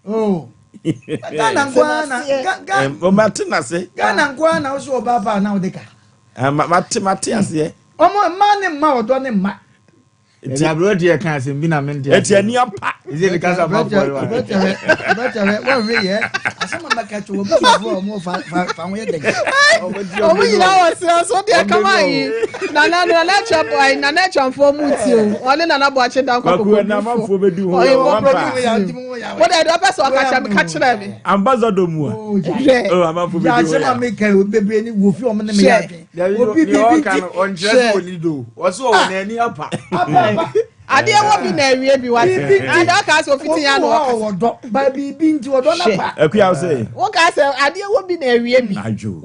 Oh. Ghana nko ara na Mate n'ase. Ghana nko ara na wosɛ ɔbaa paa na wode ka. Ah, mate aseɛ. Ɔmo mmaa ne mma ɔdɔ ne mma. Nti aberɛ ka asɛm bi na mente. Ɛti ani apa. Ɛsɛ ne kasa ma fɔre wa. Bɛtɛhwɛ wɔnhwɛ yɛ asɛm a mɛka kyerɛ wɔ busuafoɔ a ɔmo fa ho yɛ dɛn. Ɔmo nyinaa wɔ serɛ so deɛ kama yi nana nana kyɛ ayi nana kyɛnfoɔ mu ti o, ɔne nana Boakye da nkɔ. Kwaku ɛna amanfoɔ bɛdi ho yɛ wɔn pa. Wo deɛ ɔpɛ sɛ ɔka kyerɛ me, ka kyerɛ me. Ambassador mu a. Hwɛ. Oh, amanfoɔ bɛdi ho Asɛm a yɛ. meka yi bebree ni wɔ fi ɔmo ne me yɛ adwen. Obi biribi nti. Ɔnkyerɛ sɛ wɔni do ɔsɛ ɔwɔ n'ani apa. Apa apa. Adeɛ wɔ bi na awie bi wa Biribi nti. Ade ɔka sɛ ofiti ya na Obi wɔ hɔ ɔka a ɔwɔ dɔ ba biribi nti ɔdɔ na pa. Akuya wo sɛ. Woka sɛ adeɛ wɔ bi na awie bi. Adwo.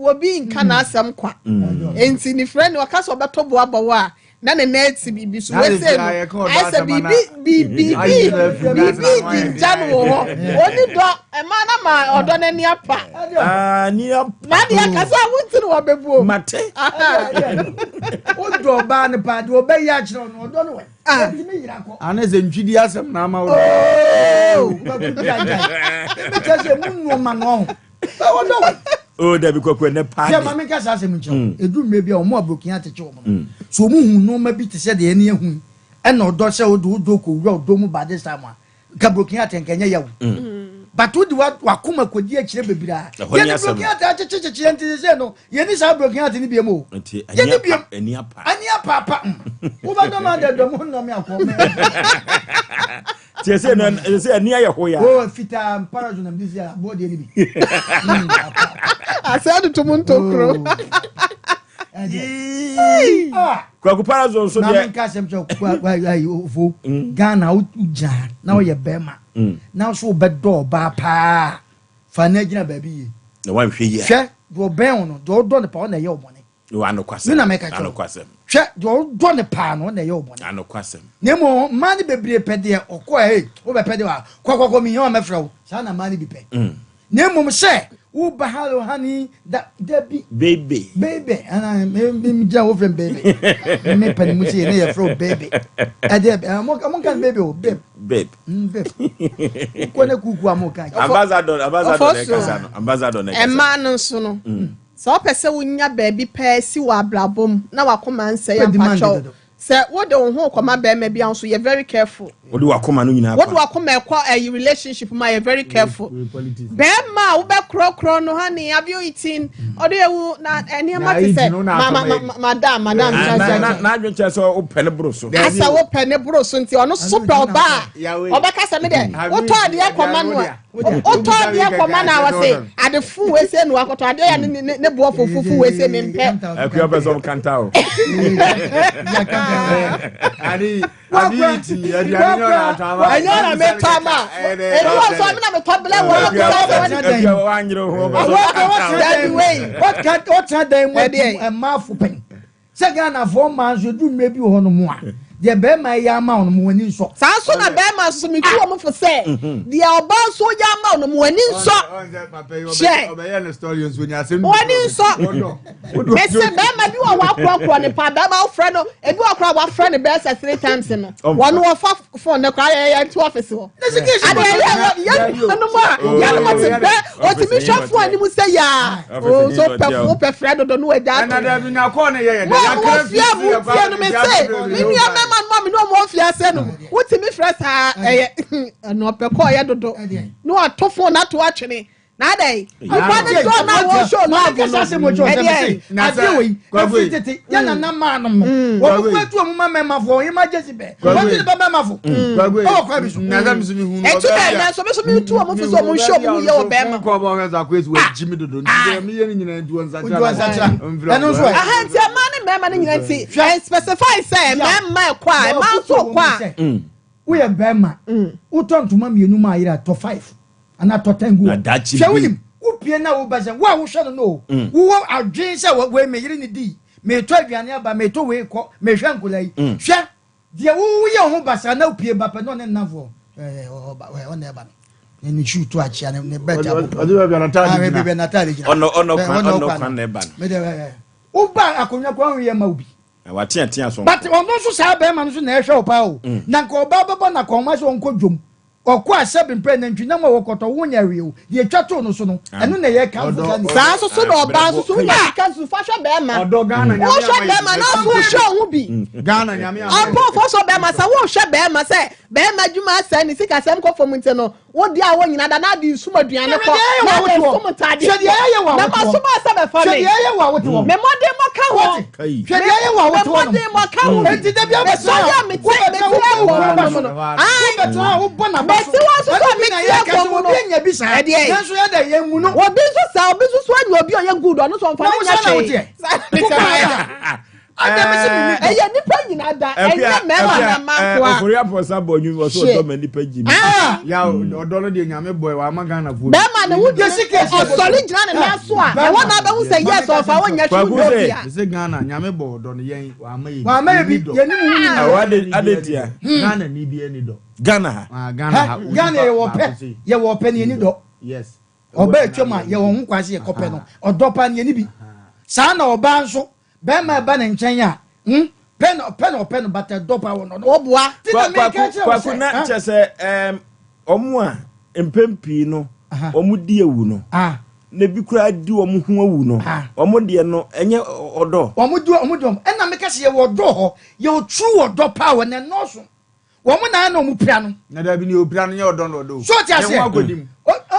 Obi nka n'asɛm kwa, nti ne frɛ ne ɔka sɛ ɔbɛtɔ boabɔ wɔ a na ne nan ti biribi so Na de wese fia no yɛ ka ɔdɔ ayɛ sɛ asɛm ana- biribi biribi Ayi na afiri biribi n'asɛm di ano. gya no wɔ hɔ. Oni dɔ ɛmaa na ma ɔdɔ n'ani apa. Ah, ani apa. Na deɛ kasa a wonti no wɔbɛbuo. Mate. Wodɔ ɔbaa no paa deɛ ɔbɛyɛ akyerɛ wo no ɔdɔ no wɛ. Ɛntumi yera kɔ. Ane sɛ ntwidi asɛm na ama wo. Kwaku gyaagyae. Ɛbɛkyerɛ sɛ mu nneɛma no ɔho. Ɔdɔ wɛ. Oh, dabi, Kwaku ɛnɛ paa Hwɛ, de. maame nka saa asɛm nkyerɛ wo. Ɛduru mmerɛ bi a ɔmo aburokyin akyekye wɔn no. So ɔmo hu nneɛma bi te sɛ deɛ ɛne ahu yi, ɛna ɔdɔ sɛ wode wodɔ kɔwura ɔdɔ mu ba this time a, nka broken heart nka ɛnyɛ yaw. But wode wakoma kɔdi akyirɛ bebree a, Ɛhɔ ne yɛde asɛm. broken heart akyekyekyekye yɛn nti sɛ no yɛni saa broken heart no biam o. Nti ani Yɛni apa. biam. Ani apa. Ani apaapa. Wobɛdɔ ma adɛ dɔ mu nnɔ me akɔ. Nti ɛsɛ no ɛsɛ ani ayɛ hɔ ya. O fitaa mpara so nam de si aboɔ deɛ no bi. Asɛ de tom ntokuro. Ɛdeɛ. Ah. Kwaku Parazo nso Na deɛ. menka asɛm kyɛ ofo Ghana, wogyina na woyɛ bɛrima na so wobɛdɔ ɔbaa paa, fa no agyina baabi yie. Na wanhwɛ yie a. Hwɛ, deɛ ɔbɛn wo no, deɛ ɔdɔ no paa, ɔna ɛyɛ wo bɔne. Wɔ anokwasɛm. Me na mɛka kyerɛ wo. Anokwasɛm. Hwɛ, deɛ ɔdɔ no paa no, ɔna ɛyɛ wo bɔne. Anokwasɛm. Na mmom mmaa no bebree pɛ deɛ ɔkɔ ɛ wobɛpɛ deɛ wa kɔkɔkɔ mihia wa mɛfrɛ wo saa na mmaa no bi pɛ. Na mmom sɛ woba, "Hello honey," da dabi. Baby. Baby ana me me gyina wo frɛ me baby, me pɛ ne mu sɛ ne yɛfrɛ wo baby. Ɛdeɛ ɛ mo mo nka no baby o, babe. Babe. Babe kɔ ne kuku a mo ka. Ambassador Ɔfɔ na so. ɛkasa no. Ambassador na ɛkasa. Mmaa no nso no, sɛ wopɛ sɛ wonya baabi pɛɛ si wɔ abrabɔ mu na wakoma nsɛe, Pɛ demand ampakyɛw dodo. Sɛ wode wo ho kɔma bɛrima bi a nso, yɛ very careful. Wode wakoma no nyinaa Wode kɔ. wakoma ɛkɔ ɛyi relationship mu a, yɛ very careful. Bɛrima a wobɛkorɔkorɔ no, "Honey, have you eaten?" Ɔde ewu na nneɛma Na te sɛ eating no na ma ma atɔm ma madam, madam. Ah, na Gya na gya. n'adwene kyerɛ sɛ wopɛ ne boro so. Asɛ wopɛ ne boro so nti ɔno so pɛ ɔba a Yahweh. ɔbɛka sɛ me dɛ Have wotɔ you adeɛ eaten? kɔma no a, Wode- wotɔ adeɛ kɔma no a, Wode- wɔse ade fu wei se no wakɔtɔ adeɛ yɛ ne boɔ fufufu wei se mempɛ. Akua pɛ sɛ ɔmkanta o. Ade have you eaten? Aduane nyɛ ɔna atɔ ama. Ɛnyɛ ɔna metɔ ama ebi wɔ so ɔme na metɔ blɛ wɔ. Akua wanyere ho ɔpɛ sɛ ɔmkanta o. Dabi wei. Ɔtena dan mu. Ɛdeɛ. Mmaafo pɛn sɛ Ghanafoɔ mmaa nso edu mmerɛ bi wɔ hɔ nom a, deɛ bɛrima yɛ ama wo no, mo w'ani nsɔ. Saa nso na bɛrima nso so metu wɔn fo sɛ deɛ ɔbaa nso yɛ ama wo no, mo ani nsɔ. Hyɛ. Ɔbɛyɛ no story nso nya asɛm. W'ani nsɔ. Mese bɛrima bi wɔ hɔ akorɔkorɔ ne pa bɛrima wofrɛ no, ebi wɔ koraa wafrɛ no bɛyɛ sɛ three times no, wɔn wɔfa phone ne koraa yɛ yɛn ti office hɔ ade yɛ yɛ nuanom a yɛnom te bɛ otumi hwɛ phone anim sɛ yaa o so pɛ wo pɛ frɛ dodo no wagya Ɛna ato. dabi na kɔɔ ne yɛ yɛ Mo a mowɔ fie a motie no, me se me nua mɛma no a me ne ɔmo wɔ fie ase no, wotumi frɛ saa ɛyɛ ɛno ɔpɛ kɔɔ yɛ dodo na wato phone ato atwene na adɛn nipa ne dɔ na wɔ show love no ɛdeɛ. Adeɛ wei ɛfiri tete yɛ nana maa nom no, wɔn mo etu wɔn ma mɛmafoɔ wɔn emergency bɛ wɔn ti ne ba mɛmafo ɛwɔ kwan bi so. Ɛtu na ɛnɛ nso mi nso mi tu wɔn fo sɛ wɔn nhyɛ wɔn ho yɛ wɔ bɛrima. Kɔ bɔ ɔhwɛ sɛ akɔyɛ sɛ wagyi mi dodo nti sɛ meyɛ no nyinaa nti wɔn Nti wɔn nsakyera. Ɛno nso ɛ. Aha nti mmaa ne mmarima no nyinaa nti ɛ specify sɛ mmarima ɛkɔ a, mmaa nso kɔ a. Woyɛ bɛrima, wotɔ ntoma mmienu ma ayere a, tɔ five anaa tɔ 10 gu Na hɔ. daakye Hwɛ, bi. wonim wopie na woba sɛ wo a wohwɛ no o, wowɔ adwen sɛ wei me yere ne dii, metɔ aduane aba, metɔ wei kɔ, mehwɛ nkola yi. Hwɛ deɛ woyɛ wo ho basaa na wopie ba pɛ na ɔne nnamfoɔ ɔne ɛba no ne shoe to akyea ne belt abɔ. Ɔde baabi a n'ataade Ah, gyina. baabi a n'ataade gyina. Ɔnɔ kwan ɔnɔ ɔnɔ kwan kwan na ɛba no. Mede woba akonnwa kwan ho yɛ ma wo bi. Na wateatea so. But ɔno nso saa bɛrima no nso na ɛhwɛ wo paa o. Na nka ɔbaa bɛbɔ na kɔnma sɛ ɔnkɔ dwom. Ɔkɔ a sɛbe mpɛ nantwinam a wɔkɔtɔ wo nyɛ hwee o, deɛ etwa too no so no, ɛno na ɛyɛ kamfo saa nipa. Saa nso so na ɔbaa nso so wonya sika nso fa hwɛ bɛrima. Ɔdɔ Ghana nyame Wohwɛ ama yɛ bɛrima na nso wohwɛ wo ho bi. Ghana nyame ama yɛ Ɔmpɔfoɔ sɔ bɛrima sɛ wohwɛ bɛrima sɛ bɛrima adwuma asɛe ne sikasɛm kɔ fam nti no wo deɛ a wonyina da na ade nsum aduane Hwɛ kɔ deɛ ɛyɛ na wɔ ade awotoɔ. nsum ntadeɛ Hwɛ deɛ ɛyɛ wɔ na awotoɔ. masoma sɛ bɛfa Hwɛ me deɛ ɛyɛ wɔ awotoɔ. me mmɔden mɔka ho Wote? Hwɛ deɛ ɛyɛ wɔ me awotoɔ nom. mmɔden mɔka ho bi Enti da bi abɛtena mesɔre a a mete wobɛtena mete wobɔ wo ɛkɔm kunu aba no so. mu no ae Wobɛtena a wobɔ n'aba so. mete hɔ nso so Ɛno a bi na mete yɛka sɛ ɛkɔm no obi anya bi saa. ɛdeɛ Nanso yɛ dɛ yɛnwu no. obi nso saa obi nso so anya obi a ɔyɛ good ɔno nso ɔmfa Na no wo nyɛ sɛ na hwee woteɛ. Saa na mete Wokɔ hɔ. ada. Ada me sɛ menni dɔ. Ɛyɛ nipa nyinaa da ɛnyɛ mmarima na mmaa nkoa. Ofori Amponsah bɔ nnwom ɔsɛ Shit. ɔdɔ ma nipa gyi mi. Ah! Ya ɔdɔ no deɛ nyame bɔɛ wama Ghana foɔ bi. Bɛrima no wo Yɛsi kɛse ɔsɔre gyina ne nan so a Bɛrima. ɛhɔ na abɛhu sɛ yes ɔfa wo nyɛ hwee Kwaku wonyɛ sɛ- obi a. Mese Ghana nyame bɔ ɔdɔ no yɛn wama yɛ bi. Wama yɛ bi, Yɛnni dɔ. yɛne mu hu nyinaa. Awɔ ade ade tia. Ghana ni bi ani dɔ. Ghana ha. Ah, Ghana ha. Hɛ, Ghana yɛwɔ pɛ, yɛwɔ pɛ ne yɛni dɔ. Yes. Ɔbaa atwam a yɛwɔ ho kwan sɛ yɛkɔpɛ no. Ɔdɔ paa ne yɛni bi. Saa na ɔbaa nso, bɛrima ɛba ne nkyɛn a, pɛ na ɔpɛ na ɔpɛ no, but ɛdɔ paa wɔ no. Wɔboa. Ti na meka Kwaku kyerɛ wo kwaku sɛ, na ah, kyɛ sɛ ɛɛm ɔmo a mpɛn pii no Aha. ɔmo di ewu no ah, na ebi koraa di ɔmo ho awu no Ah. ɔmo deɛ no ɛnyɛ ɔdɔ. Wɔn di wɔn di wɔn ɛna meka sɛ yɛwɔ ɔdɔ hɔ, yɛwɔ true ɔdɔ paa wɔ na ɛnɔɔso. Wɔn na na wɔn pira no. Na dabi ni opira no nyɛ ɔdɔ na ɔdɔ o. So ɔte aseɛ. Ne ho akɔdi mu.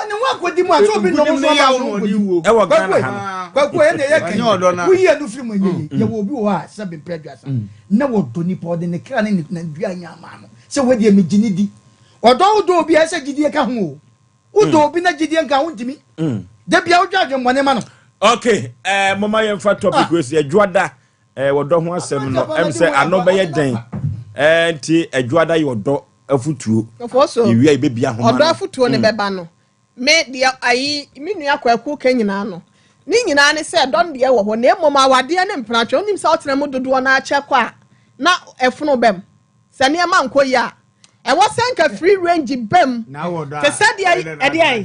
Ne ho akɔdi mu a sɛ obi nnɔm Nkunim nso ne ama yaw so na ɔde nkɔdi. wuo. Ɛwɔ Ghana Kwaku ha no. Kwaku ɛna ɛyɛ Ɔnyɛ ɔdɔ na- kan. Woyi ɛnu firi mu ɛnyɛ yie. Yɛwɔ obi wɔ hɔ a sɛbi mpɛ aduasa. Na wɔdɔ nipa ɔde ne kra ne ne nadua nya ama no. Sɛ wɔdeɛ megye ne di. Ɔdɔ wodɔ obi a ɛsɛ gyidie ka ho o. Wodɔ obi na gyidie nka ho ntumi. Da bia wodwa adwemmɔne ma no. Okay, moma yɛmfa topic wei so yɛdwoada wɔdɔ ho asɛm no ɛm sɛ ano bɛyɛ den nti adwoada yɛ ɔdɔ afotuo. Ɔfɔ so. Yɛwia yɛbɛbia homa ɔdɔ no. afotuo ne bɛba no me deɛ ayi me nua Kwaku ka nyinaa no ne nyinaa ne sɛ dɔn deɛ wɔ hɔ na mmom awadeɛ ne mpenatwe wonim sɛ wotena mu dodoɔ no akyɛ kɔ a na ɛfono bɛm sɛ nneɛma nkɔ yi a ɛwɔ sɛ nka free range bɛm Na wɔ dɔ a. te sɛ deɛ ɛdeɛ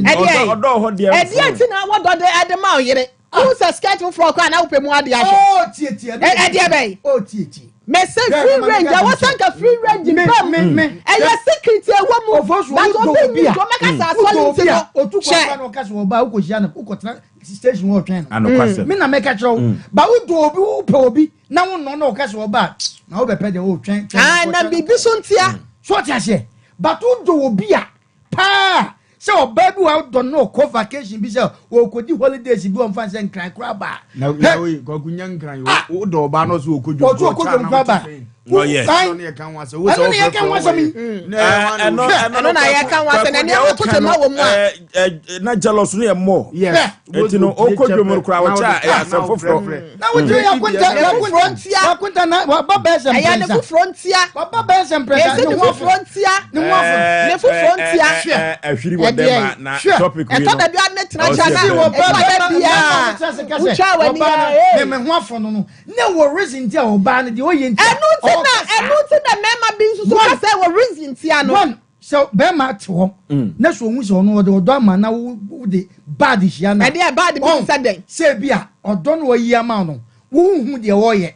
ɛdeɛ ɔdɔ hɔ deɛ ɛdeɛ nti na wɔdɔ de ɛde ma wo yere wohu sɛ skirt foforɔ kɔ a na wopɛ mu adeɛ ahwɛ Oh tie tie. Ɛdeɛ bɛn? Oh tie tie. Mese Yeah, free ma- range ma- ɛwɔ sɛ nka free range Me- bɛm me- me. ɛyɛ secret ɛwɔ mu Ɔfɔ so but wodɔ obi obi nyi a nti ɔmɛka sɛ wodɔ asɔre obi nti a no otu kwan hyɛ kwan na ɔka sɛ ɔbaa wokɔhyia no wokɔtena station hɔ ɔtwɛn no. Anokwasɛm. Me na mɛka kyerɛ wo. Ba wodɔ obi wopɛ obi na wonnɔ na ɔka sɛ ɔbaa na wobɛpɛ deɛ wotwɛn twɛn Ah, na biribi so ntia. So ɔte aseɛ but wodɔ obi a paa sɛ ɔbaa bi wa wodɔ no ɔkɔ vacation bi sɛ ɔkɔdi holidays bi ɔmfa sɛ nkran koraa baa. Na na oyi Kwaku nya nkran yi o dɔ ɔbaa no so okɔ dwom. Ɔtu ɔkɔ dwom koraa ba. Oh, yes. Ɛno ne yɛ ka ho asɛm. Wo sɛ Ɛno ne yɛ ka ho asɛm yi. Ɛno Ɛno na yɛka ho asɛm, na nneɛma to tema wɔ mu a. Na jealous no yɛ mmɔ. Yes. Nti no ɔkɔ dwom no koraa wɔkyɛ a ɛyɛ asɛm foforɔ. Na wogyina yɛ akonta Ne foforɔ ntia. akonta na waba bɛyɛ sɛ ɛyɛ ne mprɛnsa. foforɔ ntia Waba bɛyɛ sɛ mprɛnsa Esi ne ho afo. foforɔ ntia. Ne ho afo. Ne foforɔ ntia. Ahwiri wɔ dɛm a na Hwɛ. topic wei ɛtɔ no. da bi a ne tena Ɔsi kyɛ na ɛbɛn. ɛtɔ da bi a wotwa w'ani a ee. Me ho afɔ no no ne wɔ reason nti a ɔbaa no deɛ ɔyɛ nti a ɛno nti na ɔkasa. ɛno nti na mmarima bi nso so One. kasa wɔ reason ntia no One sɛ bɛrima te hɔ na sɛ ohun sɛ ɔno ɔde ɔdɔ ama na wo de bad hyia na Ɛdeɛ bad bi Ɔn, te sɛ dɛn? sɛ bi a ɔdɔ no ɔyi ama no wohuhu deɛ ɔyɛ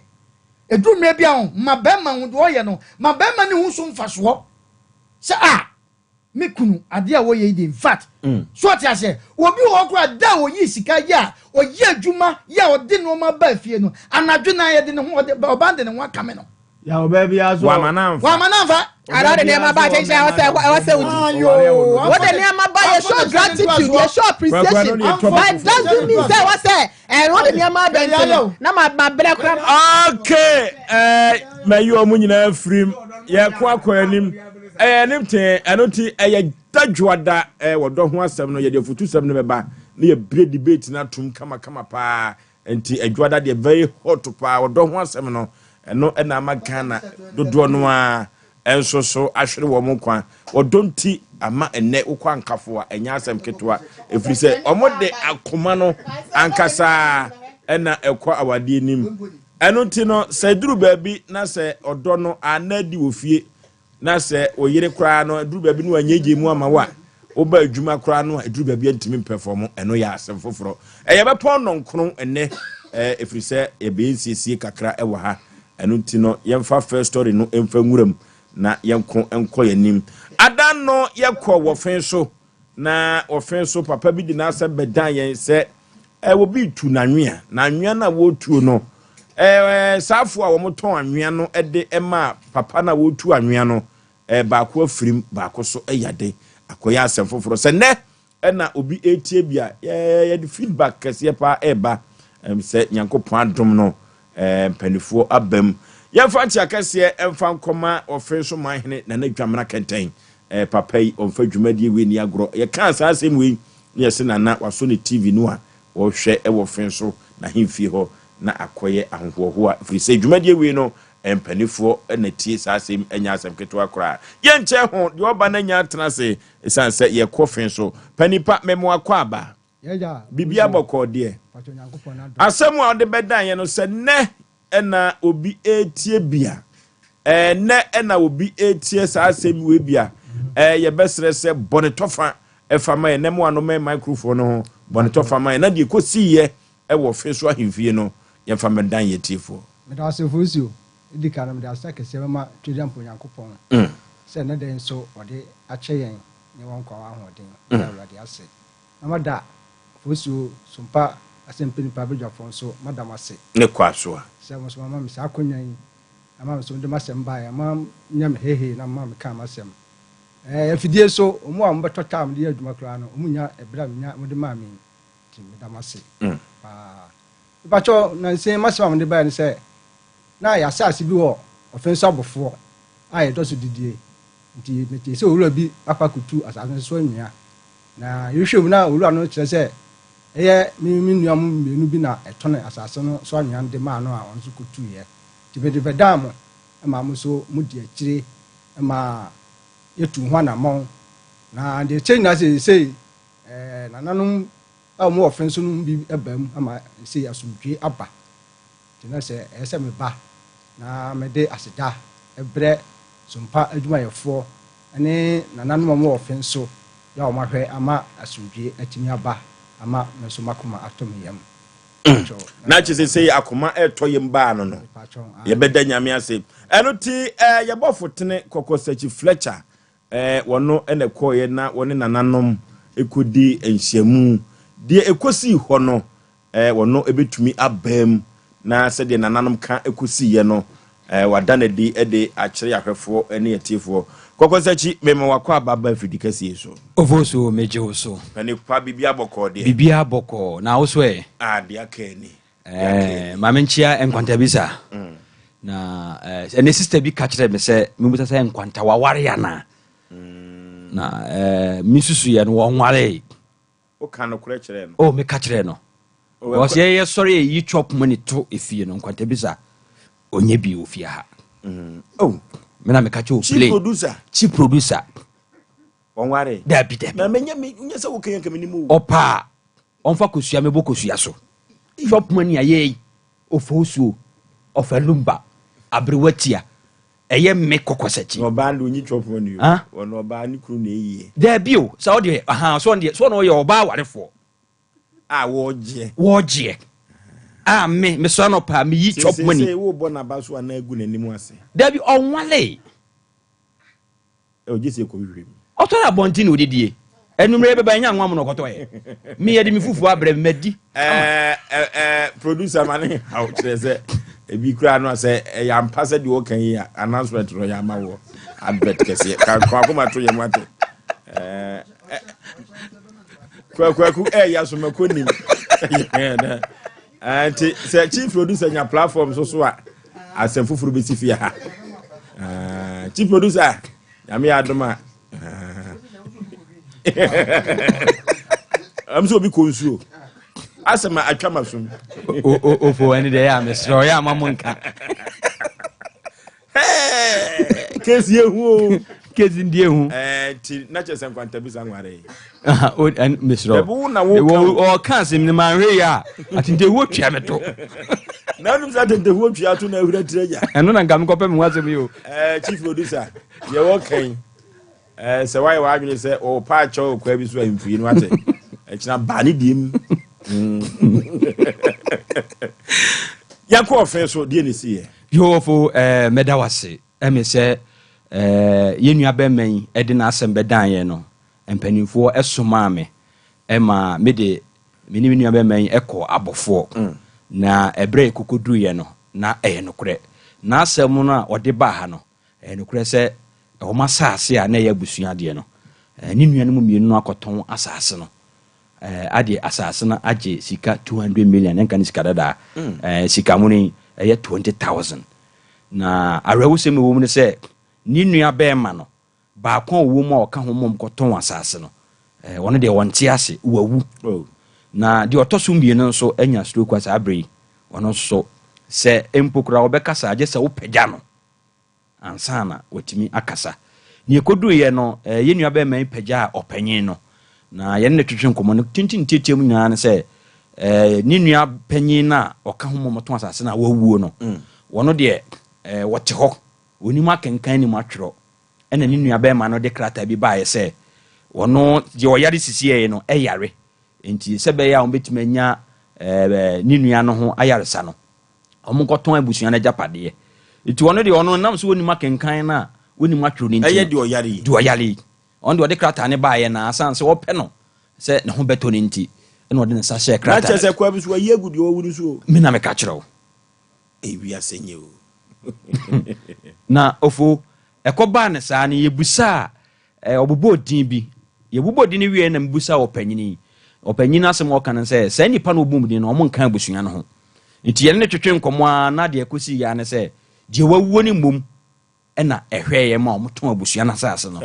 edu mmerɛ bi a ɔn ma bɛrima ho deɛ ɔyɛ no ma bɛrima ne ho so mfasoɔ sɛ a me kunu adeɛ a wɔyɛ yi de in fact so ɔte aseɛ obi wɔ hɔ koraa da a oyi sika yɛ a ɔyɛ adwuma yɛ a ɔde nneɛma ba fie no anadwo na yɛde ne ho ɔde ɔban de ne ho akame no. Ya ɔbaa bi aso. Wama na nfa. Wama na nfa. Ara de nneɛma ba akyɛnkyɛn ɛwɔ sɛ ɛwɔ sɛ wodi. Wode nneɛma ba yɛ show gratitude, yɛ show appreciation, but doesn't mean sɛ ɛwɔ sɛ ɛɛ wode nneɛma abɛn ti no na ma ma brɛ kora. Okay, mɛyi wɔn nyinaa firim yɛko akɔ anim ɛyɛ anim tee ɛno ti ɛyɛ dadwoada wɔdɔ ho asɛm no yɛde afutu sɛm no bɛba ne yɛbire debate no atom kamakama paa nti adwoada deɛ very hot paa wɔdɔ ho asɛm no ɛno ɛna ama Ghana dodoɔ no a ɛnso so ahwere wɔn nkwa wɔdɔ nti ama ɛnɛ wokɔ ankafo a ɛnyɛ asɛm ketewa ɛfiri sɛ wɔn de akoma no ankasa ɛna ɛkɔ awadeɛ nim ɛno nti no sɛ duru baabi na sɛ ɔdɔ no ana di wɔ fie na sɛ oyere koraa no duru baabi no wanyegye mu ama wo a woba adwuma koraa no a ɛduru baabi a ntumi mpɛfɔm ɛno yɛ asɛm foforɔ ɛyɛ bɛpɔn nɔnkron ɛnɛ ɛfiri sɛ yɛbɛyɛ nsiesie kakra ɛwɔ ha ɛno nti no yɛmfa first story no ɛmfa nwuram na yɛnko nkɔ yɛn anim. Ada no yɛkɔ wɔfe so na wɔfe so papa bi de n'asɛm bɛdan yɛn sɛ obi tu n'anwea na anwea no a wɔretuo no saafoɔ a wɔtɔn anwea no de ma papa no a wɔretu anwea no baako afirim baako so yade akɔyɛ asɛm foforɔ sɛ nnɛ ɛna obi etie bi a yɛde feedback kɛseɛ paa ɛreba sɛ Nyankopɔn adom no mpanimfoɔ aba mu. Yɛmfa nkyea kɛseɛ ɛmfa nkɔma ɔfe so manhene Nana Dwamena Kɛntɛn. Papa yi ɔmfa dwumadie wei ni agorɔ. Yɛkaa saa asɛm wei na yɛse Nana wasɔ ne TV no a ɔrehwɛ ɛwɔ fe so n'ahemfie hɔ na akɔyɛ ahohoahoa ɛfiri sɛ dwumadie wei no mpanimfoɔ na tie saa asɛm ɛnyɛ asɛm ketewa koraa. Yɛnkyɛ ho deɛ ɔba no anya atena ase ɛsiane sɛ yɛkɔ fe so. Panipa mɛmo akɔ aba. Biribi abɔkɔɔ deɛ. Asɛm a ɔde bɛdan yɛ no sɛ nnɛ ɛna obi etie bia ɛnɛ ɛna obi etie saa asɛm wei bia yɛbɛsrɛ sɛ bɔne tɔfa ɛfa ma yɛ nɛmo ano mɛ microphone no ho bɔne tɔfa ma yɛ na deɛ kɔsi yɛ ɛwɔ fe so ahemfie no yɛmfa mɛdan yɛ tiefoɔ. Meda ase Fosuo. Ɛdi kan no mede aseda kɛseɛ bɛma Twedeampo Onyankopɔn sɛ ɛnnɛ da yi nso ɔde akyɛ yɛn ne wɔn nkwa wɔ ahoɔden. Meda Awurade ase. Na mada Fosuo Sompa Asɛmpa Nipa badwafoɔ nso mada mo ase. Ne kɔ asoa. Sɛ mo nso mama me saa akonnwa yi ama me nso mede m'asɛm baeɛ ma nyɛ me hehe na mama mekaa m'asɛm. Afidie nso, wɔn a wɔbɛtɔ taa mede yɛ adwuma koraa no, wɔn nya ɛberɛ a menya mode maa me yi. Nti meda mo ase paa. Mepakyɛw, nansa yi m'asɛm a mede baeɛ ne sɛ, na yɛn asase bi wɔ ɔfe so abɔfoɔ a yɛdɔ so didie. Nti metee sɛ owura bi akɔ akɔtu asase no so anwea. Na yɛhwehwɛ mu na owura no kyerɛ sɛ ɛyɛ me me nua mo mmienu bi na ɛtɔne asase no so anwea no de maa no a ɔno nso kɔtuiɛ. Nti mede bɛdaa mo ma mo nso modi akyire ma yɛtu ho anammɔn. Na deɛ ɛkyɛ nyinaa sɛ seesei nananom a wɔwɔ ɔfe so no mu bi ba mu ama seesei asomdwoe aba. Nti na sɛ ɛyɛ sɛ meba na mede aseda brɛ Sompa adwumayɛfoɔ ne nananom a wɔwɔ ɔfe so yɛ a wɔahwɛ ama asomdwoe atumi aba ama me nso m'akoma atɔ me yam. Na kyerɛ sɛ sɛ akoma ɛtɔ yam baa no yɛbɛda Nyame ase. Ɛno ti yɛbɔfo tene Kɔkɔsakyi Fletcher wɔno ɛna ɛkɔɔyɛ na wɔne nananom ɛkɔdi nhyiamu. Deɛ ɛkɔsii hɔ no wɔno ɛbɛtumi abam na sɛdeɛ nananom ka ɛkɔsiiɛ no wada no adi de akyerɛ ahwɛfoɔ ne atiefoɔ. Kɔkɔsakyi mema wakɔ aba ba afidi kɛseɛ so. Ofosu megye wo so. Panipa biribi abɔkɔɔ deɛ. Biribi abɔkɔɔ na wo so ɛ. Deɛ aka ni. Ma menkyia nkwanta bi sa. Na ɛne sister bi ka kyerɛ me sɛ mebusa sɛ nkwanta waware anaa. Na me susu yɛ no wɔnware. Woka nokorɛ kyerɛ no. Oh, meka kyerɛ no. Because yɛyɛ sɔre yɛyi chop money to efie no nkwanta bi sa ɔnyɛ bi wɔ fie ha. Oh. Me na meka kyerɛ o play. Chief producer. Chief producer. Wɔnware. Dabi dabi. Na menyɛ me nyɛ sɛ woka yɛn ka menim o. Ɔpa ɔmfa kosua mebɔ kosua so. Chop money ayɛ Ofosuo ɔfa lumba aberewa tia ɛyɛ me Kɔkɔsakyi. Na ɔbaa no onyi chop money o. Ɔno ɔbaa ne kunu na eyie. Dabi o sɛ ɔdeɛ aha so ɔno deɛ so ɔno ɔyɛ ɔbaa awarefoɔ. A wɔgyeɛ. Wɔgyeɛ. A me mesɔre no paa meyi chop money. Sɛ wobɔ n'aba so anaa egu n'anim ase. Dabi ɔnwale. Ɔgye sɛ kɔhwehwɛ mu. Ɔtɔre abɔnten na odidie. Enumere bɛba nya nwa mu na ɔkɔtɔ yɛ. Me yɛde me fufuo abrɛ me madi. Producer ma ne haw kyerɛ sɛ ebi kura no sɛ ɛyɛ ampa sɛ deɛ ɔka yi a announcement no yɛ ama wɔ advert kɛseɛ ka akoma to yɛ mu ate. Kwaku ɛyɛ asomako nim. Nti sɛ chief producer nya platform so so a asɛm foforɔ bɛsi fie ha. Chief producer nyame yɛ adom a ɛm sɛ obi kɔ nsuo asɛm a atwa ma som. Ofo ɛne deɛ ɛyɛ a mesrɛ ɔyɛ ama mo nka. Kesi ehu o. Kesi ndi ehu. Nti na kyerɛ sɛ nkwanta bi sa nware. Mesrɛ. Ɛbu na wo ka. Ɔka asɛm no manhwɛ yi a atentehuo twia me to. Na wonim sɛ atentehuo twia to na ahura tiri agya. Ɛno na nka mekɔpɛ me ho asɛm yi o. Chief producer deɛ wɔka sɛ wayɛ w'adwene sɛ ɔpa akyɛw ɔkwa bi so a mfiri no ate ɛkyena baa ne diem. Yɛnkɔ ɔfe so deɛ ne si yɛ. Yehowafo mɛda wase ɛme sɛ Yɛn nua bɛrima yi de n'asɛm bɛdan yɛn no, mpanimfoɔ somaa me ma mede me ne me nua bɛrima yi kɔɔ abɔfoɔ. Na ɛberɛ a yɛkɔkɔduruiɛ no, na ɛyɛ nokorɛ. N'asɛm no a ɔde baa ha no, ɛyɛ nokorɛ sɛ wɔn asase a na ɛyɛ abusua deɛ no, ne nuanom mmienu no akɔtɔn asase no. Adeɛ asase no agye sika 200 million, ɛnka ne sika dadaa. Sika mono yi, ɛyɛ 20,000. Na awerɛhosɛm a ɛwɔ mu ne sɛ, ne nua bɛrima no, baako a ɔwɔ mu a ɔka ho mmom kɔtɔn asase no, ɔno deɛ ɔnte ase, wawu. Na deɛ ɔtɔ so mmienu nso anya stroke a saa berɛ yi, ɔno nso sɛ mpo koraa ɔbɛkasa agye sɛ wopagya no ansa na watumi akasa. Nea ɛkɔduruiɛ no, yɛn nua bɛrima yi pagyaa ɔpanyin no, na yɛne no twetwe nkɔmmɔ no tenten tiatia mu nyinaa ne sɛ, ne nua panyin no a ɔka ho mmom tɔn asase no a wawuo no, ɔno deɛ ɔte hɔ, ɔnim akenkan nim atwerɛ. Ɛna ne nua bɛrima no de krataa bi baeɛ sɛ ɔno deɛ ɔyare sisiɛ no ɛyare, nti sɛ bɛyɛ a wɔbɛtumi anya ne nua no ho ayaresa no, wɔnkɔtɔn abusua no agyapadeɛ. Nti ɔno deɛ ɔno nam sɛ ɔnim akenkan no a ɔnim atwerɛ no nti Ɛyɛ deɛ ɔyare yi. Deɛ ɔyare yi. Ɔno deɛ ɔde krataa no baeɛ na asan sɛ ɔpɛ no sɛ ne ho bɛtɔ no nti, ɛna ɔde ne nsa hyɛɛ Na krataa kyerɛ no. sɛ kwa bi so wayi agu deɛ wawu no so o. Me na meka kyerɛ wo. Ewiase nyɛ o. Na ofo ɛkɔbaa no saa no, yɛbusaa ɔbobɔɔ din bi. Yɛbobɔɔ din no wieɛ na mebusaa ɔpanyini yi. Ɔpanyini no asɛm a ɔka no sɛ, saa nnipa no ɔbom din no, ɔmo nka abusua no ho. Nti yɛne no twetwe nkɔmmɔ ara na deɛ ɛkɔsii yɛ ara ne sɛ, deɛ wawuo no mmom ɛna ɛhwɛeɛ ma ɔmo tɔn abusua no asase no.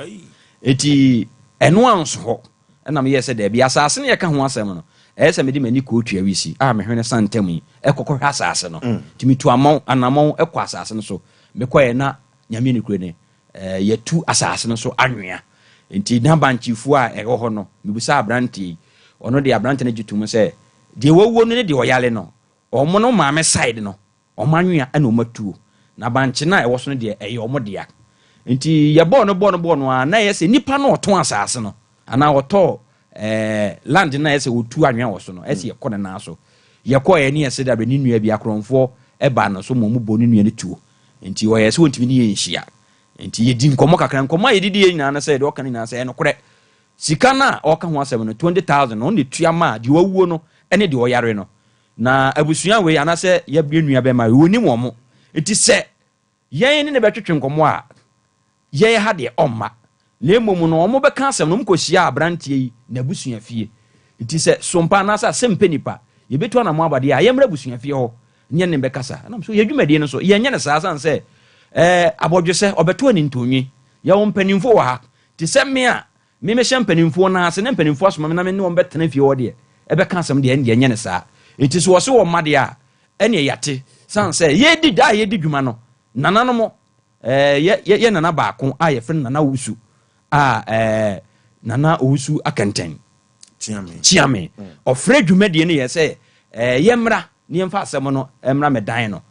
Nti ɛno anso hɔ, ɛna meyɛɛ sɛ daabi, asase no yɛka ho asɛm no, ɛyɛ sɛ mede m'ani kɔɔ Tuawisi a mehwene sa ntam yi, ɛkɔkɔhwɛ asase no. Nti metu anammɔn ɛkɔ asase no so. Mekɔɛ na Nyame nokorɛ ni, yɛtu asase no so anwea. Nti na bankyefoɔ a ɛwɔ hɔ no, mebusaa aberanteɛ yi, ɔno deɛ aberanteɛ no gye to mu sɛ, deɛ wawuo no ne deɛ ɔyare no, ɔmo no maame side no, ɔmo anwea ɛna ɔmo atuo. Na bankye no a ɛwɔ so no deɛ, ɛyɛ ɔmo dea. Nti yɛbɔɔ no bɔɔ no bɔɔ no ara, na ɛyɛ sɛ nipa no ɔtɔn asase no, anaa ɔtɔɔ land no a ɛyɛ sɛ ɔtu anwea wɔ so no, ɛsɛ yɛkɔ ne nan so. Yɛkɔɔ ɛne yɛsɛ dabrɛ ne nua bi akorɔmfoɔ ɛbaa no so ma ɔmo bɔ ne nua no tuo. Nti ɔyɛ sɛ wɔntumi ne yɛn nhyia. Nti yɛdi nkɔmmɔ kakra. Nkɔmmɔ a yɛdidi yɛ nyinaa no sɛ deɛ ɔka no nyinaa sɛ ɛnokorɛ. Sika no a ɔka ho asɛm no, 20,000 no, ɔno na ɛtua maa deɛ wawuo no ne deɛ ɔyare no. Na abusua wei anaasɛ yɛ nua bɛma wei, wɔnim wɔn mo. Nti sɛ yɛn ne ne bɛtwetwe nkɔmmɔ a, yɛn ha deɛ ɔmma. Na mmom no, wɔn bɛka asɛm no, wɔn kɔhyia aberanteɛ yi n'abusua fie. Nti sɛ sompa anaasɛ asɛm pɛ nipa, yɛbɛtu anammɔn aba deɛ a, yɛmmra abusua fie hɔ ne yɛne ne bɛkasa. Ɛnam so yɛ dwumadie no so, yɛnyɛ no saa sane sɛ abɔdwesɛ ɔbɛto anintɔnwi. Yɛwɔ mpanimfoɔ wɔ ha. Te sɛ me a, me mehyɛ mpanimfoɔ no ase na mpanimfoɔ asoma me na me ne wɔn bɛtena fie hɔ deɛ, ɛbɛka asɛm deɛ, ɛndeɛ ɛnyɛ no saa. Nti sɛ wɔse wɔn mma deɛ a, ɛneɛ yɛate. Sane sɛ yɛdi da a yɛdi dwuma no, nananom, yɛ nana baako a yɛfrɛ no Nana Owusu a Nana Owusu Akɛntɛn. Kyiame. Ɔfrɛ dwumadie no yɛ sɛ yɛmmra na yɛmfa asɛm no mmra mɛdan no.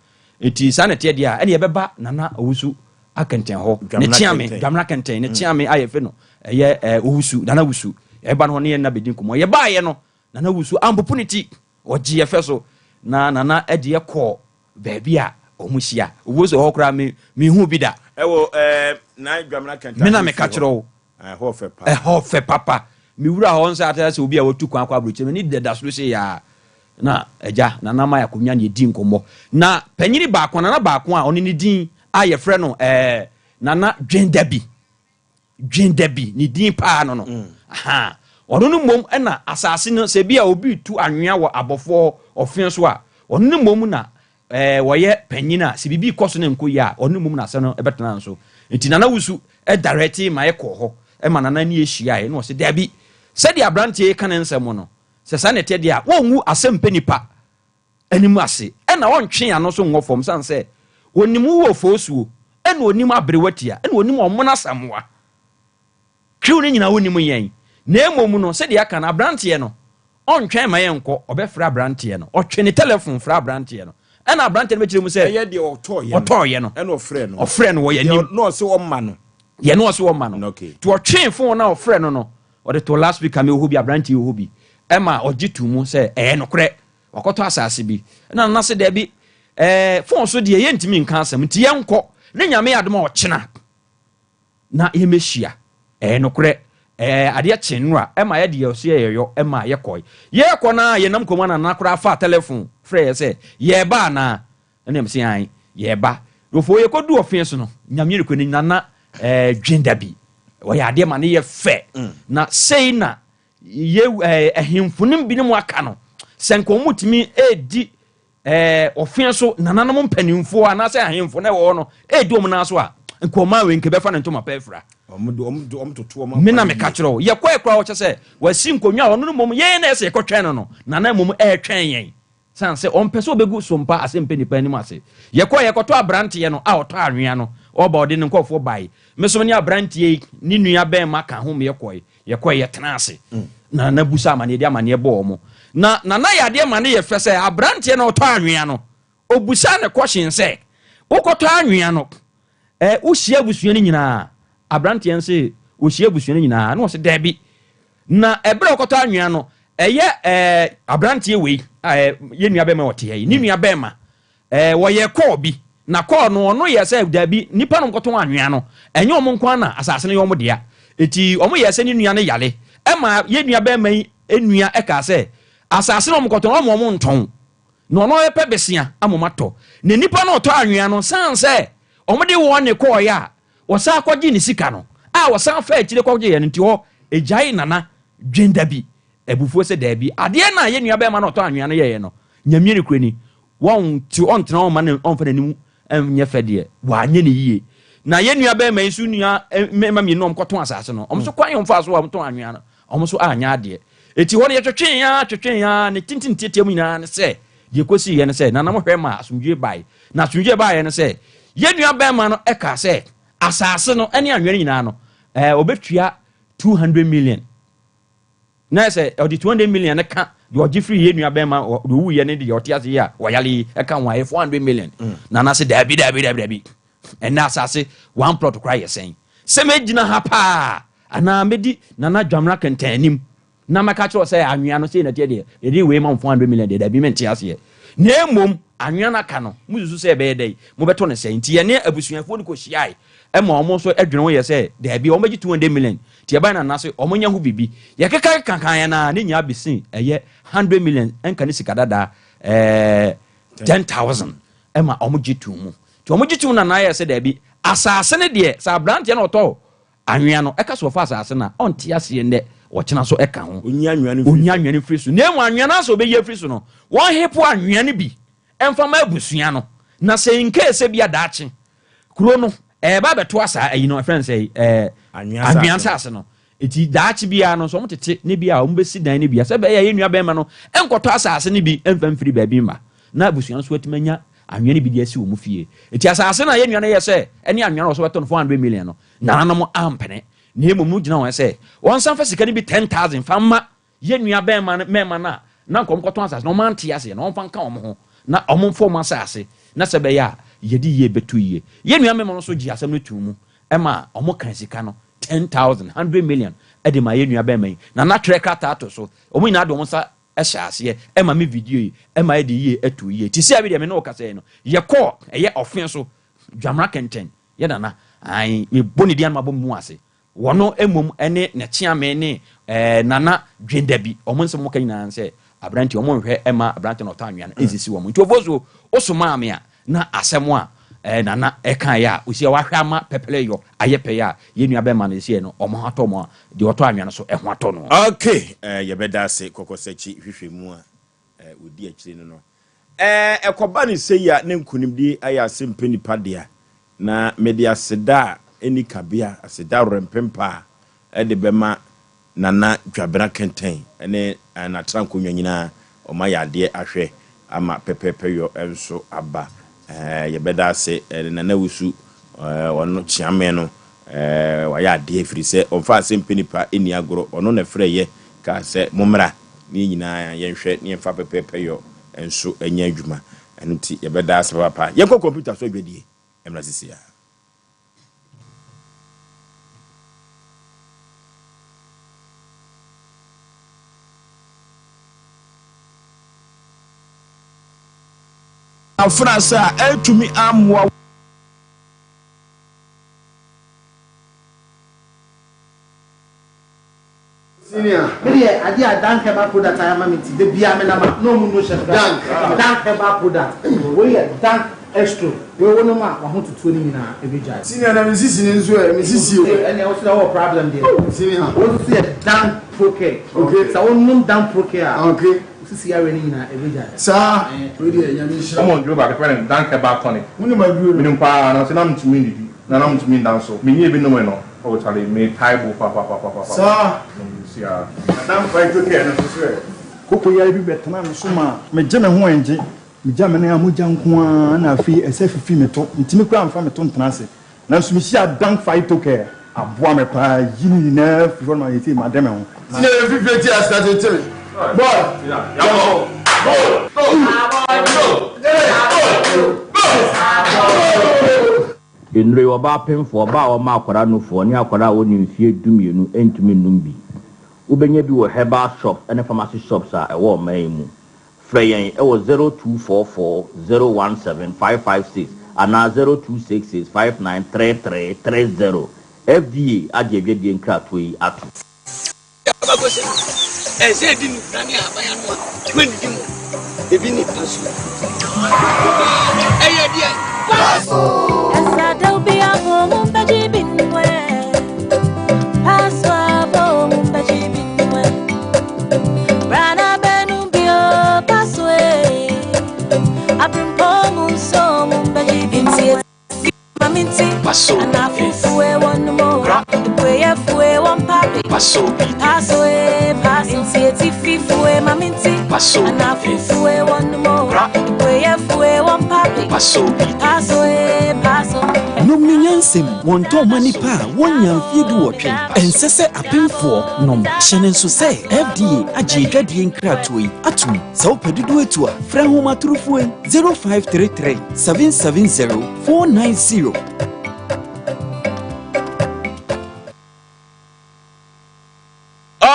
Nti saa na ɛteɛ deɛ a, ɛne yɛbɛba Nana Owusu Akɛntɛn hɔ. Ne Kyiame, Dwamena Kɛntɛn, ne Kyiame a yɛfrɛ no ɛyɛ Owusu, Nana Owusu. Yɛba no hɔ ne yɛn nna bɛdi nkɔmmɔ. Yɛbaeɛ no, Nana Owusu ampopo ne ti. Ɔgye yɛ fɛ so na Nana de yɛ kɔɔ baabi a wɔn hyia. Owusu hɔ koraa me mehu bi da. Ɛwɔ ɛɛ na Dwamena Kɛntɛn. Me na meka kyerɛ wo. Ɛhɔ fɛ paa. Ɛhɔ fɛ papa. Me wura hɔ nso ate sɛ obi a watu kwan akɔ aburokyire m'ani deda soro sei aa na agya Nana ma yɛ akonnwa na yɛdi nkɔmmɔ. Na panyini baako, Nana baako a ɔne ne din a yɛfrɛ no ɛɛ Nana Dwendabi. Dwendabi, ne din paa no no. Aha. Ɔno no mmom na asase no sɛ bi a obi tu anwea wɔ abɔfoɔ ɔfe so a, ɔno no mmom na wɔyɛ panyin a sɛ biribi kɔ so na nkɔ yie a, ɔno mmom na asɛm no bɛtena nso. Nti Nana Wusu direct ma yɛkɔɔ hɔ ma Nana ne yɛhyiaeɛ na ɔse daabi, sɛdeɛ aberanteɛ yi ka ne nsɛm no, sɛ saa na ɛteɛ deɛ a, wɔngu asɛm mpɛ nipa anim ase, ɛna ɔntwe ano so nwɔ fam, sane sɛ ɔnim wo wɔ foosuo, ɛna ɔnim aberewa tia, ɛna ɔnim ɔmono asamoa. Twiw no nyinaa ɔnim yɛn. Na mmom no, sɛdeɛ aka no, aberanteɛ no, ɔntwɛn ma yɛnkɔ, ɔbɛfrɛ aberanteɛ no. Ɔtwe ne telefon frɛ aberanteɛ no. Ɛna aberanteɛ no bɛkyerɛ mu sɛ, Ɛyɛ deɛ ɔtɔɔyɛ no. Ɔtɔɔyɛ no. Ɛna ɔfrɛ no. Ɔfrɛ no wɔ yɛn anim. Deɛ na ɔse ɔmma no. Deɛ na ɔse ɔmma no. Okay. Nti ɔtwee fon no a ɔfrɛ no no, ɔde too loudspeaker, mewɔ hɔ bi, aberanteɛ wɔ hɔ bi, ɛma ɔgye too mu sɛ ɛyɛ nokorɛ, wakɔtɔ asase bi. Ɛna Nana se daabi, ɛɛ fon so deɛ yɛntumi nka asɛm, nti yɛnkɔ, ne Nyame adom a ɔkyena. na yɛmmɛhyia. Ɛyɛ nokorɛ, ɛɛ, adeɛ kyee nnora, ɛma yɛde yɛn so yɛyɔ ɛma yɛkɔe. Yɛrekɔ no ara, yɛnam kurom a na Nana koraa faa tɛlɛfon frɛɛ yɛn sɛ, Yɛreba anaa? Ɛna mese, Aane, yɛreba. Ofoo yɛkɔduu ɔfee so no, Nyame nokorɛ ni, Nana, ɛɛ, Dwendabi, ɔyɛ adeɛ ma no yɛ fɛ. Na sei na yɛ, ɛɛ, ahemfo no binom aka no, sɛ nka wɔtumi redi Ɛɛ, ɔfeɛ so nananom mpanimfoɔ anaasɛ ahemfo na ɛwɔ hɔ no redi wɔn nan so a, nka ɔman wei nka ɛbɛfa ne ntoma pa afira. Me na meka kyerɛ wo, yɛkɔɛ koraa ɔkyɛ sɛ wasi nkonnwa a ɔno no mmom yɛn na ɛsɛ yɛkɔtwɛn no no, nana mmom ɛretwɛn yɛn. Sane sɛ ɔmpɛ sɛ ɔbɛgu so mpa ase mpɛ nipa anim ase. Yɛkɔɛ yɛkɔtɔ aberanteɛ no a ɔtɔ anwea no, ɔba ɔde ne nkurɔfoɔ bae. Me nso me ne aberanteɛ yi ne nua bɛrima ka ho yɛkɔe. Yɛkɔe, yɛtenaa ase, na Nana busa amaneɛ de amaneɛ bɔɔ wɔn. Na Nana yɛ adeɛ ma no yɛ fɛ sɛ aberanteɛ no ɔtɔ anwea no, ɔbusaa no kɔhyen sɛ, Wokɔtɔ anwea no, ɛ, wohyia abusua no nyinaa? Aberanteɛ no se ɔhyia abusua no nyinaa. Na ɔse daabi. Na ɛberɛ a ɔkɔtɔ anwea no, ɛyɛ ɛ, aberanteɛ wei, ɛ, yɛn nua bɛrima ɔte ha yi, ne nua bɛrima Ɛɛ, wɔyɛɛ kɔɔ bi, na kɔɔ no, ɔno yɛɛ sɛ, dabi, nnipa no nkɔtɔn anwea no, ɛnyɛ wɔn nko ara na asase no yɛ wɔn dea. Enti wɔyɛɛ sɛ ne nua no yare. Ɛma yɛn nua barima yi nua kaa sɛ, asase no a wɔkɔtɔn no, ɔmma wɔntɔn, na ɔno ara bɛpɛ besea ama wɔatɔ. Na nnipa no retɔ anwea no, sane sɛ wɔde wɔn ne kɔɔeɛ a, wɔsan kɔgyee ne sika no, a wɔsan faa akyire kɔgyeeɛ no, nti hɔ, ɛgyae Nana Dwendabi abufuo sɛ, Dabi, adeɛ no a yɛn nua barima no a ɔtɔ anwea no yɛeɛ no, Nyame nokorɛ ni, Wɔnte, ɔntena hɔ mma no ɔmfa n'anim nyɛ fɛ deɛ, wanyɛ no yie. Na yɛn nua barima yi nso nua mmarima mmienu a wɔkɔtɔn asase no, wɔn nso kwan a wɔfaa so a wɔtɔn anwea no, wɔn nso anyɛ adeɛ. Eti hɔ no yɛtwetwee ara twetwee ara, ne tenten tiatia mu nyinaa ne sɛ, deɛ ɛkɔsiiɛ ne sɛ, Nana mohwɛ maa asomdwoeɛ baeɛ. Na asomdwoeɛ baeɛ ne sɛ, yɛn nua barima no kaa sɛ, asase no ne anwea no nyinaa no, ɛɛ ɔbɛtua 200 million. Na sɛ ɔde 200 million no ka deɛ ɔgye firi yɛn nua bɛrima deɛ ɔwuiɛ ne deɛ ɔte ase yi a ɔyare yi ɛka ho a ɛyɛ 400 million. Mm. Na na se daabi daabi daabi daabi ɛnɛ asase one plot koraa yɛ sɛn sɛ mɛgyina ha paa anaa mɛdi Nana Dwamena Kɛntɛn anim na mɛka kyerɛ sɛ anwea no sei na ɛteɛ deɛ yɛde wei ma 400 million deɛ daabi mente aseɛ na mmom anwea no aka no mususu sɛ ɛbɛyɛ dɛn mobɛtɔ no sɛn nti yɛne abusuafoɔ no kɔhyiae Ɛma wɔn nso dwene ho yɛ sɛ, Dabi, wɔbɛgye 200 million. Nti ɛbae na nna se wɔnyɛ ho biribi. Yɛkekakeka kaeɛ no ara, ne nyinaa bɛsi ɛyɛ 100 million, ɛnka ne sika dada ɛɛ 10,000. Ɛma wɔgye too mu. Nti wɔgye too mu na nna ayɛ sɛ dabi, asase no deɛ, sɛ aberanteɛ no ɔtɔ anwea no, ɛka sɛ ɔfa asase no a, ɔnte aseɛ nnɛ, ɔkyena nso ɛka ho. Ɔnyi anwea no mfiri Ɔnyi anwea no mfiri so. Na mmom anwea no ara sɛ ɔbɛyi afiri so no, wɔnhepo anwea no bi mfa ma abusua no, na sɛ in case sɛ bi a daakye Kuro no ɛɛba abɛto asa ayi no ɛfrɛ no sɛ ɛɛ anwea nsaase no eti daakye biara no nso wɔn tete ne bi a wɔn bɛsi dan no bi a sɛ bɛyɛ yɛn nua bɛrima no nkɔtɔ asaase no bi mfa mfiri baabi mma na abusua nso atumi anya anwea no bi de asi wɔn fie eti asaase no a yɛn nua no yɛ sɛ ɛne anwea no wɔsɔ bɛtɔ no 400 million no nananom ampene na mmom no gyina wɔn sɛ wɔn nsa fa sika no bi 10,000 fa mma Yɛn nua bɛɛma no mɛɛma no a na nka wɔn kɔtɔn asase no wɔn ante aseɛ na wɔn fa nka wɔn ho na wɔn mfa wɔn asase na sɛ ɛbɛyɛ a yɛde yie bɛto yie. Yɛn nua mɛɛma no nso gyee asɛm no too mu ɛma wɔn kan sika no 10,000, 100 million ɛde maa yɛn nua bɛɛma yi na na twerɛ krataa to so. Wɔn nyinaa de wɔn nsa hyɛ aseɛ ɛma me video yi ɛma yɛde yie ɛto yie. Te sɛ bi deɛ me ne wo kasa yi no yɛkɔɔ ɛyɛ ɔfe so Dwamena Kɛntɛn yɛ nana ae mebɔ ne din a na mabɔ me mu ase. Wɔno mmom ne Nakyeame ne Nana Dwendabi, wɔn nsɛm a wɔka nyinaa ne sɛ aberanteɛ, wɔn nhwɛ mma aberanteɛ na ɔtɔ anwea no nsisi wɔn. Nti Ofosuo, wosomaa me a, na asɛm a Nana kaeɛ a ɔsi a wahwɛ ama pɛpɛlɛ yɔ ayɛ pɛyɛ a yɛn nua bɛrima no seɛ no, wɔn ho atɔ wɔn a, deɛ ɔtɔ anwea no so ho atɔ no. Ok, yɛbɛda ase kɔkɔsakyi hwehwɛmu a wɔdi akyire no no. Ɛkɔba no sei a na nkonimdie ayɛ asɛmpɛ nipa dea, na mede aseda a ɛnni kabea, aseda werɛmpempa a de bɛma Nana Dwabena Kɛntɛn ne n'atenankonnwa nyinaa, wɔayɛ adeɛ ahwɛ ama pɛpɛɛpɛyɔ nso aba. Yɛbɛda ase Nana Wusu, ɔno Kyeame no, wayɛ adeɛ ɛfiri sɛ ɔmfa asɛmpɛ nipa nni agorɔ, ɔno na ɛfrɛeɛ kaa sɛ mommra na yɛn nyinaa yɛnhwɛ na yɛmfa pɛpɛɛpɛyɔ nso nyɛ adwuma. Ɛno nti yɛbɛda ase papaapa. Yɛnkɔ kɔmputa so adwadie mmra sisi ara. Afenase a antumi ammoa. nua. Me deɛ adeɛ a Dank Herbal Product ayɛ ama me nti da biara me nam a na ɔmo nnu hyɛ me Dank. Dank Herbal Product wei yɛ Dank Extro wei wo nom a w'ahototoɔ no nyinaa ɛbɛgyae. Senior na me sisi no nso ɛ me sisi o. Ɛnneɛ wo so deɛ wowɔ problem deɛ. Senior. Wei nso yɛ Dank Procare. Okay. Sɛ wo nom Dank Procare a. Okay. Wo sisi yareɛ no nyinaa ɛbɛgyae. Saa. Wei deɛ Nyame nhyira. Wɔn aduro baako yɛfrɛ no Dank Herbal Tonic. Wonim aduro no? Menim paa nanso na mentumi nnidi na na mentumi nda nso. Menyɛɛ bi nomee no oh charlie metae bo papapapapapa. Saa. Mesia. Na Dank Phyto Care no nso so ɛ? Koko yare bi bɛtenaa me so maa megye me ho ɛngye. Megya me nan a mogya nko ara na afei ɛsɛ fifi me to. Mentumi koraa mfa me to ntena ase. Nanso mehyiaa Dank Phyto Care. Aboa me paa ayi ne nyinaa afiri hɔ no ma seesei made me ho. Senior yɛ fifire ti a start te me. Boy yɛnkɔ. Go go go go go. Nnuro yi, ɔbaa pemfoɔ, ɔbaa a ɔma akwadaa nufoɔ, ne akwadaa a ɔnni mfeɛ dumienu ntumi nnom bi. Wobɛnya bi wɔ herbal shops ne pharmacy shops a ɛwɔ ɔman yi mu. Frɛ yɛn wɔ 0244 017 556 anaa 0266 5933 30. FDA agye adwadie nkratoɔ yi atom. Abakɔsɛm, Ɛsɛ edi nnubra ne ahaban ano a wɔannidi mu. Ebi ne paso. Ɛyɛ deɛn? Paso! Paso Gra Paso Paso Gra Paso Nom no nyansam, wɔntɔn mma nnipa a wɔnnya mfeɛ duwɔtwe. Ɛnsɛ sɛ apemfoɔ nom. Hyɛ no nso sɛ FDA agye adwadie nkratoɔ yi atom. Sɛ wopɛ dodoɔ atu a, frɛ ahomatorofoɔ yi 0533 770 490.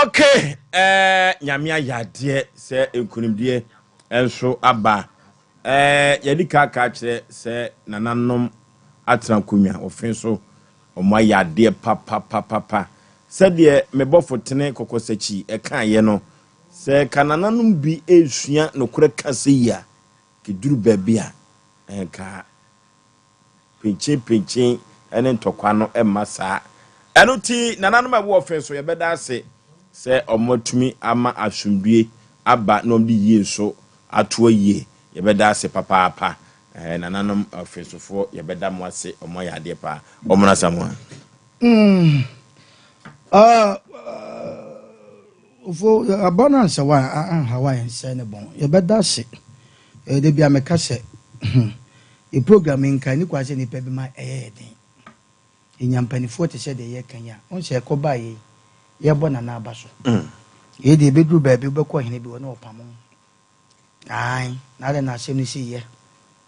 Ok eh, Nyame ayɛ adeɛ sɛ nkunimdie nso aba eh, Yɛadi ka aka akyerɛ sɛ nananom atena nkonnwa ɔfe so, wɔn ayɛ adeɛ papapapapa. Sɛdeɛ me bɔfo tene kɔkɔsakyi ɛkaeɛ no, sɛ ka nananom bi resua nokorɛ ka sei a, Ɛduru baabi a, nka pinkyin-pinkyin ne ntɔkwa no mma saa. Ɛno nti, nananom a ɛwɔ ɔfe nso, yɛbɛda ase sɛ wɔatumi ama asomdwoe aba na wɔde yie nso atoa yie. Yɛbɛda ase papaapa. Ɛɛ, nananom ɔfesofoɔ, yɛbɛda mo ase. Wɔayɛ adeɛ paa. Wɔn Asamoah. Mm. Uh, Ofo, aba no ansɛ wo a, anhaw a ɛnsɛe ne bɔn. Yɛbɛda ase. Eh, da bi a meka sɛ, hmm, yɛ program yi nka ɛni kwan sɛ nnipa bi ma ɛyɛ yɛ den. Yɛnya mpanimfoɔ te sɛ deɛ yɛreka yi a, wohu sɛ ɛkɔbaa yei, yɛrebɔ Nana aba so. Yei deɛ ɛbɛduru baabi wobɛkɔ ɔhene bi hɔ na ɔpamo wo. Aane, na adɛn na asɛm no sii yɛ?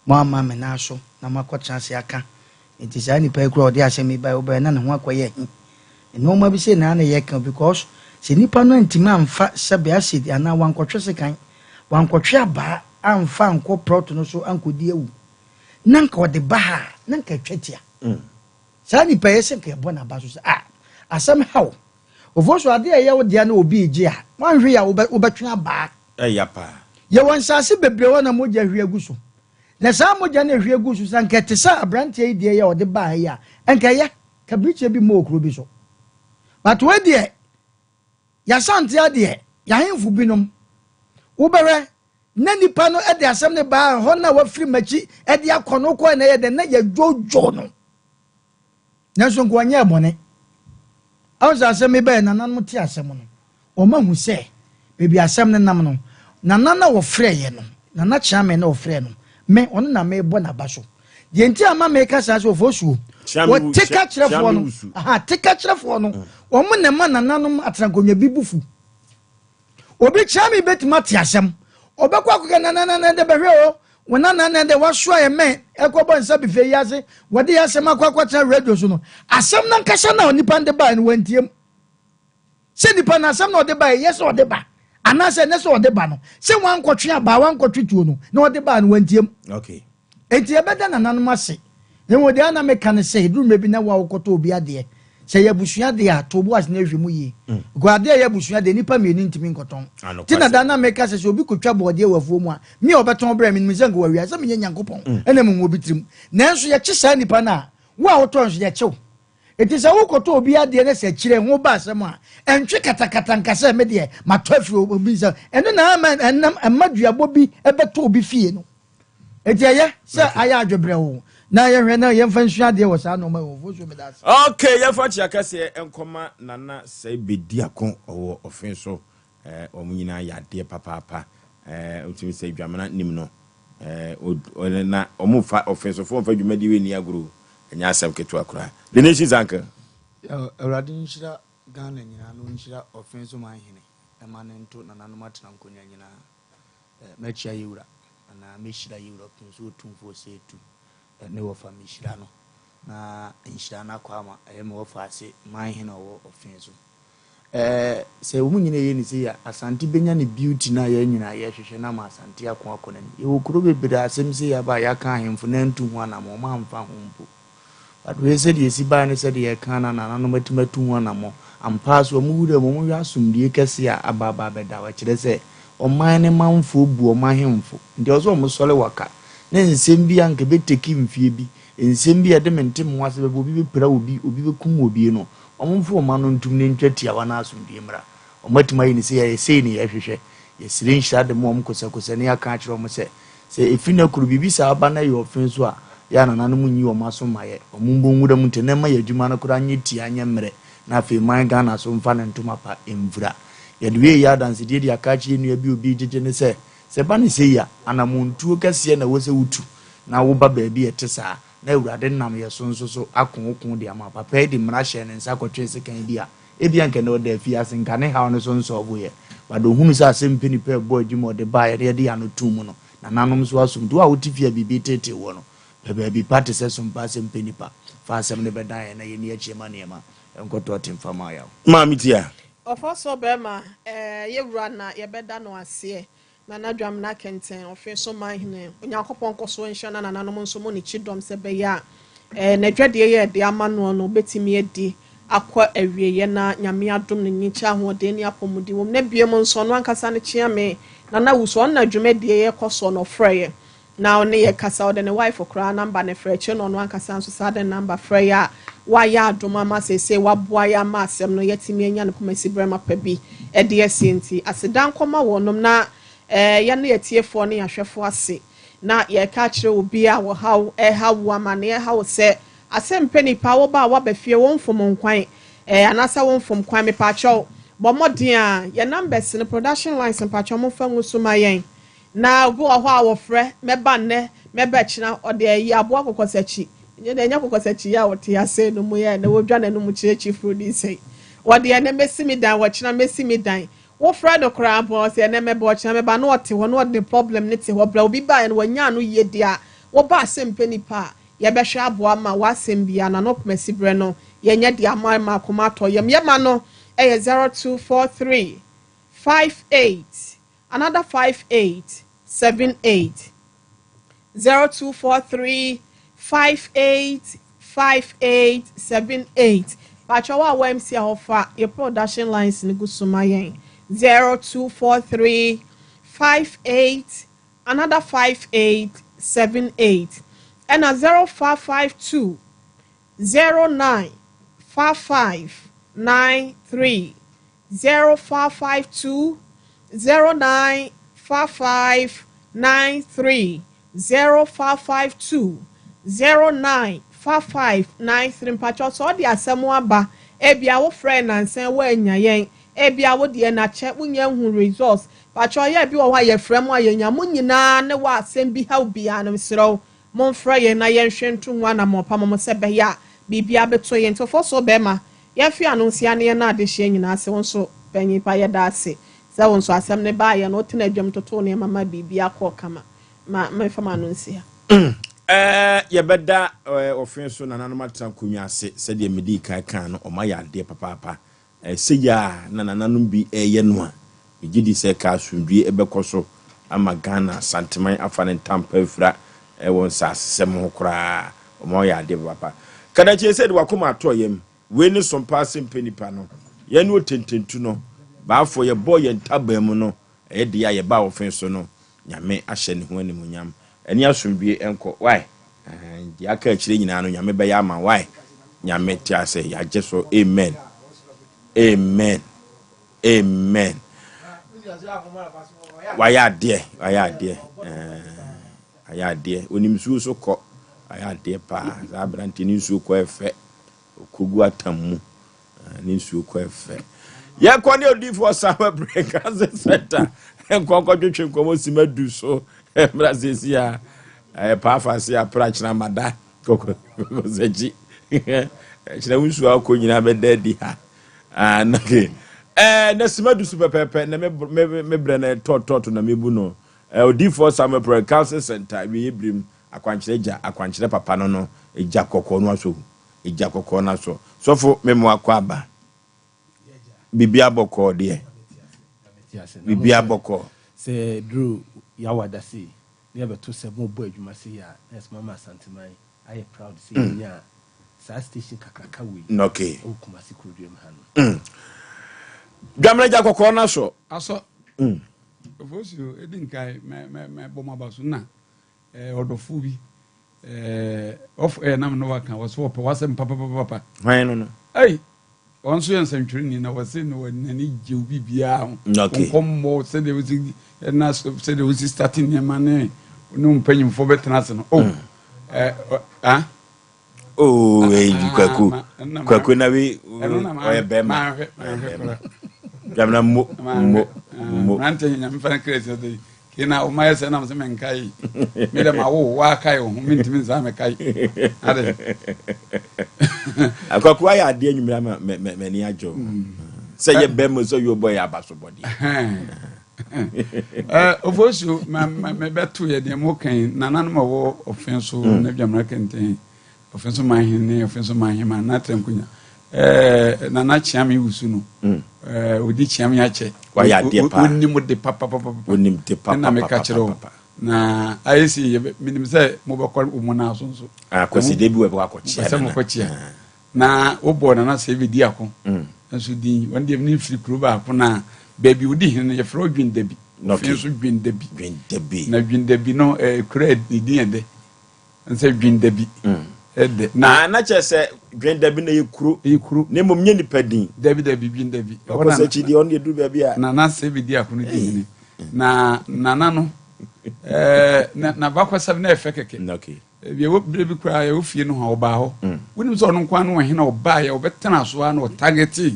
Moamma me nan so na moakɔtena ase aka. Enti saa nipa yi koraa a ɔde asɛm yi baeɛ, wobɛhwɛ na ne ho akɔyɛ ahi. Nnoɔma bi sei na na yɛka because sɛ nipa no antumi amfa sɛbe acid anaa wankɔtwe sekan, wankɔtwe abaa amfa ankɔ plot no so ankɔdi awu na nka ɔde ba ha a, na nka atwa tia. Saa nipa yi ɛsɛ nka yɛbɔ n'aba so sɛ ah, asɛm ha wo. Ofosu adeɛ a ɛyɛ wo dea na obi regye a, woanhwɛ yie a wobɛtwe abaa. Ɛya paa. Yɛwɔ nsase bebree hɔ na mogya hwie agu so. Na saa mogya no a ehwie guu so, sɛ anka ɛte sɛ aberanteɛ yi deɛ yi a ɔde baa ha yi a, anka ɛyɛ. Ka birikyie bi mmɔ wɔ kuro bi so. But wei deɛ, y'Asante adeɛ, y'ahemfo binom, wobɛhwɛ na nipa no de asɛm no baa hɔ na wafiri m'akyi de akɔ no, wokɔɛ na ɛyɛ dɛn na yɛdwodwo no. Nanso nka ɔnyɛɛ bɔne. Ahu sɛ asɛm yi bɛyɛ nananom te asɛm no, wɔahu sɛ baabi asɛm no nam no, nana no a wɔfrɛeɛ no, Nana Kyeame na wɔfrɛɛ no, me, ɔno na merebɔ n'aba so. Deɛ nti a ama meka saa sɛ Ofosuo, wɔte ka kyerɛfoɔ no, aha, te ka kyerɛfoɔ no, wɔn na ɛma nananom atenankonnwa bi bo fu. Obi Kyeame bɛtumi ate asɛm, ɔbɛkɔ akɔka nana nana dɛ bɛhwɛ o, wo nana nana dɛ wasoa yɛn mɛn ɛkɔbɔ nsa bife yi ase, wɔde yɛn asɛm akɔ akɔtena radio so no, asɛm no ankasa no a onipa no de baeɛ no wantie mu. Sɛ nipa no asɛm na ɔde baeɛ, yɛ sɛ ɔde ba, anaasɛ ɛnɛ sɛ ɔde ba no, sɛ wankɔtwe abaa, wankɔtwe tuo no, na ɔde baa no wantie mu. Okay. Enti yɛbɛda nananom ase. Na mmom deɛ na meka ne sɛ, ɛduru mmerɛ bi na wo a wokɔtɔ obi adeɛ, Sɛ ɛyɛ abusua deɛ a, to wo bo ase na hwɛ mu yie. Because adeɛ a ɛyɛ abusua deɛ, nnipa mmienu ntumi nkɔtɔn. Nti na daa na meka sɛ, sɛ obi kɔtwa bɔɔdeɛ wɔ afuo mu a, me a ɔbɛtɔn brɛ me no, menim sɛ nka wawia. Sɛ menyɛ Nyankopɔn na mehu obi tirim. Nanso yɛkye saa nipa no a, wo a wotɔn nso yɛkye wo. Enti sɛ wokɔtɔ obi adeɛ na sɛ akyire ho ba asɛm a, ɛntwe katakata nka sɛ me deɛ matɔ afiri obi nsam. Ɛno na ama ɛnam ɛma duabɔ bi bɛtɔ obi fie no. Enti ɛyɛ sɛ ayɛ adwebrɛw na yɛhwɛ na yɛmfa nsua adeɛ wɔ saa nnoɔma yi ho. Fosuo meda ase. Ok yɛmfa nkyea kɛseɛ nkɔma Nana Sɛe Bediako ɔwɔ ɔfe so eh, wɔn nyinaa yɛ adeɛ papaapa eh, wotumi sɛ Dwamena nim no eh, na wɔn fa ɔfesofoɔ mfa dwumadie wei nni agorɔ o, ɛnyɛ asɛm ketewa koraa. The Nation's Uncle. Awurade nhyira Ghana nyinaa na ɔnhyira Ɔfenso man hene ma no nto nananom atena nkonwa nyinaa. Mɛkyea yɛwura anaa mɛhyira yɛwura Ɔfenso Otumfoɔ Osei-Tutu ne wɔfa mehyira no na nhyira no akɔ ama ɛyɛ me wɔfa ase man hene a ɔwɔ Ɔfenso. Ɛɛ sɛ wɔn nyinaa yɛ no sei a, Asante bɛnya ne beauty no a yɛn nyinaa yɛhwehwɛ no ama Asante ako akɔ n'anim. Yɛwɔ kuro bebree a asɛm sei aba a yɛaka ahemfo no antu ho anammɔn, wɔamfa ho mpo. But wei sɛdeɛ ɛsi baeɛ ne sɛdeɛ yɛka no a nananom atumi atu ho anammɔn. Ampa ara so wɔn wura mu, wɔhwɛ asomdwoeɛ kɛseɛ a aba aba abɛda hɔ. Ɛkyerɛ sɛ ɔman no manfoɔ bu wɔn ahemfo. Nti ɛwɔ sɛ wɔsɔre waka. Ne nsɛm bi a anka ɛbɛteki mfeɛ bi, nsɛm bi a ɛde mente me ho ase bɛba, obi bɛpira obi, obi bɛkum obi no, Wɔmfa wɔn ano ntom na entwa tiawa na asomdwoe mmra. Wɔatumi ayɛ no sei a, ɛyɛ sei na yɛhwehwɛ. Yɛsrɛ nhyira de ma wɔn kosɛkosɛ na yɛaka akyerɛ wɔn sɛ, sɛ efi nnɛ koro biribi saa ba na ɛyɛ ɔfe nso a, yɛ a nananom nyi wɔn aso mma yɛ. Wɔmmɔ nwura mu ntɛm na ɛmma yɛn adwuma no koraa nyɛ tiaa nyɛ mmerɛ na afei man Ghana so mfa ne ntoma pa mfira. Yɛde wei reyɛ adansedie de aka akyerɛ yɛn nua bi a obi regyegye no sɛ, sɛ ɛba no sei a, anammɔntuo kɛseɛ na ɛwɔ sɛ wotu na woba baabi a ɛte saa. Na Awurade nam yɛ so nso so ako wo ko de ama wo. Papa yi de mmara hyɛɛ ne nsa kɔtwee sekan bi a, ebia anka ɛnnɛ ɔda afiase, nka ne haw no so nsɔlvo yɛ. But ohunu sɛ asɛm pɛ nipa ɛbɔ adwuma a ɔde baeɛ na yɛde yɛn ano too mu no, nananom nso asom. Nti wo a wote fie a biribi reteetee woɔ no, pɛ baabi pa te sɛ sompa asɛm pɛ nipa. Fa asɛm no bɛdan yɛn na yɛnni akyire ma nneɛma nkɔtɔ ɔte mfa mma yaw. Maame Tia. Ɔfa so bɛrima eh, yɛwura na yɛbɛda no aseɛ. Nana Dwamena Kɛntɛn, Ɔfe so Manhene, Onyankopɔn nkɔsoɔ nhyira na nananom nso mo ne kyidɔm sɛ ɛbɛyɛ a n'adwadie yɛ ɛde ama noɔ no ɔbɛtumi adi akɔ awieɛ na Nyame adom no nyikyɛ ahoɔden ne apɔmuden wɔ mu na biom nso ɔno ankasa no Kyeame Nana Wusu ɔno na dwumadie yɛ kɔ soɔ no ɔfrɛeɛ na ɔne yɛ kasa ɔde ne wife koraa number no frɛ akyire na ɔno ankasa nso saa de ne number frɛeɛ a wayɛ adom ama seesei waboa yɛ ama asɛm no yɛatumi anya no pomasi berɛ mapa bi de asie nti aseda nkɔma wɔnom na yɛne atiefoɔ ne ahwɛfoɔ ase na yɛreka akyerɛ obi a wɔhaw ɛha wo amaneɛ ɛha wo sɛ asɛm pɛ nipa woba a woaba fie wo mfom nkwan anaasɛ wo mfom kwan mepaakyɛw bɔ mmɔden a yɛ numbers no production lines mpaakyɛw momfa ngu so ma yɛn Na obi wɔ hɔ a wɔfrɛ, mɛba nnɛ, mɛba kyena, ɔde ayi aboa kɔkɔsakyi, ɛnyɛ dɛ, ɛnyɛ kɔkɔsakyi yi a wɔte ase no mu yɛ na wɔdwa n'anom kyerɛ chief producer yi. Wɔde ɛnnɛ mɛsi me dan, wɔkyena mɛsi me dan. Wofrɛ no koraa mpo a, ɔse ɛnnɛ mɛba, ɔkyena mɛba, na ɔte hɔ, na ɔde ne problem no te hɔ. Berɛ a obi baeɛ no, wanya ano yie deɛ a, woba asɛm pɛ nipa a, yɛbɛhwɛ aboa ma w'asɛm biara no, ano pomasi berɛ no, yɛnyɛ de ama ma akoma atɔ yam. Yɛma no yɛ 0243 58 Another 58 78 0243 58 58 78 Pakyɛ wo a wo MC a hɔ fa yɛ production lines no gu so ma yɛn 0243 58 another 58 78 ɛna 0552 09 55 93 0552 09 55 93 0552 09 55 93 Mpakyɛw sɛ ɔde asɛm aba ebia wo frɛɛ nansa yi woannya yɛn ebia wo deɛ na kyɛ wonnya nhu results Mpakyɛw yɛ bi wɔ hɔ a yɛfrɛ mo a yɛnya mo nyinaa ne wɔ asɛm bi haw biara no mesrɛ wo Momfrɛ yɛn na yɛnhwɛ nto ho anammɔn pa ma mo sɛ ɛbɛyɛ a biribiara bɛtɔ yie. Nti so bɛrima, yɛmfe ano nsia ne yɛn adehyeɛ nyinaa ase. Wo nso, panyin pa, yɛda ase sɛ wo nso asɛm no baeɛ no, wotenaa dwam totoo nneɛma ma biribiara kɔɔ kama. Ma memfa m'ano nsi ha. Ɛɛ, yɛbɛda ɔfe so nananom atena nkonnwa ase. Sɛdeɛ medii kan kaa no, wɔayɛ adeɛ papaapa. Sei a na nananom bi reyɛ no a, megye di sɛ ka asomdwie bɛkɔ so ama Ghana Asanteman afa ne ntampa afira wɔ nsasesɛm ho koraa. Wɔayɛ adeɛ papaapa. Kadakyie sɛ de w'akoma atɔ yam. Wei ne sompa ase mpɛ nipa no. Yɛn ne otententu no. Baafoɔ yɛbɔɔ yɛn ntaban mu no, ɛyɛ deɛ a yɛbaa ɔfe so no, Nyame ahyɛ ne ho animuonyam. Ɛne asomdwie nkɔ wai eh, deɛ aka akyire nyinaa no Nyame bɛyɛ ama wai Nyame te ase, yɛagye so amen, amen, amen. Wayɛ adeɛ, wayɛ adeɛ eh, wayɛ adeɛ, onim nsuo so kɔ, wayɛ adeɛ paa, saa aberanteɛ ne nsuo kɔ ɛfɛ. Ɔkɔgu atam mu ne nsuo kɔ ɛfɛ. Yɛkɔ ne odiifoɔ Samuel Brenkase Center nkɔnkɔtwetwe nkɔmmɔ sima du so mmra sɛsi a ɛyɛ paafa ase apra kyena mada kɔkɔsakyi kyena wo nsuo akɔ nyinaa bɛda adi ha ah, nake eh, na sima du so pɛpɛpɛ na me brɛ no tɔɔtɔɔto na mebu no eh, odiifoɔ Samuel Brenkase Center wieɛ birim Akwankyerɛ gya, akwankyerɛ papa no no gya kɔkɔɔ no asɔ o, gya kɔkɔɔ no asɔ. Sɔfo me mo akɔ aba. Biribiara bɔkɔɔ deɛ. Biribiara bɔkɔɔ. Sɛ ɛduru Yawada sei na yɛbɛto sɛ mobɔ adwuma sei a, na ɛsɛ mama Asanteman ayɛ proud sɛ yɛnyaa saa station kakraka wei Okay. wɔ Kumasi kuroduam ha no. Dwamena gya kɔkɔɔ no asɔ. Asɔ. Ofosuo, edi nkan mɛ mɛ mɛbɔ mo aba so na Eh, ɔdɔfo bi. Eh, off air na me ne waka, wɔsɛ wɔpɛ w'asɛm papapapapa. Hwan no no? Ei, wɔn nso yɛ nsɛntwerɛni na wɔse no n'ani gye wo biribiara ho. Okay. Nkɔmmɔ sɛdeɛ wosi na sɛdeɛ wosi start nneɛma ne ne wo mpanyimfoɔ bɛtena ase no. Oh, mm. eh, ah. Oh, eh, ah, kwaku. Kwaku na we ɔyɛ bɛrima. Dwamena mo mo mo. Mmerante nyame fa no kra sɛ sɛ kei na woma yɛ sɛ nam sɛ menkae. Me dɛ ma wo woakae wo ho mentumi nsa mekae. Ade. Kwaku ayɛ adeɛ anwummerɛ ama m'ani agye wo. Sɛ yɛ bɛrima sɛ yɛ ɔbɔ yɛ abasobɔdeɛ. Ofosu mebɛto yɛ deɛ mo kan nananom a ɛwɔ ɔfe so mm. na dwamena kɛntɛn ɔfe so man hene ne ɔfe so man hema na atena nkonya nana kyeame wusu no mm. ɔdi kyeame akyɛ ɔnim de papapapa ɛna meka kyerɛ wo na ayɛ si menim sɛ mobɛkɔ wo mu no so nso ah, sɛ mokɔkyea Na wobɔɔ Nana Seive Diako nso din. Wɔn deɛ ne firi kuro baako na baabi odi hene no yɛfrɛ hɔ Dwendabi. Ɔfe nso Dwendabi. Na Dwendabi no eh, kuro a ne din ɛdɛ. Nsɛ Dwendabi ɛdɛ. Na ah, na kyerɛ sɛ Dwendabi na ɛyɛ kuro. Ɛyɛ kuro. Na mmom nyɛ nipa din. Dabi dabi Dwendabi. Ɛhɔ na akyi deɛ ɔno deɛ duru baabi a. Nana Seive Diako no di hene. Na Nana no ɛɛ na n'abakɔsɛm na ɛfɛ kɛkɛ. Okay. Yɛwɔ berɛ bi koraa yɛwɔ fie no hɔ ɔbaa hɔ. Mm. Wonim sɛ ɔno nko ara ne ɔhene a ɔbaeɛ ɔbɛtena so ara na ɔtagete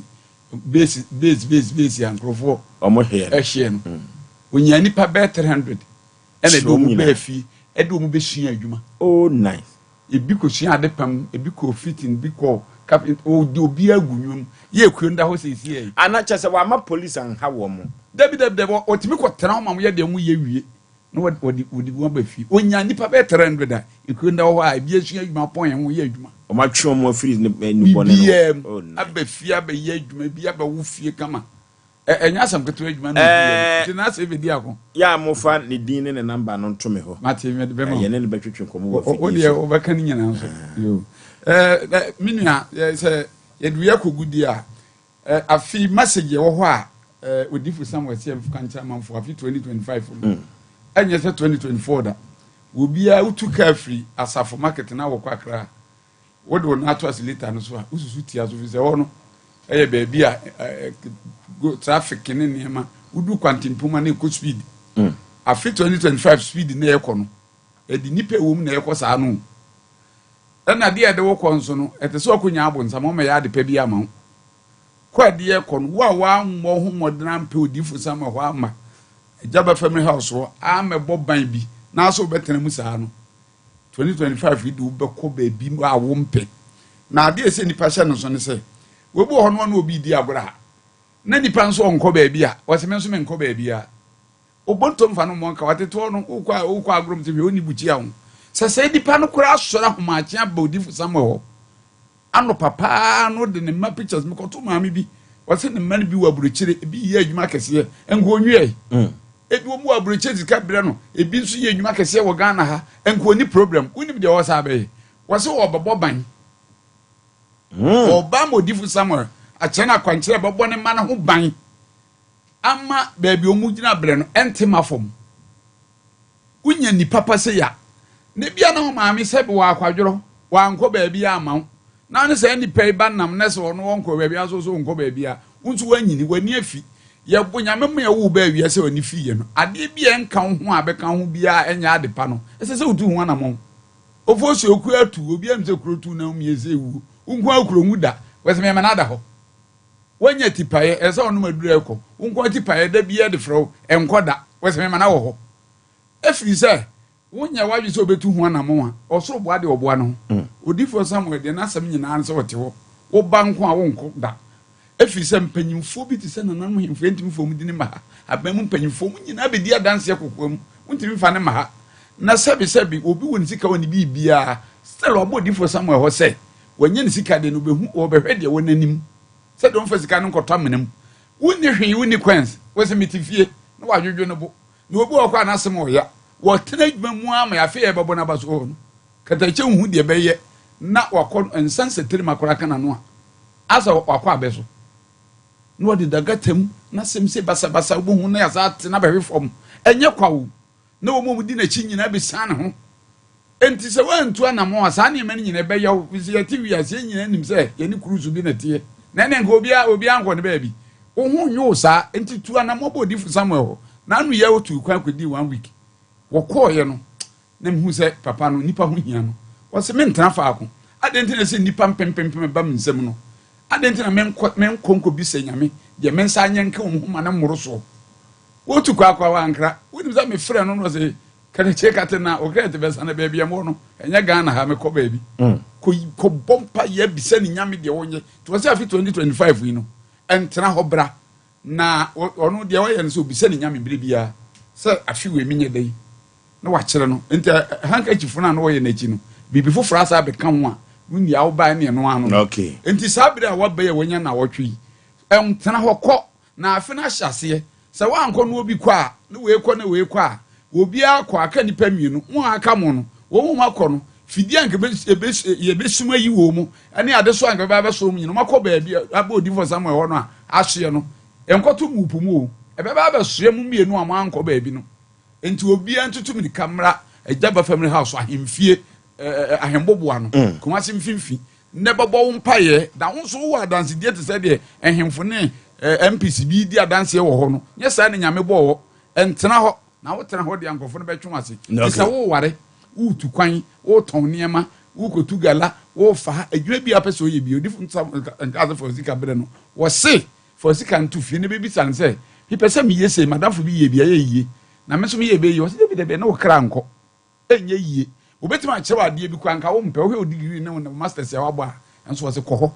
base base base base a nkurɔfoɔ ɔmo hyeɛ no. Ɛhyeɛ no. Mm. Onyaa nipa bɛyɛ 300 ɛna ɛde ɔmo bɛɛ fie ɛde ɔmo bɛsua adwuma. Oh nice. Ebi kɔsua ade pam, ebi kɔ fitting, ebi kɔ carpent, ɔde obiara gu nnwuma mu. Yɛ ekuo no da hɔ seesei yi. Ana kyerɛ sɛ wama police anha wɔn? Dabi dabi dabi ɔtumi kɔtena hɔ ma wɔyɛ deɛ wɔyɛ wie. Na wɔde wɔde wɔde wɔn aba fie. Onyaa nnipa bɛyɛ 300 a ekuo nda wɔ hɔ a ebi asua adwuma apɔn yɛn ho yɛ adwuma. Wɔn atwe wɔn afiri ne eh, nnubɔne no. Biribiara mu Oh, nice. aba fie abɛyɛ adwuma ebi abɛwo fie kama. Ɛ ɛnyɛ asɛm ketewa adwuma na obi yɛ no. Ɛɛ, Nti na asɛ ebedi ako. yɛ a mofa ne din ne ne namba no nto me hɔ. Mate mede bɛma Ɛɛ, wo. yɛne no bɛtwetwe nkɔmmɔ wɔ Wo wo afidie deɛ so. wobɛka ne nyinaa nso. Yoo. Ɛɛ ɛ me nua yɛ sɛ yɛde wei akɔgu deɛ a Eh, afe message ɛwɔ hɔ a eh, odifo Samuel sɛ yɛmfa nkyerɛ amanfoɔ afe 2025 no mm. ɛnyɛ sɛ 2024 da obiara wotu kaa firi asafo market na wɔkɔ akra wode wo nan ato asileta no so a wosusu tia so fi sɛ hɔ no ɛyɛ baabi a eh, eh, traffic ne nneɛma wodu kwantempoma na ɛkɔ speed mm. afe 2025 speed na ɛkɔ no ɛde nnipa ɛwɔ mu na ɛkɔ saa no Ɛna adeɛ a ɛde wo kɔ nso no, ɛte sɛ ɔkɔnya abonsam, ɔmmɛyɛ ade pa bi ama wo. Kɔ adeɛ kɔ no, wo a woammɔ ho mmɔden ampɛ odiyifo Samuel hɔ amma Agya ba family house hɔ ammɛbɔ ban bi na asɛ wobɛtena mu saa no, 2025 yi de wobɛkɔ baabi a wompɛ. Na adeɛ a ɛsɛ nnipa hyɛ no so ne sɛ, wɔbi wɔ hɔ no ɔne obi redi agorɔ a, na nipa nso ɔnkɔ baabi a, ɔsɛ me nso menkɔ baabi a. Obonto mfa no mmɔ nka watetoɔ no wokɔ a wokɔ agorɔ mu sɛ hwɛ ɔnni bukyia ho. Sɛ saa nipa no koraa sɔre ahomakye aba odifo Samuel hɔ anɔpa paa no de ne mma pictures mekɔto maame bi ɔsɛ ne mma no bi wɔ aburokyire ebi yɛ adwuma kɛseɛ nka ɔnwiɛe mm. ebi wɔn wɔ aburokyire sika brɛ no ebi nso yɛ adwuma kɛseɛ wɔ Ghana ha nka ɔni problem wonim deɛ ɔwɔ saa bɛyɛ wɔsɛ wɔbɛbɔ ban. Ɔba ma odifo Samuel akyerɛ no akwankyerɛ a ɛbɛbɔ ne mma no ho ban ama baabi a wɔgyina berɛ no ɛnte ma fam. Wonya ni papa sei a, na ebia na wo maame sɛbe wɔ akwadworɔ, wankɔ baabi amma wo, na wo ne saa nipa yi ba nam na sɛ ɔno ɔnkɔ baabi a so so wonkɔ baabi a, wo nso woanyini, w'ani afi. Yɛbo Nyame ma yɛwo wo baa wiase a w'ani fiiɛ no, adeɛ bi a ɛnka wo ho a ɛbɛka wo ho biara ɛnyɛ ade pa no, ɛsɛ sɛ wotu ho anamɔn. Ofosu okuo atu, obiara nim sɛ kuro tu na womie sɛ ewuo. Wo nko ara kuro nwu da, wɔsɛ mɛma no ada hɔ. Woanya tipaeɛ, ɛsɛ sɛ wonom aduro a ɛkɔ. Wo nko ara tipaeɛ, da biara de frɛ wo, ɛnkɔ da, wɔsɛ mɛma no awɔ hɔ. Ɛfiri sɛ wonyɛ w'adwene sɛ wobɛtu ho anammɔn a, ɔsoro boa deɛ ɔboa ne ho. Odiyifoɔ Samuel deɛ, n'asɛm nyinaa ne sɛ ɔte hɔ. Wo ba nko a, wonkɔ da. Ɛfiri sɛ mpanimfoɔ bi te sɛ nananom ahemfo, yɛntumi mfa wɔn dini mma ha. Aban mu mpanimfoɔ, wɔn nyinaa bɛdi adanseɛ kokoam. Wontumi mfa no mma ha. Na sɛbesɛbe, obi wɔ ne sika wɔ ne biribiara, still wabɔ odiyifoɔ Samuel hɔ sɛ, wanya ne sika deɛ no, ɔbɛhu, ɔbɛhwɛ deɛ ɛwɔ n'anim. Sɛdeɛ ɔmfa sika no nkɔtɔ amena mu. Wonni hwee, wonni coins. Wose mete fie, na wadwodwo ne bo. Na obi wɔ hɔ koraa a n'asɛm ɔya. Wɔtena adwuma mu ara ma afei a yɛbɛbɔ n'aba so hɔ no, katakyɛ nhu deɛ ɛbɛyɛ na wakɔ nsa nsɛtirim koraa ka n'ano a, asɛ wakɔ abɛ so. Na wɔde da gata mu, n'asɛm sɛ basabasa, wobɛhu na yɛasa ate na bɛhwe fam. Ɛnyɛ kwa o, na wɔn a wɔdi n'akyi nyinaa bɛsiane ne ho. Enti sɛ woantu anammɔn a, saa nneɛma no nyinaa ɛbɛyɛ wo. Efisɛ yɛte wiase, yɛn nyinaa nim sɛ yɛne kurusu bi na ɛteɛ. Na ɛnneɛ nka obiara, obiara nkɔ ne baabi. Wo ho nnwo wo saa. Enti tu anammɔn bɔ odiyifo Samuel hɔ. N'ano yɛ otuu kwan kɔdii one week. Wɔkɔeɛ no, na mehu sɛ papa no, nnipa ho hia no. Ɔse, Mentena faako. Adɛn nti na ɛsɛ sɛ nnipa mpempempem ba me nsam no? Adɛn nti na menkɔ, menkɔ nkɔbisa Nyame deɛ me nsa anyɛ nka wɔn ho ma no mmoro soɔ? Wotu kwaakwa wɔ Ankra. Wonim sɛ mefrɛɛ no na ɔse, Kɛnɛkyɛ kate na ɔkra te bɛsa na baabi a mewɔ no ɛnyɛ Ghana ha mekɔ baabi kɔ kɔbɔ mpa yɛ bisa ne nyame deɛ wɔnyɛ nti wɔsɛ afe 2025 yi no ɛntena hɔ bra na ɔno deɛ ɔyɛ no sɛ obisa ne nyame berɛ biara sɛ afe wei menyɛ dɛn na wakyerɛ no nti handkerchief no a na ɔyɛ n'akyi no biribi foforɔ asa abɛka ho a wonni a wobae ne ɛno ano no nti saa berɛ a waba yi a wanya nawɔtwe yi ɛntena hɔ kɔ Na afe no ahyɛ aseɛ. Sɛ woankɔ na obi kɔ a, na wei kɔ na wei kɔ a, obiara kɔ a, aka nnipa mmienu. Mo a aka mo no, wɔn a wɔakɔ no, fidie a anka yɛbɛsum ayi wɔn mu, ne adesoa a anka bɛba abɛsoa wɔn nyinaa, wɔakɔ baabi a abɔ odiyifoɔ Samuel hɔ no a ahyeɛ no, ɛnkɔto mo po mu o. Ɛbɛba abɛsoɛ mo mmienu a moankɔ baabi no. Enti obiara ntutu mmirika mmra Agya Ba Family House ahemfie, ahemboboa no, Kumasi mfimfini, Nnɛ bɛbɔ wo mpaeɛ, na wo nso wowɔ adansedie te sɛ deɛ nhemfo ne MPs bi di adanseɛ wɔ hɔ no. Nyɛ saa na Nyame bɔɔ hɔ. Ntena hɔ, na wotena hɔ deɛ nkurɔfoɔ no bɛtwe wo ase. Nti sɛ woware, woretu kwan, woretɔn nneɛma, worekɔtu gala, worefa ha, adwuma biara wopɛ sɛ woyɛ biara, odifo nsa nkaa sɛ fa wo sika brɛ no. Wɔse fa wo sika nto fie na bɛbisa no sɛ, mepɛ sɛ meyɛ sei, m'adamfo bi yɛɛ bi, ɛyɛ yie, na me nso meyɛ ɛbɛyɛ yie. Ɔse dabi dabi, ɛne wo kra nkɔ. Ɛnyɛ yie. Wobɛtumi akyerɛ wo adeɛ bi koraa nka wompɛ. Wohwɛ wo degree ne wo masters a woabɔ a, nso wɔse kɔ hɔ.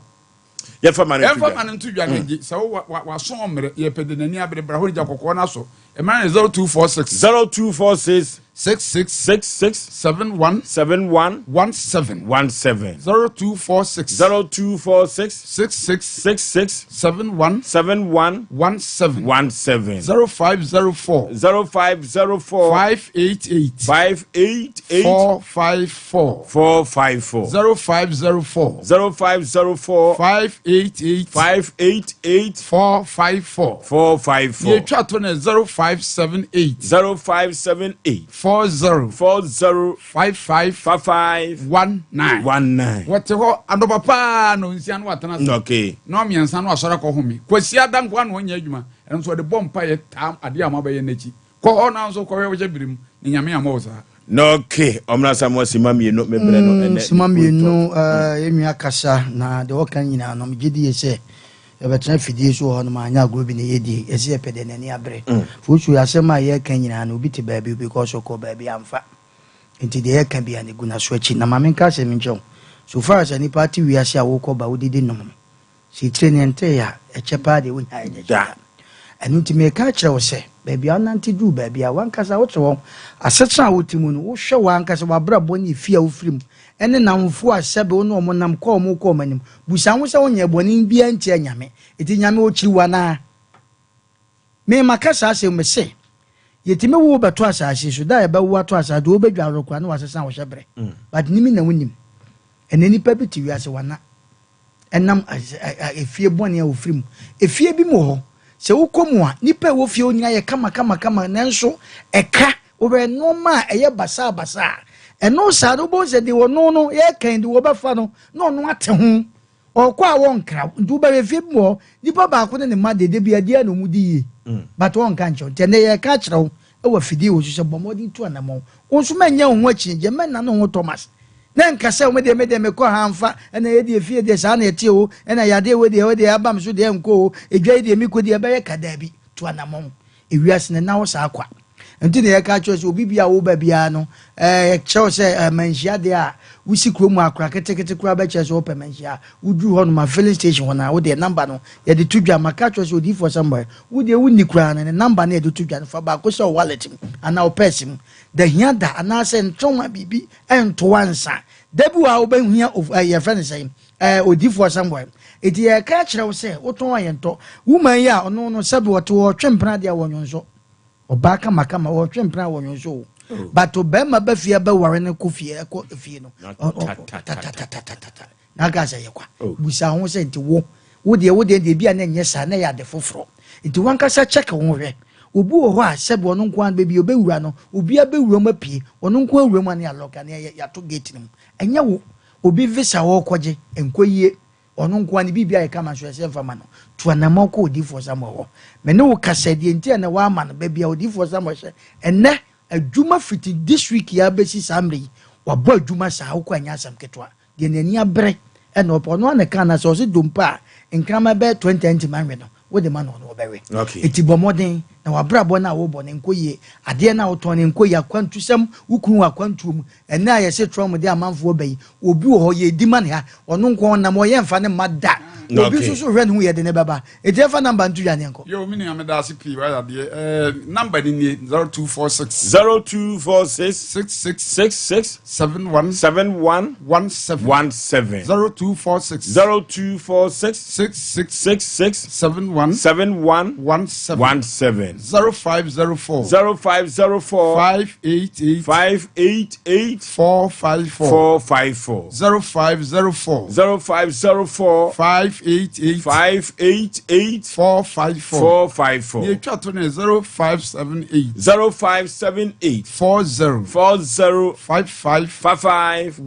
Yɛmfa ma no nto dwa. Yɛmfa ma no nto dwa na gye. Sɛ wo w'aso mmerɛ, yɛpɛ de n'ani abere bra hɔ ne gya kɔkɔɔ no asɔ. Ɛmmerɛ no yɛ 0246. 0246. 66. 66. 71. 71. 17. 17. 0246. 0246. 66. 66. 71. 71. 17. 17. 0504. 0504. 588. 588. 454. 454. 0504. 0504. 588. 588. 454. 454. Yɛtwa to no 0578. 0578. 40. 40. 55. 55. 19. 19. Wɔte hɔ anɔpa paa na onsia no watena ase. Okay. Na ɔmmiɛnsa no asɔre akɔ home. Kwasi ada nko ara na ɔnyɛ adwuma. Ɛno nso ɔde bɔ mpaeɛ taa adeɛ a moabɛyɛ no akyi. Kɔ hɔ na nso kɔhwɛ wohyɛ bere mu na Nyame ammɔ wo saa. Na okay, ɔmmra Samoa sima mmienu me brɛ no ɛnɛ. Sima mmienu yɛn nua kasa na deɛ ɔka nyinaa no megye die sɛ yɛbɛtena fidie so wɔ hɔ nom anyɛ agorɔ bi na yɛdie yɛsɛ yɛpɛ deɛ n'ani abere. Fosuo asɛm a yɛreka nyinaa no obi te baabi obi kɔ so kɔ baabi amfa nti deɛ yɛka bia no gu n'aso akyi na ma menka asɛm nkyerɛ wo so far as nipa te wiase a wokɔ ba wodidi nom no Sɛ etire no ɛntee a, ɛkyɛ paa deɛ wonnya ayɛ dɛ da. Ɛno nti mereka akyerɛ wo sɛ, baabi a wonante duru baabi a w'ankasa wote hɔ, asetena a wote mu no, wohwɛ w'ankasa w'abrabɔ ne efie a wofiri mu, ne nnamfo a sɛbe wo ne wɔn nam kɔ a wɔkɔ wɔn anim, busa ho sɛ wonyɛɛ bɔne biara ntiaa Nyame, enti Nyame ɔkyiri wo anaa? Me maka saa asɛm yi, mese, yɛtumi wo wo bɛto asase yi so, da a yɛbɛwo wo ato asase, deɛ wobɛdware koraa na wasesa wo hyɛberɛ, but nimi na wonim. Ɛnnɛ nnipa bi te wiase, wɔana. Ɛnam efie bɔne a wɔfiri mu. Efie bi mu wɔ hɔ, sɛ wokɔ mu a, nnipa a ɛwɔ fie hɔ nyinaa yɛ kamakamakama, nanso ɛka, wobɛhwɛ nneɛma a ɛyɛ basaabasaa. Ɛno saa no, wobɛhu sɛ deɛ ɔno no yɛreka yi, deɛ wɔbɛfa no, na ɔno ate ho. Ɔkɔ a wɔnkra wo. Nti wobɛhwɛ fie bi mu hɔ, nipa baako ne ne mma deɛ, da bi adeɛ na wɔdi yie. But wɔnka nkyerɛ wo. Nti ɛnnɛ yɛreka akyerɛ wo wɔ afidie wɔ so sɛ bɔ mmɔden tu anammɔn. Wo nso mɛnyɛ wo ho akyinnyeɛ, mɛnnane wo ho Thomas. Na nka sɛ me deɛ me deɛ mekɔ ha mfa, ɛna yɛ deɛ fie deɛ saa na ɛteɛ o, ɛna yadeɛ wei deɛ wei deɛ aba me so deɛ ɛnkɔ o, edwa yi deɛ mekɔ di ɛbɛyɛ ka, daabi, tu anammɔn. Ewiase no nna hɔ saa kwa. Nti na yɛka kyerɛ sɛ obi bia woba biara no, eh, yɛkyerɛ wo sɛ eh, manhyia deɛ a, wosi kurom mu akora ketekete koraa bɛkyerɛ sɛ wopɛ manhyia a, woduru hɔ nom a filling station hɔ no a, wodeɛ number no yɛde to dwa. Maka kyerɛ sɛ odiyifoɔ Samuel, wodeɛ wonni koraa no, ne number no yɛde to dwa no, fa baako hyɛ wo wallet mu anaa wo purse mu. Da hia da anaasɛ ntwɛn biribi nto wo ansa. Da bi wɔ hɔ a wobɛhia, eh, yɛfrɛ no sɛn, Ɛɛ odiyifoɔ Samuel, enti yɛreka akyerɛ wo sɛ wotɔn a yɛntɔ. Woman yi a ɔno no sɛbe ɔte hɔ ɔtwe mpena deɛ wɔnwonsɔ. Ɔbaa kamakama ɔtwe mpena wɔnwonsɔ o. Oh. But ɔbarima ba fie abɛware no kɔ fie ɛkɔ fie no tatatatatata na aka sɛ yɛ kwa. Oh. Busa ho sɛ nti wo wo deɛ wo deɛ deɛ bi a na ɛnyɛ saa na ɛyɛ ade foforɔ. Nti wankasa check wo ho hwɛ. Obi wɔ hɔ a sɛbe ɔno nko ara baabi ɔbɛwura no obiara bɛwura mu apue ɔno nko ara wura mu a ne yɛalɔke a ne yɛato gate no mu. Ɛnyɛ wo. Obi visa ɔɔkɔgye, ɛnkɔ yie, ɔno nkoa ne biribi ayɛ kama nso ɛsɛ mfa ma no. Tu anamɔn kɔ odiyifoɔ Samuel hɔ. Me ne wo kasa deɛ nti a na woama no baabi a odiyifoɔ Samuel hyɛ. Ɛnnɛ, adwuma fiti this week yi ara bɛsi saa mmerɛ yi, wabɔ adwuma saa, wokɔ a ɛnyɛ asɛm ketewa. Deɛ n'ani abere ɛna ɔpɛ, ɔno ara na ɛkaa no asɛ, ɔse dompe a nkraman bɛyɛ 20 a ntumi anwe no, wode ma no ɔno ɔbɛwe. Enti bɔ mmɔden na w'abrabɔ no a wobɔ no nkɔ yie, adeɛ no a wotɔn no nkɔ yie, akwantusɛm, wo kunu wɔ akwantuo mu, ɛnnɛ a yɛse Trump de amanfoɔ ba yi, obi wɔ hɔ yɛredi ma no ha, ɔno nko ara ɔnam hɔ yɛmfa no mma da, obi nso so hwɛ ne ho yɛde no bɛba. Enti yɛmfa number nto dwa ne yɛnkɔ. Yoo me nua meda ase pii wayɛ adeɛ ɛɛ number no nie 0246. 0246. 66. 66. 71. 71. 17. 17. 0246. 0246. 66. 66. 71. 71. 17. 17. 0504. 0504. 588. 588. 454. 454. 0504. 0504. 588. 588. 454. 454. Ní etwa to ne 0578. 0578. 40. 40. 55. 55.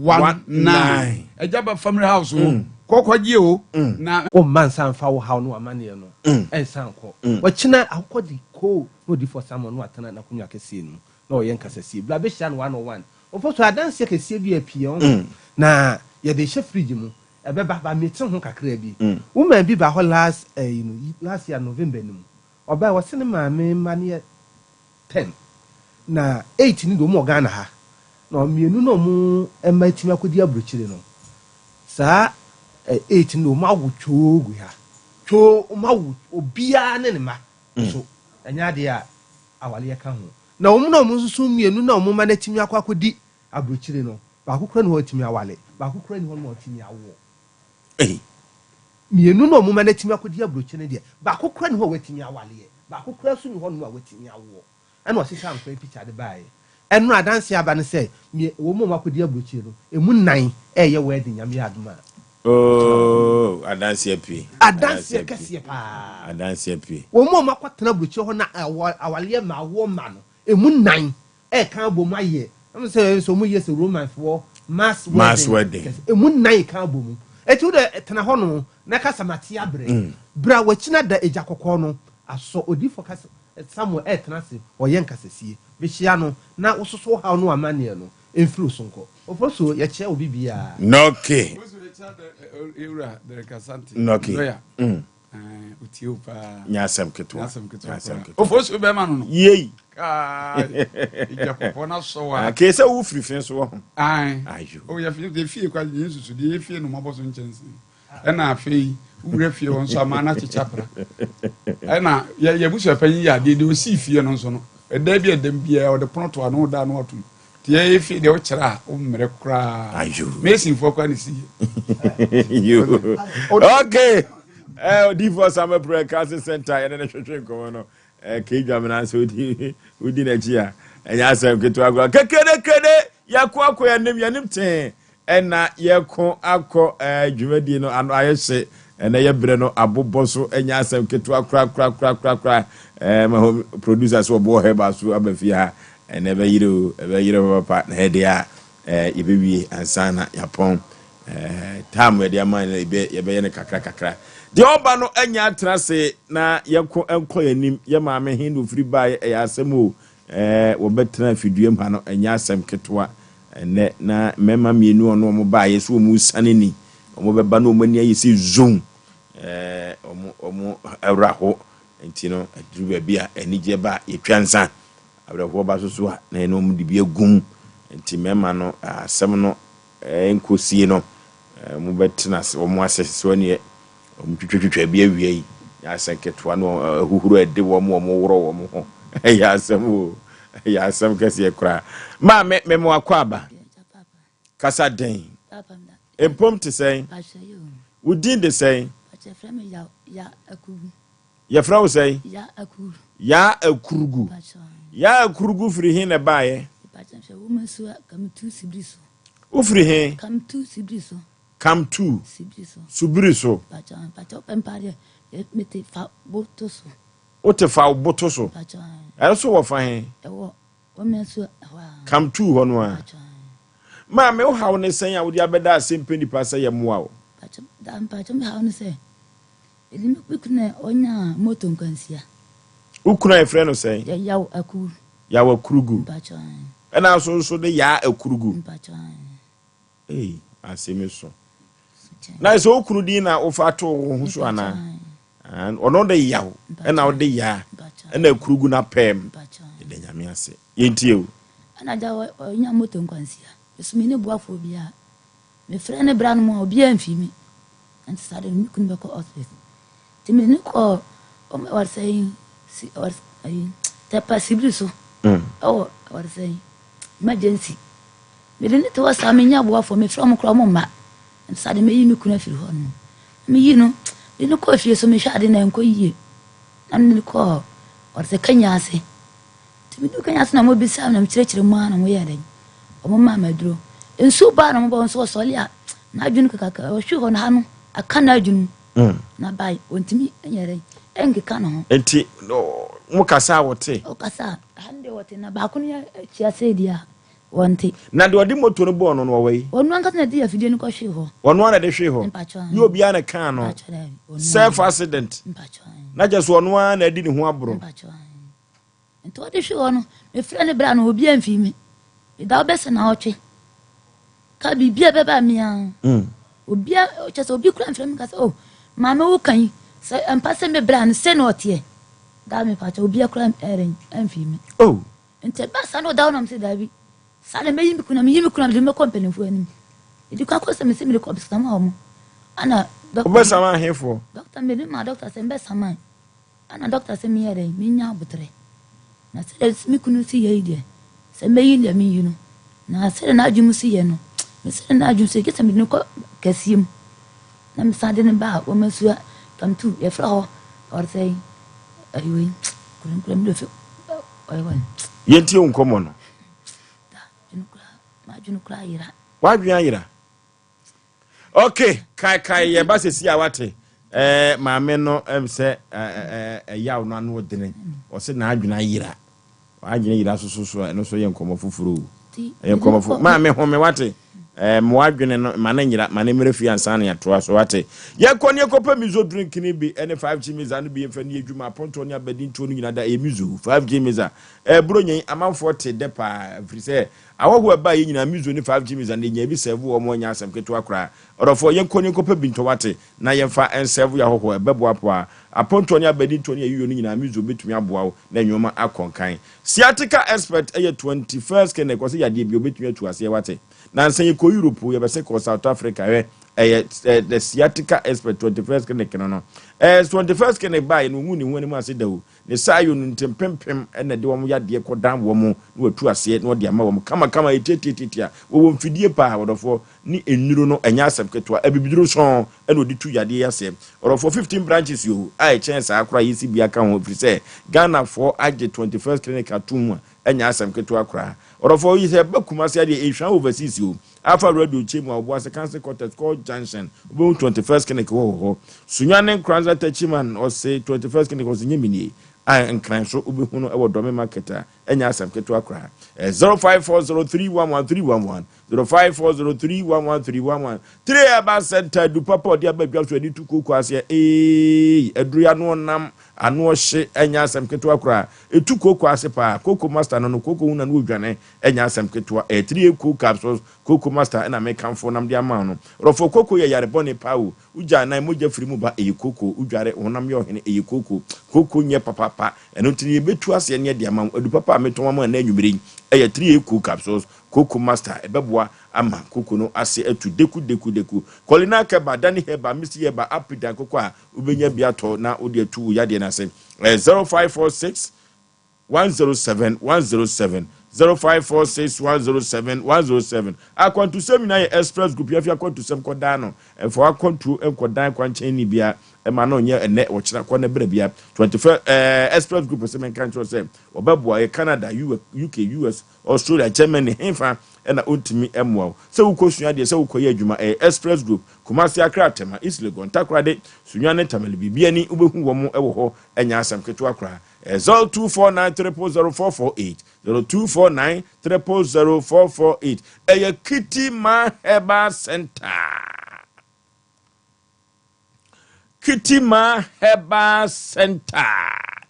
19. Ẹja ba family house o. Kọ́kọ́ gye o. Na. Womma nsa mfa wo haw ne w'amanneɛ no nsan nkɔ. Ɔkyena akokɔ de koo na odiyifoɔ Samuel na watena n'akonnwa kɛseɛ no mu na ɔyɛ nkasasie. Bra bɛhyia no one on one. Ɔfo so adanseɛ kɛseɛ bi apue ɔho na yɛde rehyɛ fridge mu. Ɛbɛba but mete ho kakraa bi. Woman bi baa hɔ last ɛyi no last year November no mu. Ɔbae ɔse ne maame mma no yɛ 10 na 8 no deɛ wɔn wɔ Ghana ha na mmienu na wɔn mma atumi akɔdi aburokyire no saa 8 no deɛ wɔn awo twoo gu ha twoo wɔn awo obiara ne ne mma so ɛnyɛ adeɛ a awareɛ ka ho na wɔn na wɔn nso so mmienu na wɔn mma no atumi akɔ akɔdi aburokyire no baako kura ni hɔ atumi awale baako kura ni hɔ no atumi awoɔ. Mmienu na wɔn mma no atumi akɔdi aburokyire no deɛ, baako koraa nni hɔ a watumi awaleɛ, baako koraa nso nni hɔnom a watumi awoɔ. Ɛna ɔsesaa nkwa pikya de baeɛ. Ɛno adanseɛ aba ne sɛ, wɔn a wɔakɔdi aburokyire no, ɛmu nnan reyɛ wedding, Nyame yɛ adom a. Oh, adanseɛ pue. Adanseɛ kɛseɛ paa. Adanseɛ pue. Wɔn a wɔakɔtena aburokyire hɔ na awaleɛ mma, awoɔ mma no, ɛmu nnan ɛka abom ayɛ ɛmu sɛ nso ɔmo yɛ sɛ Roman foɔ mass Mass wedding kɛse emu nnan ka abom eti wo dɛ tena hɔ nom na kasa mate abrɛ bra wakyina da egya kɔkɔɔ no asɔ odiifo kasa Samuel ɛtena ase ɔyɛ nkasasie behyia no na wososo wo haw ne w'amaneɛ no mfiri wo so nkɔ Ofosuo yɛkyea obi biaa. Nɔke. Ofosuo yɛkyea dɛ ewura Derek Asante. Nɔke. Lawyer. Otie o paa. Nyɛ asɛm ketewa. Nyɛ asɛm ketewa Nyɛ asɛm koraa. ketewa. Ofosu bɛrima no no. Yei. Kaai. Egya kɔkɔɔ na sɔ wa. Ah, kee sɛ wo firi fi so wɔ ho. Ae. Ayo. O yɛ fi yɛ fie kwa yɛ nsusu deɛ yɛ fie no mabɔ so nkyɛnse. Ɛna afei wura fie hɔ nso ama na kyekyɛ pra. Ɛna yɛ yɛ busua panyin yɛ adeɛ deɛ osii fie no nso no. Ɛda bi ɛdɛm biara ɔde pono to ano da ano atum. Deɛ ɛyɛ fie deɛ wokyerɛ a wommerɛ koraa. Masonfoɔ koraa ne si yɛ. Okay. Eh, odiifoɔ Samuel Prɛ Council Center yɛne ne hwehwe nkɔmmɔ no. Eh, kei dwamena sɛ wodi wodi n'akyi a ɛnyɛ asɛm ketewa koraa. Kekedekede yɛko akɔ yɛnim yɛnim tee. Ɛna yɛko akɔ ɛɛ dwumadie no ano ayɛ hye ɛnɛ yɛ berɛ no abobɔ so ɛnyɛ asɛm ketewa korakorakorakorakora ɛɛ ma hɔ producer so ɔboɔ hɛba so aba fie ha ɛnɛ ɛbɛyere o ɛbɛyere papapa na ɛdeɛ a ɛɛ yɛbɛwie ansa na yɛapɔn ɛɛ tam yɛde ama no yɛbɛ yɛbɛyɛ no kakra kakra deɛ ɔba no anya atena ase na yɛnko nkɔ yɛn anim yɛ maame he na ofiri baeɛ ɛyɛ asɛm o ɛɛ wɔbɛtena afiduam ha no ɛnyɛ asɛm ketewa Ɛnnɛ, na mmarima mmienu a ɔne wɔn baeɛ sɛ wɔn resiane ni, wɔbɛba na wɔn ani ayɛ sɛ zoom, ɛɛ wɔn wɔn werɛ aho. Nti no, ɛduru baabi a anigyeɛ ba a, yɛtwa nsa. Awerɛhoɔ ba so so a, na yɛne wɔn de bi agum. Nti mmarima no, asɛm no nkɔsie no, wɔbɛtena ase, wɔn ase so ɛneɛ Wɔtwitwatwitwa bi awia yi, nyɛ asɛm ketewa ne ahuhuro a ɛde wɔn wɔn worɔ wɔn ho. Ɛyɛ asɛm o, ɛyɛ asɛm kɛseɛ koraa. Maame, mema wakɔ aba. Kasa den. Mpom te sɛn? Wo din de sɛn? Yɛfrɛ wo sɛn? Yaa Akurugu. Yaa Akurugu firi he na ɛbaeɛ? Wofiri he? Kamtu, Subiri so. Wote fa wo bo to so. Ɛno so wɔ fa he? Kamtu hɔ no a. Maame, wo haw ne sɛn a wode abɛda ase mpɛ nipa sɛ yɛmmoa wo? Wo kunu a yɛfrɛ no sɛn? Yaw Akurugu. Ɛna nso nso de Yaa Akurugu. Ei, asɛm yi so. Na sɛ wo kunu din na wofa to wo ho so anaa? Ɔno de yaw, ɛna wode yaa, ɛna akurugu no apɛm. Yɛda Nyame ase. Yɛntie o. Ɛna gya ɔnya moto nkwansia. Meso me ne boafoɔ biara. Mefrɛ ne bra no mu a obiara mfi me. Nti saa de me kunu bɛkɔ hospital. Nti me ne kɔɔ ɔwaresɛn si ɔwaresɛn tɛpa sibiri so. Ɛwɔ ɔwaresɛn emergency. Mede no te hɔ saa, mennya aboafoɔ, mefrɛ wɔn koraa wɔn mma. Nti saa de mɛyi me kunu afiri hɔ nom. Meyi no, mede no kɔɔ fie so, mehwɛ ade na ɛnkɔ yie. Na mede no kɔɔ ɔde sɛ Kenya ase. Nti medu Kenya ase na wɔbisaa me na mekyerɛkyerɛ mu ara na wɔyɛɛ dɛn. Wɔn maa me aduro. Nsuo baa na wɔbɔ nso ɔsɔre a n'adwene kekaka ɔhwe hɔ no ha no aka n'adwene mu. Na bae ɔntumi nyɛ dɛn ɛnkeka ne ho. Nti mo kasa a wɔte? Ɔkasa a ha no deɛ wɔte na baako no yɛ akyia sɛ deɛ a Wɔnte. Na deɛ ɔde moto no bɔɔ no no, ɔwɔ he? Ɔno ankasa na ɛde afidie no kɔhwee hɔ. Ɔno ara na ɛde hwee hɔ? Mpakyɛ aane. Nyɛ obiara na ɛkaa no? Mpakyɛ daabi, ɔno ara. Self accident? Mpakyɛ aane. Na kyerɛ sɛ ɔno ara na adi ne ho aboro? Mpakyɛ aane. Nti ɔde hwee hɔ no, mefrɛ no bra no, obiara mfii me. Meda hɔ bɛsɛ naawɔtwe. Ka biribi a ɛbɛba me ara. Obiara, kyerɛ sɛ obi koraa mfrɛ me nka sɛ, oh, maame wo ka yi, sɛ ɛmpa sɛ me bra no, sei na ɔteɛ. Daa mepakyɛ, obiara koraa ɛrɛn, amfii me. Oh! Nti ɛbaa saa na ɔda hɔ na mese daabi, saa na mɛyi me kunu na meyi me kunu a mede no bɛkɔ mpanimfoɔ anim. Mede kɔ akɔ sɛ mese mede kɔ sama wɔn. Ana dɔkta Wobɛsama ahefoɔ? Dɔkta mede maa dɔkta sɛ mbɛsaman. Ana dɔkta sɛ meyɛ dɛn menya aboterɛ. Na sɛdeɛ me kunu si yɛ yi deɛ sɛ mɛyi deɛ meyi no. Na sɛdeɛ n'adwene mu si yɛ no, sɛdeɛ n'adwene si yɛ gye sɛ mede no kɔ kɛseɛ mu. Na mesan de no baa Wɔmasua Kamtu, yɛfrɛ hɔ ɔresɛe ayiwei kurakura mi fi ɔyɛ wɔn. Yɛntie wo nkɔmmɔ no. M'adwene kura ayera. W'adwene ayera. Ok, kae kae yɛ ba sɛsi a wate. Ɛɛ maame no ɛm sɛ ɛɛ ɛyaw no ano ɔdene. Ɔsɛ n'adwene ayera. W'adwene yera soso so a, ɛno nso yɛ nkɔmmɔ foforo o. Ɛyɛ nkɔmmɔ foforo. Maame, home, wate? Ɛɛ, ma w'adwene no, ma no nyera, ma no mmra fie ansa na yɛatoa so, wate? Yɛnkɔ na yɛnkɔpɛ Mizo drink no bi ne 5G Mixer no bi mfa nni adwuma. Apontoɔ ne abadintoɔ no nyinaa da, ɛyɛ Mizo 5G Mixer. Ɛɛ, Buronya yi, amanfoɔ te dɛ paa, ɛfiri sɛ ahɔhoɔ a ɛbaeɛ nyinaa, Mizo ne 5G Mixer no, yɛnyaa bi sɛɛvo wɔn, ɛnyɛ asɛm ketewa koraa. Ɔdɔfoɔ, yɛnkɔ na yɛnkɔpɛ bi ntɔ, wate? Na yɛmfa nsɛɛvo yɛ ahɔhoɔ, ɛbɛboaboa apontoɔ ne abadintoɔ ne ayiyɔ no nyinaa. Mizo bɛtumi aboa wo na nnoɔma akɔ nkan. Sciatica expert yɛ 21st clinic, ɔse yadeɛ biara ɔbɛtumi atu aseɛ wate. Nansa yɛkɔ Europe o, yɛbɛse kɔɔ South Africa hwɛ, ɛyɛ the sciatica expert 21st clinic no no. Ɛɛ 21st clinic baeɛ no ɔngu ne ho anim ase da o. Ne saa yɔ no nti mpempem na ɛde wɔn yadeɛ kɔdan wɔn na wɔatu aseɛ na wɔde ama wɔn kamakama ɛtiatiatiatia. Wɔwɔ mfidie paa ɔdɔfoɔ ne nnuro no ɛnyɛ asɛm ketewa. Abibiduro sɔnn na wɔde tu yadeɛ yi aseɛ. Ɔdɔfoɔ 15 branches yoo a ɛkyɛn saa koraa yɛsi bi aka ho ɛfiri sɛ Ghanafoɔ agye 21st clinic atom a. Ɛnyɛ asɛm ketewa koraa. Ɔdɔfoɔ yi sɛ ɛba Kumasi adeɛ ɛhwa overseas o. Alpha Radio kyɛ mu a Obuasi Council Quarters kɔ Junction wobɛhu 21st Clinic wɔ hɔ. Sunyani Nkoranza Techiman ɔse 21st Clinic ɔse nyɛ me nie. A Nkran so wobɛhu no wɔ Dɔme Market a ɛnyɛ asɛm ketewa koraa. 0540311311 0540311311 Tire Herbal Center adu papa ɔde aba dwa so ani tu kooko aseɛ eeii aduro yi ano ɔnam ano ɔhye ɛnyɛ asɛm ketewa koraa ɛtu kooko ase paa kooko master no no kooko hu na no ɔdwane ɛnyɛ asɛm ketewa ɛyɛ 3A cool capsules kooko master ɛna mekamfo nam de ama wo no rɔfo kooko yɛ yare bɔne paa o wogya anan mogya firi mu ba ɛyɛ kooko wodware honam yɛ ɔhene ɛyɛ kooko kooko nyɛ papaapa ɛno nti no yɛbɛtu aseɛ ne ɛde ama wo adu papa a metɔn ama ɛnɛ anwummere yi ɛyɛ 3A cool capsules kooko master ɛbɛboa ama koko no ase atu deku deku deku. Kɔlina kɛba, dani hɛba, misi hɛba, apidan koko a wobɛnya bi atɔ na wode atu wo yadeɛ no ase. Ɛyɛ 0546 107 107, 0546 107 107. Akwantusɛm nyinaa yɛ Express Group, yɛafi akwantusɛm kɔdan no. Ɛmfa w'akwantuo nkɔdan kwankyɛn ni bia, ɛma no nyɛ ɛnɛ, ɔkyena, kɔ na brɛ bia. 21 eh, Express Group sɛ menka nkyerɛ wo sɛ wɔbɛboa yɛ Canada, UK, US, Australia, Germany, hefa na ontumi mmoa wo? Sɛ wokɔ sua adeɛ, sɛ wokɔ yɛ adwuma, ɛyɛ Express Group, Kumasi, Accra, Tema, East Legon, Takoradi, Sunyani, Tamale, biribi ani, wobɛhu wɔn wɔ hɔ, ɛnyɛ asɛm ketewa koraa. Ɛyɛ 0249 000 448, 0249 000 448. Ɛyɛ Kitty Man Herbal Center. Kitima Herbal Center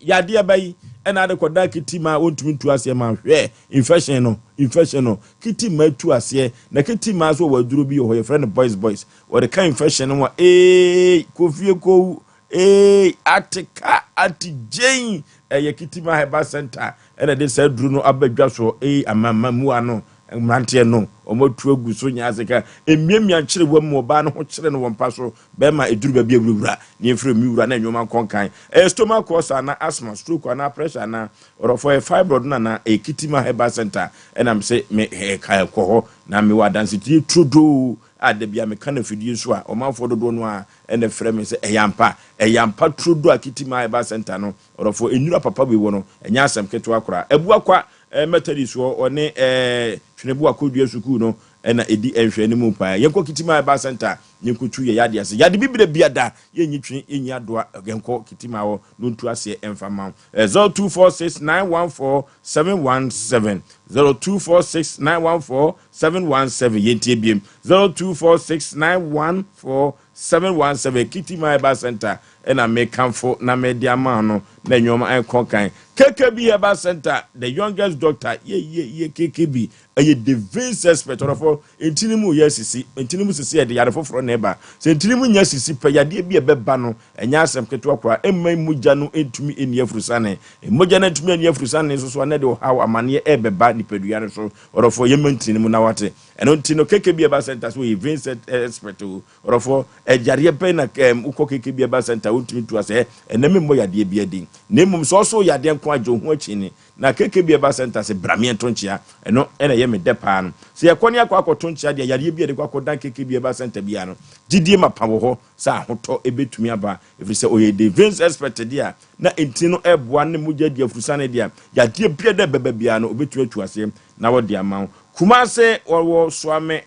yadeɛ ba yi ɛna ade kɔda Kitima wɔntumi ntu aseɛ ma hwɛ infection no infection no Kitima tu aseɛ na Kitima nso wɔ aduro bi wɔ hɔ yɛfrɛ no boys boys wɔde ka infection no ho a ee kofie kowu ee ateka ate gyen ɛyɛ Kitima Herbal Center ɛna de saa aduro no aba dwa soɔ ee amamamua no mmeranteɛ no wɔn atu agu so nyɛ ase ka mmiamia nkyere wɔn mu ɔbaa no ho kyerɛ no wɔn mpa so bɛrima eduru baabi awurawura ne efiri mi wura na nneɛma nkɔnkan ɛyɛ stomach ulcer anaa asthma stroke anaa pressure anaa ɔrɔfo ɛyɛ fibroid no anaa ɛyɛ Kitima Herbal Center ɛnam sɛ me ɛka ɛkɔ hɔ na mewɔ adansetie turodoo a da bia meka no afidie so a ɔmanfoɔ dodoɔ no a ɛna frɛ me sɛ ɛyɛ ampa ɛyɛ ampa turodoo a Kitima Herbal Center no ɔrɔfo nnura papa wei wɔ no ɛnyɛ asɛm ketewa koraa abua kwa Methodist hɔ ɔne Tweneboa Kodua sukuu no ɛna ɛdi nhwɛ no mu paa yɛnkɔ Kitima Herbal Center yɛnkɔtu yɛ yade ase yade bibire biada yɛnyi twe yɛnyi adoa yɛnkɔ Kitima hɔ no ntu aseɛ ɛmfa ma wo 0246 914 717 0246 914 717 yɛntie biem 0246 914 717 Kitima Herbal Center ɛna mekamfo na mede ama no na nneɛma ɛnkɔ kan. KKB Herbal Center, the youngest doctor, ye ye ye KKB ɛyɛ the veins expert. Ɔdɔfo ntini mu yɛ sisi ntini mu sisi yɛde yare foforɔ na ɛba sɛ ntini mu nyɛ sisi pɛ yadeɛ bi ɛbɛba no ɛnyɛ asɛm ketewa koraa ɛmma mogya no ntumi nni afurusane mogya no ntumi nni afurusane nso so anɛ de ɔhaw amanneɛ ɛbɛba nipadua no so. Ɔdɔfo yɛmma ntini mu na wate ɛno nti no KKB Herbal Center so yɛ veins expert o. Ɔdɔfo ɛyareɛ bɛn na ɛm wokɔ KKB Herbal Center wontumi ntu asɛ ɛnɛ memmɔ yadeɛ bi adi na mmom sɛ ɔso yadeɛ nko agye wo ho akyi ni na KKB Herbal Center sɛ bra meɛnto nkyea ɛno ɛna ɛyɛ me dɛ paa no sɛ yɛkɔ ne akɔ akɔto nkyea deɛ yareɛ bi a yɛde kɔ akɔdan KKB Herbal Center biara no gyidie mapa wɔ hɔ sɛ ahotɔ ɛbɛtumi aba ɛfiri sɛ ɔyɛ the veins expert deɛ a na ntini no ɛboa ne mogya di afurusane deɛ a yadeɛ bia dɛ bɛba biara no ɔbɛtumi atu aseɛ na wɔde ama wo. Kumase wɔwɔ Soame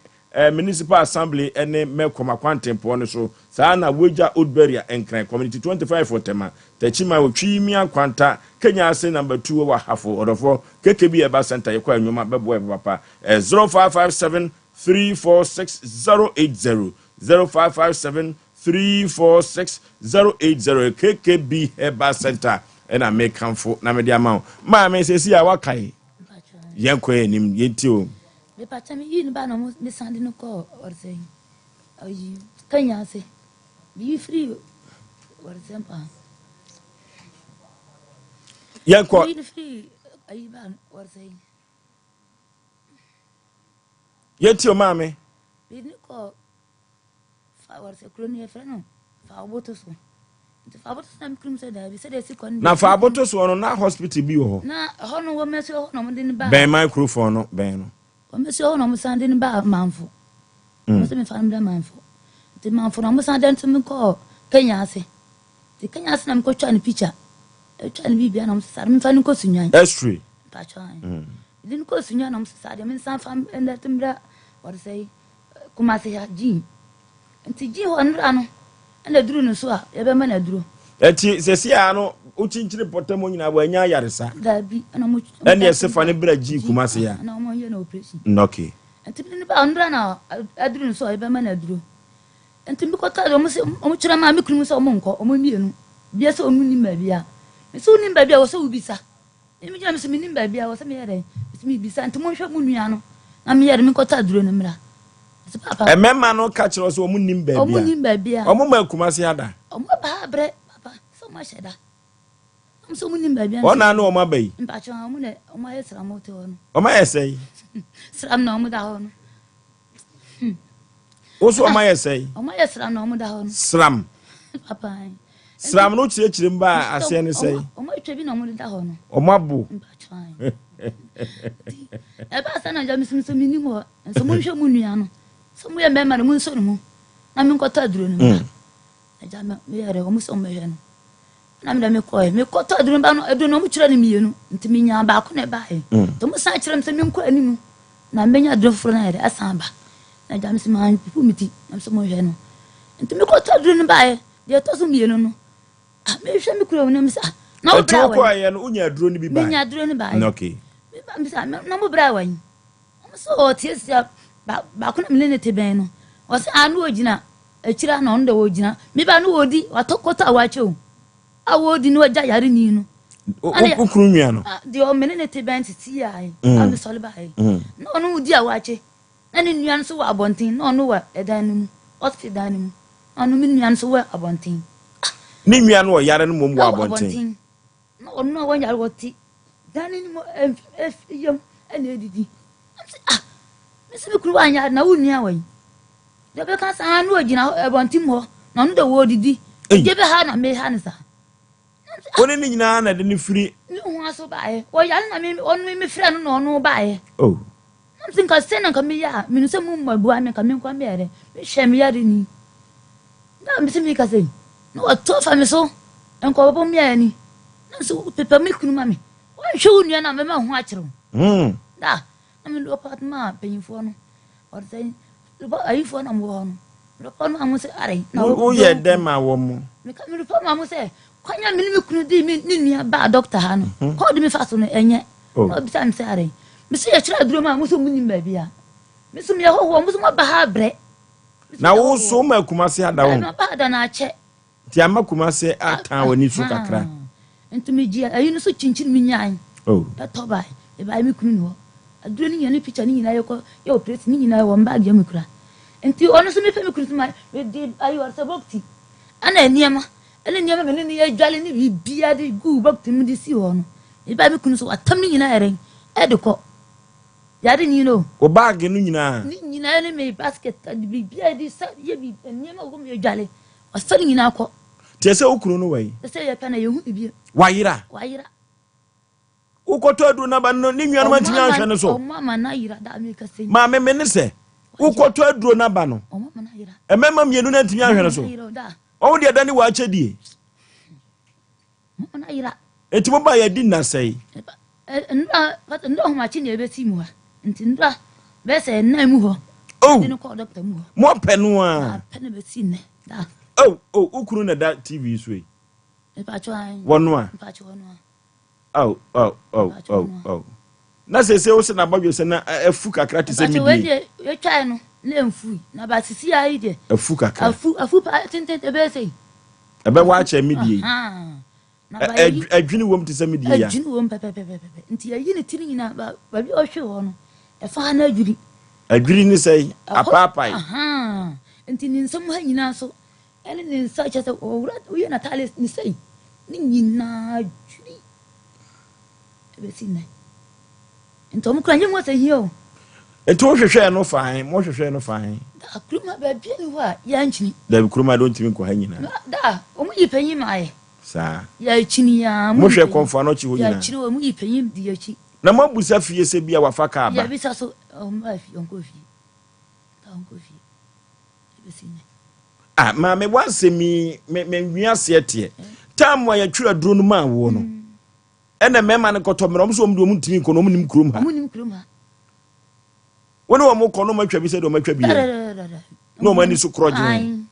Municipal Assembly ne Mɛkɔm akwantempɔn no so saa na Wagya Oldbury Nkran Community 25 wɔ Tema Techiman wɔ Twi Mia Nkwanta Kenya ase number 2 wɔ Ahafo ɔdɔfoɔ KKB Herbal Center yɛkɔ a nnwoma bɛboa yɛ papapa 0557 346 080 0557 346 080 KKB Herbal Center ɛna mekamfo na mede ama wo maame sɛsi a wakae yɛnkɔ yɛ anim yɛntie o. Mepakyɛ me yii no ba na ɔmo mesan de no kɔɔ ɔresɛn ayi Kenya ase meyi firi ɔresɛn paa. Yɛnkɔ. Meyi no firi ayi ba ɔresɛn. Yɛntie o maame. Meyi no kɔɔ fa ɔresɛ kuro no yɛfrɛ no fa aboto so nti fa aboto so na mekuru mu sɛ daabi sɛdeɛ ɛsi kɔ no na fa aboto soɔ no na hospital bi wɔ hɔ. Na ɛhɔ no wɔmɛsi hɔ na ɔmode no baa. Bɛn microphone no bɛn no. Wɔmɛsi hɔ na ɔmo san de no baa Manfo. Ɔmo sɛ mefa no brɛ Manfo nti Manfo na ɔmo san de nto me kɔɔ Kenya ase nti Kenya ase na mekɔtwa no picture ɛtwa no biribia na ɔmo sɛ sare memfa no nkɔ Sunyani. X-ray. Mpakyɛw ae. Mede no kɔɔ Sunyani na ɔmo se saa deɛ mensan fa nnɛte mmra wɔde sɛ Kumasi ha Gyin. Nti Gyin hɔ nnora no ɛna aduru no so a yɛbɛma no aduro. Ɛti sɛsi a no wokyinkyini pɔtam hɔ nyinaa wanya ayaresa? Daabi ɛna ɔmo. Ɛna ɛse fa no bra Gyin Kumasi ha. Ɛna ɔmo yɛ no operation. Okay. Nti mede no baa nnora na aduru no so a yɛbɛma no aduro. Nti mekɔtɔɔ deɛ wɔn se wɔn kyerɛ maa me kunu mu sɛ wɔn nkɔ wɔn mmienu bia sɛ wɔn nim baabi a mese wo nim baabi a wɔ sɛ wobisa me gyina me sɛ menim baabi a wɔ sɛ meyɛ dɛn mese mebisa nti monhwɛ mo nua no na meyɛ dɛn menkɔtɔ aduro no mmra mese papa Mmarima no ka kyerɛ wo sɛ wɔn nim baabi a wɔn nim baabi a wɔn ma Kumasi ada wɔn aba ha brɛ papa sɛ wɔn ahyɛ da wɔn sɛ wɔn nim baabi a wɔn na ne wɔn aba yi mpakyɛ wɔn na wɔn ayɛ sram te hɔ no wɔn ayɛ sɛn sram na wɔn da hɔ no Wo so ɔma yɛ sɛn? Ɔma yɛ sram na ɔmo da hɔ no. Sram. Papa. Sram no kyerɛkyerɛ mu ba aseɛ ne sɛn? Ɔmo atwa bi na ɔmo da hɔ no. Ɔmo abo. Ɛbaa sɛ na gya mi sɛ mi nim hɔ nso mo nhwɛ mo nua no sɛ mo yɛ mmarima no mo nsɔ ne mu na mi nkɔtɔ aduro no mu. Agya mi yɛ dɛ ɔmo sɛ ɔmo bɛhwɛ no. Na me dɛ mekɔe. Mekɔtɔ aduro no ba no, aduro no wɔkyerɛ no mmienu, nti menyaa baako na ɛbaeɛ. Nti wɔsan kyerɛ me sɛ menkɔ anim na mɛnya aduro foforɔ no ayɛ dɛ asan aba. Na agya me sɛ mampupu me ti na me sɛ monhwɛ no. Nti mekɔtɔ aduro no baeɛ, deɛ ɛtɔ so mmienu no, ah, mehwɛ me kura mu na me sɛ ah, na wo Nti brɛ wɔ wokɔeɛ no wonya aduro no bi baeɛ? Menya aduro no baeɛ. Okay. Meba me sɛ ah, na mo brɛ wɔ yi? Wɔn sɛ ɔtiatia baako na me ne ne te bɛn no. Ɔsɛ ah, na ɔgyina Akyiri a na ɔno deɛ ɔgyina me ba no ɔdi watɔ kɔtɔ a wakyɛ o a ɔdi no agya yare ni no. Wo kunu nua no. Deɛ ɔmene ne te bɛn tete yi a a mesɔre baeɛ na ɔno ɔdi a wakyɛ na ne nua no nso wɔ abɔnten na ɔno wɔ ɛdan no mu ɔte dan no mu na ɔno me nua no nso wɔ abɔnten. Ne nua no ɔyare no mmom wɔ abɔnten. Na ɔno a wanyare ɔte dan no mu yam ɛna ɛdidi. Ah mese me kunu wanyare na wo nua wɔ yi. Deɛ ɔbɛka saa na ɔgyina hɔ abɔnten hɔ na ɔno deɛ wɔredidi. Deɛ bɛha na meha no saa. Wo ne ne nyinaa na ɛde no firi. Ne ho aso baeɛ. Ɔyare na me ɔno me frɛ no na ɔno baeɛ. Oh. Na mese nka sɛ na nka meyɛ a menu sɛ mo mmɔboa me nka me nkwa meyɛ dɛ mehwɛ me yare ni. Na mese meka sɛ na wɔto afa me so nka ɔbɛbɔ me ani. Na mese pepa me kunu ma me. Wɔnhwɛ wo nua no a mɛma ho akyerɛ wo. Hmm. Da na mede ɔpa maa mpanyinfoɔ no. Ɔde sɛ ayifoɔ na mowɔ hɔ no merepɔ no ma mo sɛ are na woyɛ dɛn ma wɔ mo meka merepɔ ma mo sɛ kwan a me ne me kunu dii me ne nua baa dɔkta ha no mhm. kɔɔ de me fa so no ɛnyɛ oh. na ɔbisa me sɛ are mese yɛkyerɛ aduro ma mo sɛ monim baabi a me so meyɛ hɔhoɔ mo so moaba ha abrɛ na wo so ma akuma se ada wo maba ada no akyɛ Nti ama Kumase atan w'ani so kakra. Nti me gye ayi no so kyinkyin me nyae. Oh. Bɛtɔ bae. Me bae me kunu ni hɔ. Aduro no nyinaa ne picture no nyinaa yɛkɔ yɛ operate ne nyinaa wɔ bag yɛ me kura. Nti ɔno nso mepɛ me kunu so ma me de ayi ɔde sɛ bokiti ɛna nneɛma ɛne nneɛma me ne ne yɛ dwale ne biribiara de guu bokiti mu de si hɔ no. Me bae me kunu so watam ne nyinaa yɛ dɛn ɛde kɔ. Yare nyi no. Wo bag no nyinaa. Ne nyinaa ne me basket biribiara de sa yɛ bi nneɛma wɔ mu yɛ dwale. Ɔfa ne nyinaa kɔ. Kyerɛ sɛ wo kunu no wɔ he? Sɛ yɛpɛ no a, yɛnhu no bio. Wayera. Wayera. Wokɔtɔ aduro no aba no, ne nuanom antumi anhwɛ no so. Ɔmo ama no ayera da meka sɛ. Maame me ne sɛ, wokɔtɔ aduro no aba no, Ɔmo ama no ayera. mmarima mmienu no antumi anhwɛ no so. Wɔn deɛ da ne w'akyɛdie. Ɔmo ama no ayera. Enti mo ba yɛ di nna sɛe. Nnura nnura ahomakye na ebesi mu ha. Nti nnura bɛyɛ sɛ nnan mu hɔ. Oh. Ɛde no kɔɔ dɔkta mu hɔ. Mo apɛ no a. Apɛ no bɛsi nnɛ. Da. Oh oh wo kunu na da TV so yi. Mpakyɛ an. Wɔno a. Mpakyɛ wɔno a. Oh oh oh oh oh. Na sese wo se na bɔdwe sɛ na afu kakra te sɛ medie. Mpakyɛ wei deɛ yɛtwae no na ɛmfui na ba sisi ayi deɛ. Afu kakra. Afu afu pa tenten ɛbɛyɛ sɛ yi. Ɛbɛwɔ akyɛ medie yi. Adwini wom te sɛ medie ya. Adwini wom pɛpɛpɛpɛ nti yɛyi ne tiri nyinaa baabi a ɔhwe hɔ no ɛfa ha na adwiri. Adwiri ne sɛ apaapae. Nti ne nsam ha nyinaa so ɛne ne nsa kyɛ sɛ ɔwura woyɛ n'ataade ne sɛ ne nyinaa adwiri. Ɛbɛsi nnɛ. Nti ɔmo kura nye ho asɛ hia o. Nti wo hwehwɛɛ no faa he? Mo hwehwɛɛ no faa he? Da, kurom ha baabi nni hɔ a yɛankyini. Dabi, kurom ha de wontumi nkɔ ha nyinaa. Da, ɔmo yi panyin maa yɛ. Saa. Yɛakyini aa. Mo hwɛ kɔmfo anɔkye hɔ nyinaa. Yɛakyini ɔmo yi panyin di yɛakyi. Na mo abusa fie sɛ bia wafa kaa ba? Yɛabisa so, ɔmo baa fie, ɔnkɔɔ fie. Da, ɔnkɔɔ fie. Ɛbɛsi nnɛ. Ah, maame w'asɛm yi, me, me nwi aseɛ teɛ. Time a yɛtwerɛ aduro no maa woɔ no. Ɛna mmarima no kɔtɔ mmerɛ wɔn so wɔn de wɔn ntumi nkɔ na wɔn nim kurom ha. Wɔn nim kurom ha. Wɔn ne wɔn kɔ na wɔn atwa bi sɛ deɛ wɔn atwa bi yɛ. Na wɔn ani so korɔ gyee.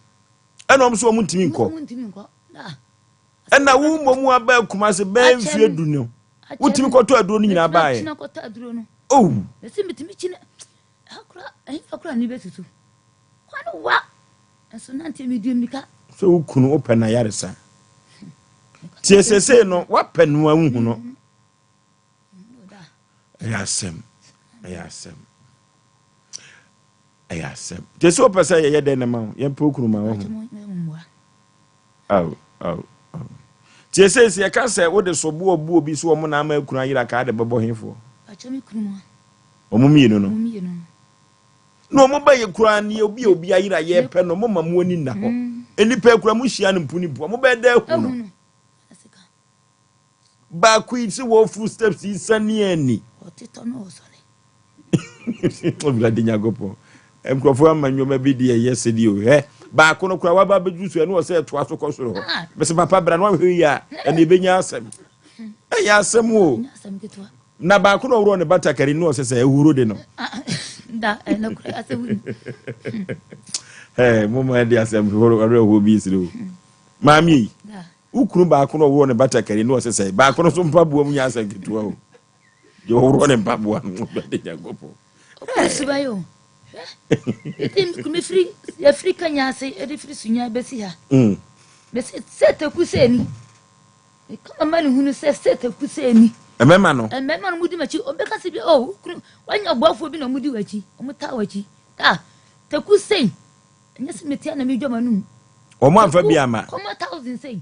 Ɛna wɔn so wɔn ntumi nkɔ. Ɛna wo mmom aba Kumase bɛyɛ mfie du no. Wotumi kɔtɔ aduro no nyinaa baeɛ. Oh. Mesi metumi kyina akora ɛhefa kora ne bɛsusu. Kwan wa. Nso nante medue mmirika. Sɛ wo kunu wopɛ no ayaresa. Tie sesei no woapɛ no a wohu no. Ɛyɛ asɛm. Ɛyɛ asɛm. Ɛyɛ asɛm. Tie sɛ wopɛ sɛ yɛyɛ dɛn na ma wo yɛmpɛ wo kunu ma wo ho. Aw aw aw. Tie sɛ sɛ yɛka sɛ wode soboɔ bu obi so wɔn na ama akunu ayera kaa de bɛbɔ hefoɔ? Wɔn mmienu no. Na wɔn ba yɛ koraa ne obi a obi ayera yɛpɛ no mo ma mo ani nna hɔ. Nnipa akura mo hyia no mpo ne mpo a mo bɛyɛ dɛ ahu no. Baako yi sɛ wɔforo steps yi sani ani. Ɔtetɔ no ɔsɔre. Awurade Nyankopɔn. Nkurɔfoɔ ama nneɛma bi deɛ ɛyɛ sɛdeɛ o. Hɛ baako no koraa waba abɛduru so ɛno wɔ sɛ ɛtoa so kɔ soro hɔ. Ah. Bɛsɛ papa bra no ahwɛ yi a ɛne ɛbɛnya asɛm. Ɛyɛ asɛm o. Na baako na ɔworɔ ne batakari no ɔsɛ sɛ ɛhuro de no. Da ɛno koraa asɛm ni. Hɛ mo ma ɛde asɛm horo awerɛhoɔ bi sere o. Maame yi wo kunu baako na ɔworɔ ne batakari no ɔsɛ sɛ baako no so mpaboa mu nyɛ asɛm ketewa o. Deɛ ɔworɔ ne mpaboa no Awurade Nyankopɔn. Ɔkɔ suban o. Hwɛ. Ɛdi mefiri yɛfiri Kenya ase ɛde firi Sunya bɛsi ha. Mesi sɛ taku sɛ ni. Meka mama no hunu sɛ sɛ taku sɛ ni. Mmarima no. Mmarima no mudi m'akyi. Ɔbɛka sɛ bi oh kunu wanya ɔboafoɔ bi na ɔmudi w'akyi. Ɔmo taa w'akyi. Ta taku sɛi. Ɛnyɛ sɛ metia na medwa m'anum. Wɔn amfa bi ama. Kɔma thousand sɛi.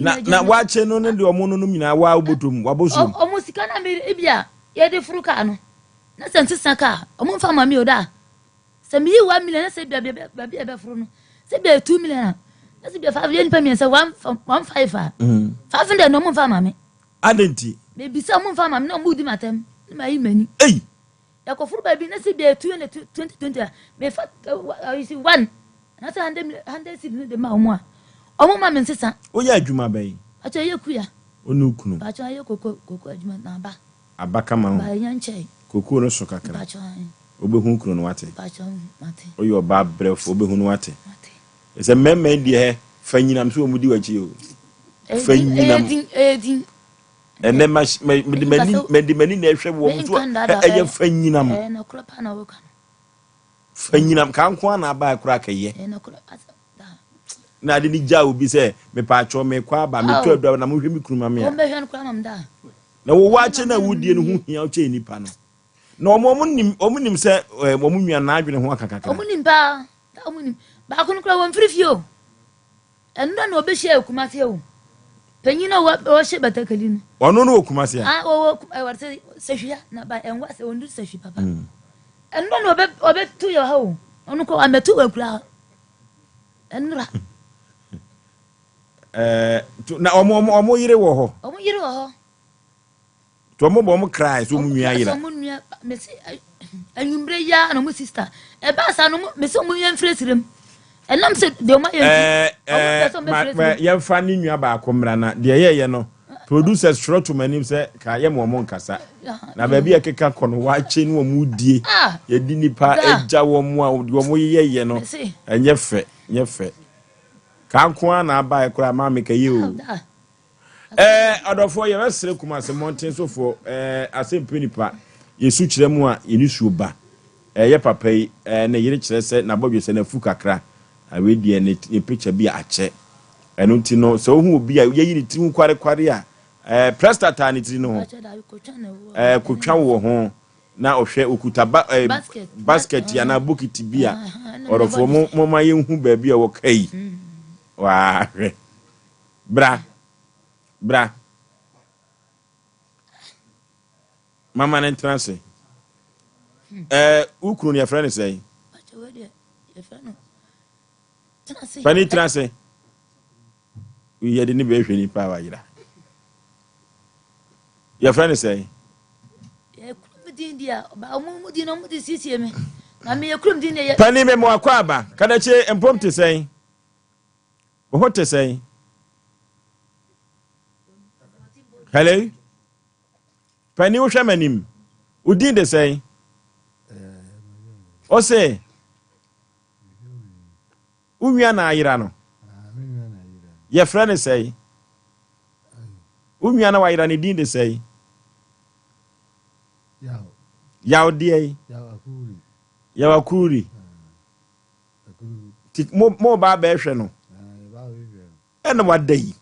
Na na wakye no ne deɛ ɔmo nonom nyinaa waa wobɔtɔ mu wabɔ suom. Ɔmo sika na me ebi a yɛde foro kaa no na sɛ nsesa kaa ɔmo nfa ma mi o daa sɛ meyi 1 million na sɛ baabi baabi a ɛbɛforo no sɛ bia 2 million a na sɛ bia five yɛ nipa mmiɛnsa one one five a 500 na ɔmo nfa ma me. Adɛn nti? Mebisa ɔmo nfa ma me na ɔmo di ma tɛm na ma yi m'ani. Ei! Yɛkɔforo baabi na sɛ bia 200 20 20 a mefa ayi one na sɛ hundred hundred cedi no de ma ɔmo a ɔmo ma me nsesa. Woyɛ adwuma bɛn? Pakyɛ yɛ kuya. Wo ne wo kunu? Pakyɛ yɛ koko koko adwuma na aba. Aba kama ho. Ba enya nkyɛe. Koko no so kakra. Pakyɛ ae. Wobɛhu wo kunu no wate. Pakyɛ mate. Woyɛ ɔbaa brɛfo wobɛhu no wate. Mate. Sɛ mmarima yi deɛ hɛ fa nyinam so wɔn di w'akyi o. Fa nyinam. Ɛyɛ din ɛyɛ din. Ɛnɛ ma ma mede m'ani mede m'ani na ɛhwɛ wɔn so ɛyɛ fa nyinam. Ɛyɛ nɔkorɛ paa na wɔka no. Fa nyinam ka nko ara na aba koraa kɛyɛ. Na ade ne gya obi sɛ mepaakyɛw mekɔ aba metɔ aduru aba na mohwɛ me kunu ma me a. Na wo wakye na wodie no ho hia wo kyɛ nipa no. Na wɔn wɔn nim wɔn nim sɛ ɛɛ wɔn nua n'adwene ho aka kakra. Wɔn nim paa wɔn nim baako no koraa wɔn firi fie o. Ɛnora na ɔbɛhyia wɔ Kumasi o. Panyin a ɔhyɛ batakari no. Ɔno no wɔ Kumasi a? Ah, ɔwɔ ɛwɔ sɛ sahwi ha na ba ɛnwa sɛ ɔndu sahwi papa. Ɛnora na ɔbɛ ɔbɛto yɛ ha o. Ɔno kɔ amɛto wɔ akura ha. Ɛnora. Ɛɛ na ɔmo ɔmo ɔmo yere wɔ hɔ. Ɔmo yere wɔ hɔ. Nti ɔmo bɔ ɔmo cry sɛ ɔmo nua ayera. Ɔmo nua mesi anwummerɛ yi ara na ɔmo sister ɛbaa saa no mesi ɔmo yɛn mfiri srem ɛnam sɛ deɛ ɔmo ayɛ nti ɔmo pɛ sɛ ɔmo bɛfiri srem. Yɛnfa ne nua baako mmra na deɛ yɛyɛ no producers twerɛ to m'anim sɛ ka yɛ ma ɔmo nkasa na baabi a ɛkeka kɔ no wakye ne ɔmo die yɛdi nipa agya wɔn a deɛ ɔmo yeyɛ yɛ no ɛnyɛ fɛ nyɛ fɛ ka nko ara na abaɛ koraa maame ka yɛ o. Ɛɛ adɔfoɔ yɛbɛsrɛ Kumase mmɔnten sofoɔ ɛɛ asɛmpɛ nipa yɛsu kyerɛ mu a yɛn nisuo ba ɛɛ yɛ papa yi ɛɛ ne yere kyerɛ sɛ n'abɔdwesɛ no afu kakra na wei deɛ ne ne picture bi a akyɛ ɛno nti no sɛ wohu obi a yɛyi ne tiri ho kwarekware a ɛɛ presta taa ne tiri no ho ɛɛ kotwa wɔ ho na ɔhwɛ okuta ba ɛɛ basket anaa bokiti bi a ɔdɔfoɔ mo mo ma yɛnhu baabi a wɔka yi waa hwɛ. Bra. Bra. Mama no ntena ase. Ɛɛ, wo kunu no yɛfrɛ no sɛn? Pani tena ase. Yɛde ne bɛhwɛ nipa a wayera. Yɛfrɛ no sɛn? Pani me mo akɔ aba. Kadakye mpom te sɛn? Wo ho te sɛn? Hello? Panin wohwɛ m'anim. Wo din de sɛn? Ose wo nua na ayera no. Yɛfrɛ no sɛn? Wo nua na wayera ne din de sɛn? Yaw deɛ yi. Yaw Akuri. Ti mo mo ba abɛhwɛ no. Ɛna wada yi.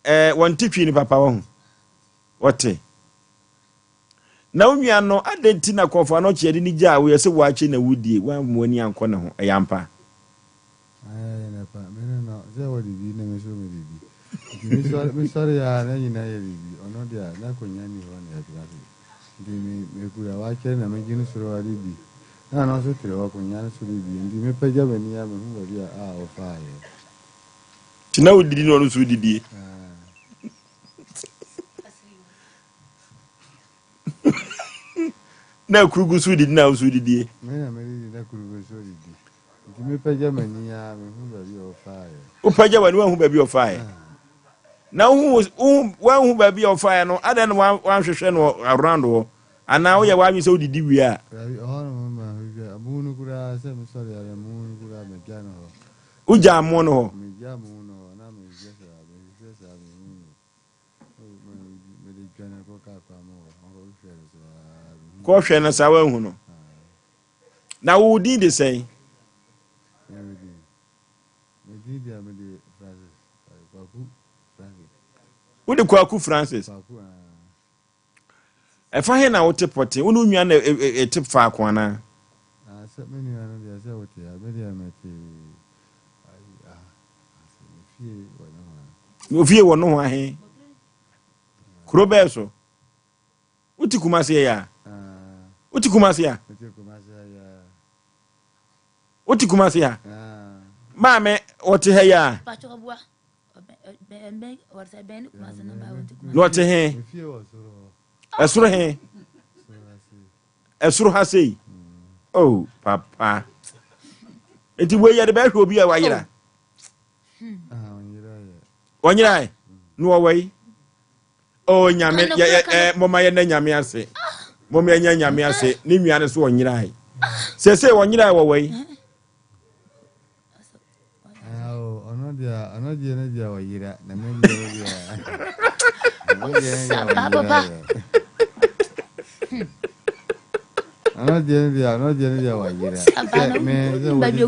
Ɛɛ wɔnte twi no papa wahu. Wɔte. Na wo nua no adɛn nti na kɔmfo anɔkye yɛde ne gyaa wo yɛ sɛ woakye na wodie woamma w'ani ankɔ ne ho ɛyɛ ampa? Ɛyɛ na pa me no no sɛ wɔdidi na me nso medidi nti mesɔre mesɔre a na nyina yɛ didi ɔno deɛ na akonnwa nni hɔ na yɛtena ase nti me mekura wakyɛ na megye no soro adidi na ɔno nso tere hɔ akonnwa no so didi nti mepagya m'ani a mehu baabi a a ɔfaeɛ. Nti na wodidi na ɔno nso didie. Na akurugu nso didi na nso didie. Me na medidi na kurugu nso didi. Nti mepagya m'ani a mehu baabi a ɔfaeɛ. Wopagya w'ani wanhu baabi a ɔfaeɛ. Na wohu wanhu baabi a ɔfaeɛ no adɛn na wanhwehwɛ no around hɔ anaa woyɛ w'adwene sɛ wodidi wie a. Baabi ɔhɔ no ma mu no koraa sɛ mesɔre ara mu no koraa magya no hɔ. Wogyaa mo no hɔ? Megyaa mo no hɔ na mehwehwɛ saa, mehwehwɛ saa mehu no. Mede dwane kɔ kaa kwan mu hɔ, mekɔhwehwɛ no saa mehu no. Kɔhwɛ no saa woanhu no. Na wo din de sɛn? Me me din, me din deɛ mede Francis, Kwaku Francis. Wode Kwaku Francis? Kwaku ah. Ɛfa he na wote pɔtee? Wo ne wo nua na ɛte faako anaa? Ah, sɛ me nua no deɛ sɛ wote ha, me deɛ mete ayi aha, ase me fie wɔ nohoa. Wo fie wɔ nohoa he? Kuro bɛɛ so? Wote Kumase yɛ a? Wote Kumase a? Mete Kumase ha yɛ a. Wote Kumase ha? Maame, wɔte ha yi a? Na ɔte he? Ɛsoro he? Ɛsoro ha sei? Oh, papa. Nti wei yɛde bɛhwɛ obi a wayera. Ɔnyera ɛ? Na ɔwɔ yi? Oh, nyame, yɛ yɛ ɛ mɔma yɛ na nyame ase. Mɔma yɛ nya nyame ase. Ne nua no so ɔnyera ɛ. Sese ɔnyera ɛ wɔwɔ yi? Ɔno deɛ ɔno deɛ no deɛ ɔyera na me deɛ no deɛ me deɛ no deɛ ɔnyera yɛ. Ɔno deɛ no deɛ ɔno deɛ no deɛ ɔyera sɛ me sɛ wɔdidi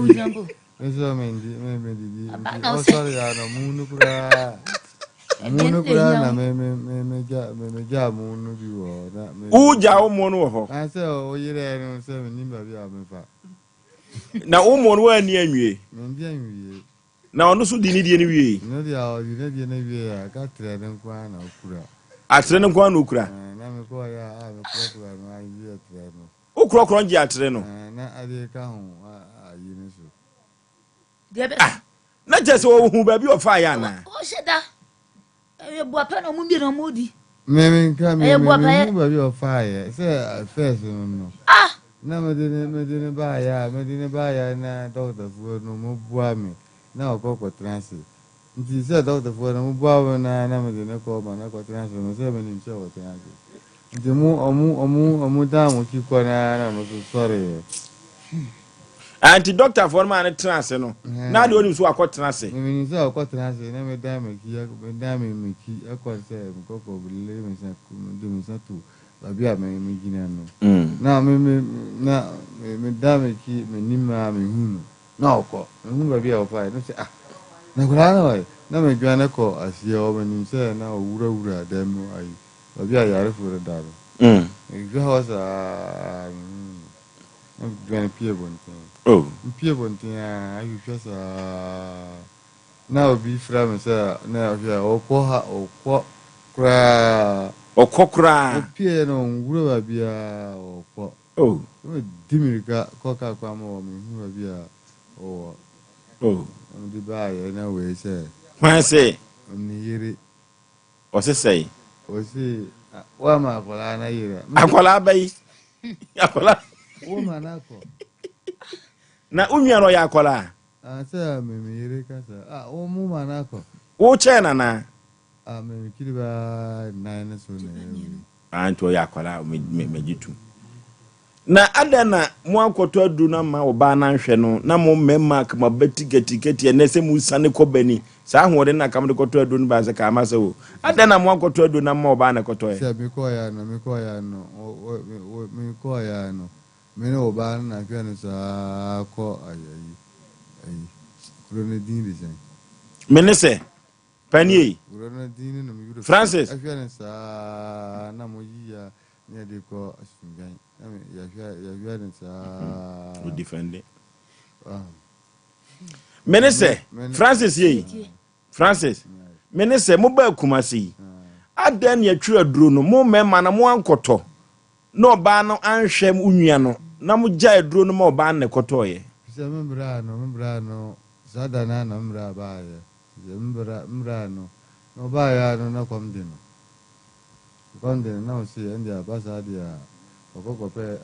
me sɛ me ndi me me didi nti ɔsɔre ya no mu no koraa mu no koraa na me me me me gya me me gya mu no bi wɔ hɔ na me. Wo gya wo mu no wɔ hɔ. Na sɛ ɔyerɛ no sɛ me nim baabi a me fa. Na wo mmɔ no woanni anwie. Mandi anwie. Na ɔno nso dii ne deɛ no wiei. Ɔno deɛ ɔdii ne deɛ no wiei a, aka atrɛ no nko ara na ɔkura. Atrɛ no nko ara na ɔkura. Ɛɛ, na mekɔeɛ a, a mekorɔkorɔ no agye atrɛ no. Wokorɔkorɔ no gye atrɛ no. Ɛɛ, na adeɛ ka ho ayi no so. Ah, na kyerɛ sɛ ɔhuu baabi a ɔfaeɛ anaa? Ɔhyɛ da. Ɛyɛ boapɛ na ɔmo mmienu ɔmo di. Me me nka me Ɛyɛ me boapayɛ. me hu baabi a ɔfaeɛ sɛ first no no. Ah! Na mede ne mede ne baeɛ a mede ne baeɛ na dɔkotafoɔ no mo boa me na ɔkɔ kɔtena ase nti sɛ dɔkotafoɔ no mo boa me na na mede ne kɔ ma no kɔtena ase no sɛ menim sɛ ɔtena ase nti mo ɔmo ɔmo ɔmo dan mo akyi kɔ no ara na ɔno nso sɔreeɛ. Ah, nti dɔktafoɔ no maa no tena ase no, na adeɛ ɔnim so wakɔ tena ase. Menim sɛ ɔkɔ tena ase na medan m'akyi medan me m'akyi ɛkɔ sɛ mekɔkɔ lele me nsa de me nsa to baabi a me megyina no na me me na me medan m'akyi m'anim a mehu no na ɔkɔ mehu baabi a ɔfaeɛ no sɛ ah na akwadaa no ɔyɛ na medwane kɔ aseɛ hɔ menim sɛ na ɔwurawura dan mu ayi baabi a yarefoɔ no da no mehwɛ hɔ saa mehu no. Na medwane pue abɔnten. Oh. Mepue abɔnten a, ahwehwɛ saa. Na obi frɛ me sɛ na ɔhwɛ ɔkɔ ha ɔkɔ koraa. Ɔkɔ koraa. Ɔpue no ɔnwura baabiara ɔkɔ. Oh. Na medi mirika kɔ kaa kwan mu hɔ mehu baabi a ɔwɔ. Oh. Na mede baayɛ na wei sɛ. Hwan se? Ne yere. Ɔse sɛn? Ɔse woama akwadaa no ayera. Akwadaa bɛyi. Akwadaa. Woma no akɔ. Na wo nua no ɔyɛ akwadaa? Ah, sɛ me me yere kasa. Ah, wo mo ma no akɔ. Wo kyɛn no anaa? Ah, me mekyiri bɛyɛ nnan ne so na ɛyɛ wei. Ah, nti ɔyɛ akwadaa a me me megye tom. Na adɛn na moankɔtɔ aduru no amma ɔbaa no anhwɛ no, na mo mmarima aka mo abati katikati ɛnnɛ sɛ mosiane kɔ bani, saa ahoɔden no na anka mode kɔtɔ aduro no baa sɛ kaa masa o. Adɛn na moankɔtɔ aduro no amma ɔbaa no kɔtɔɛ? Sɛ mekɔeɛ no, mekɔeɛ no, mekɔeɛ no, me ne ɔbaa no na hwɛ no saa kɔ ayi, ayi, kuro no din de sɛn? Me ne sɛ, Panie yi, Kuro no din no na me werɛ fi. Francis. Ɛhwɛ no saa na moyi ya ne yɛde kɔ asundwan. Na me yɛhwɛ yɛhwɛ no saa. O defende. Me ne sɛ, Francis yei, Francis, me ne sɛ mobaa Kumasi yi, adɛn ne yɛtwerɛ aduro no, mo mmarima no mo ankɔtɔ, na ɔbaa no anhwɛ wo nua no, na mo gyae aduro no ma ɔbaa no na ɛkɔtɔeɛ. Sɛ me bra no, me bra no, saa da no ara na me bra baeɛ. Sɛ me bra, me bra no, na ɔbaeɛ ara no na kɔm de no. Kɔm de no na ɔse ɛnde aba saa deɛ a, ɔkɔ kɔpɛ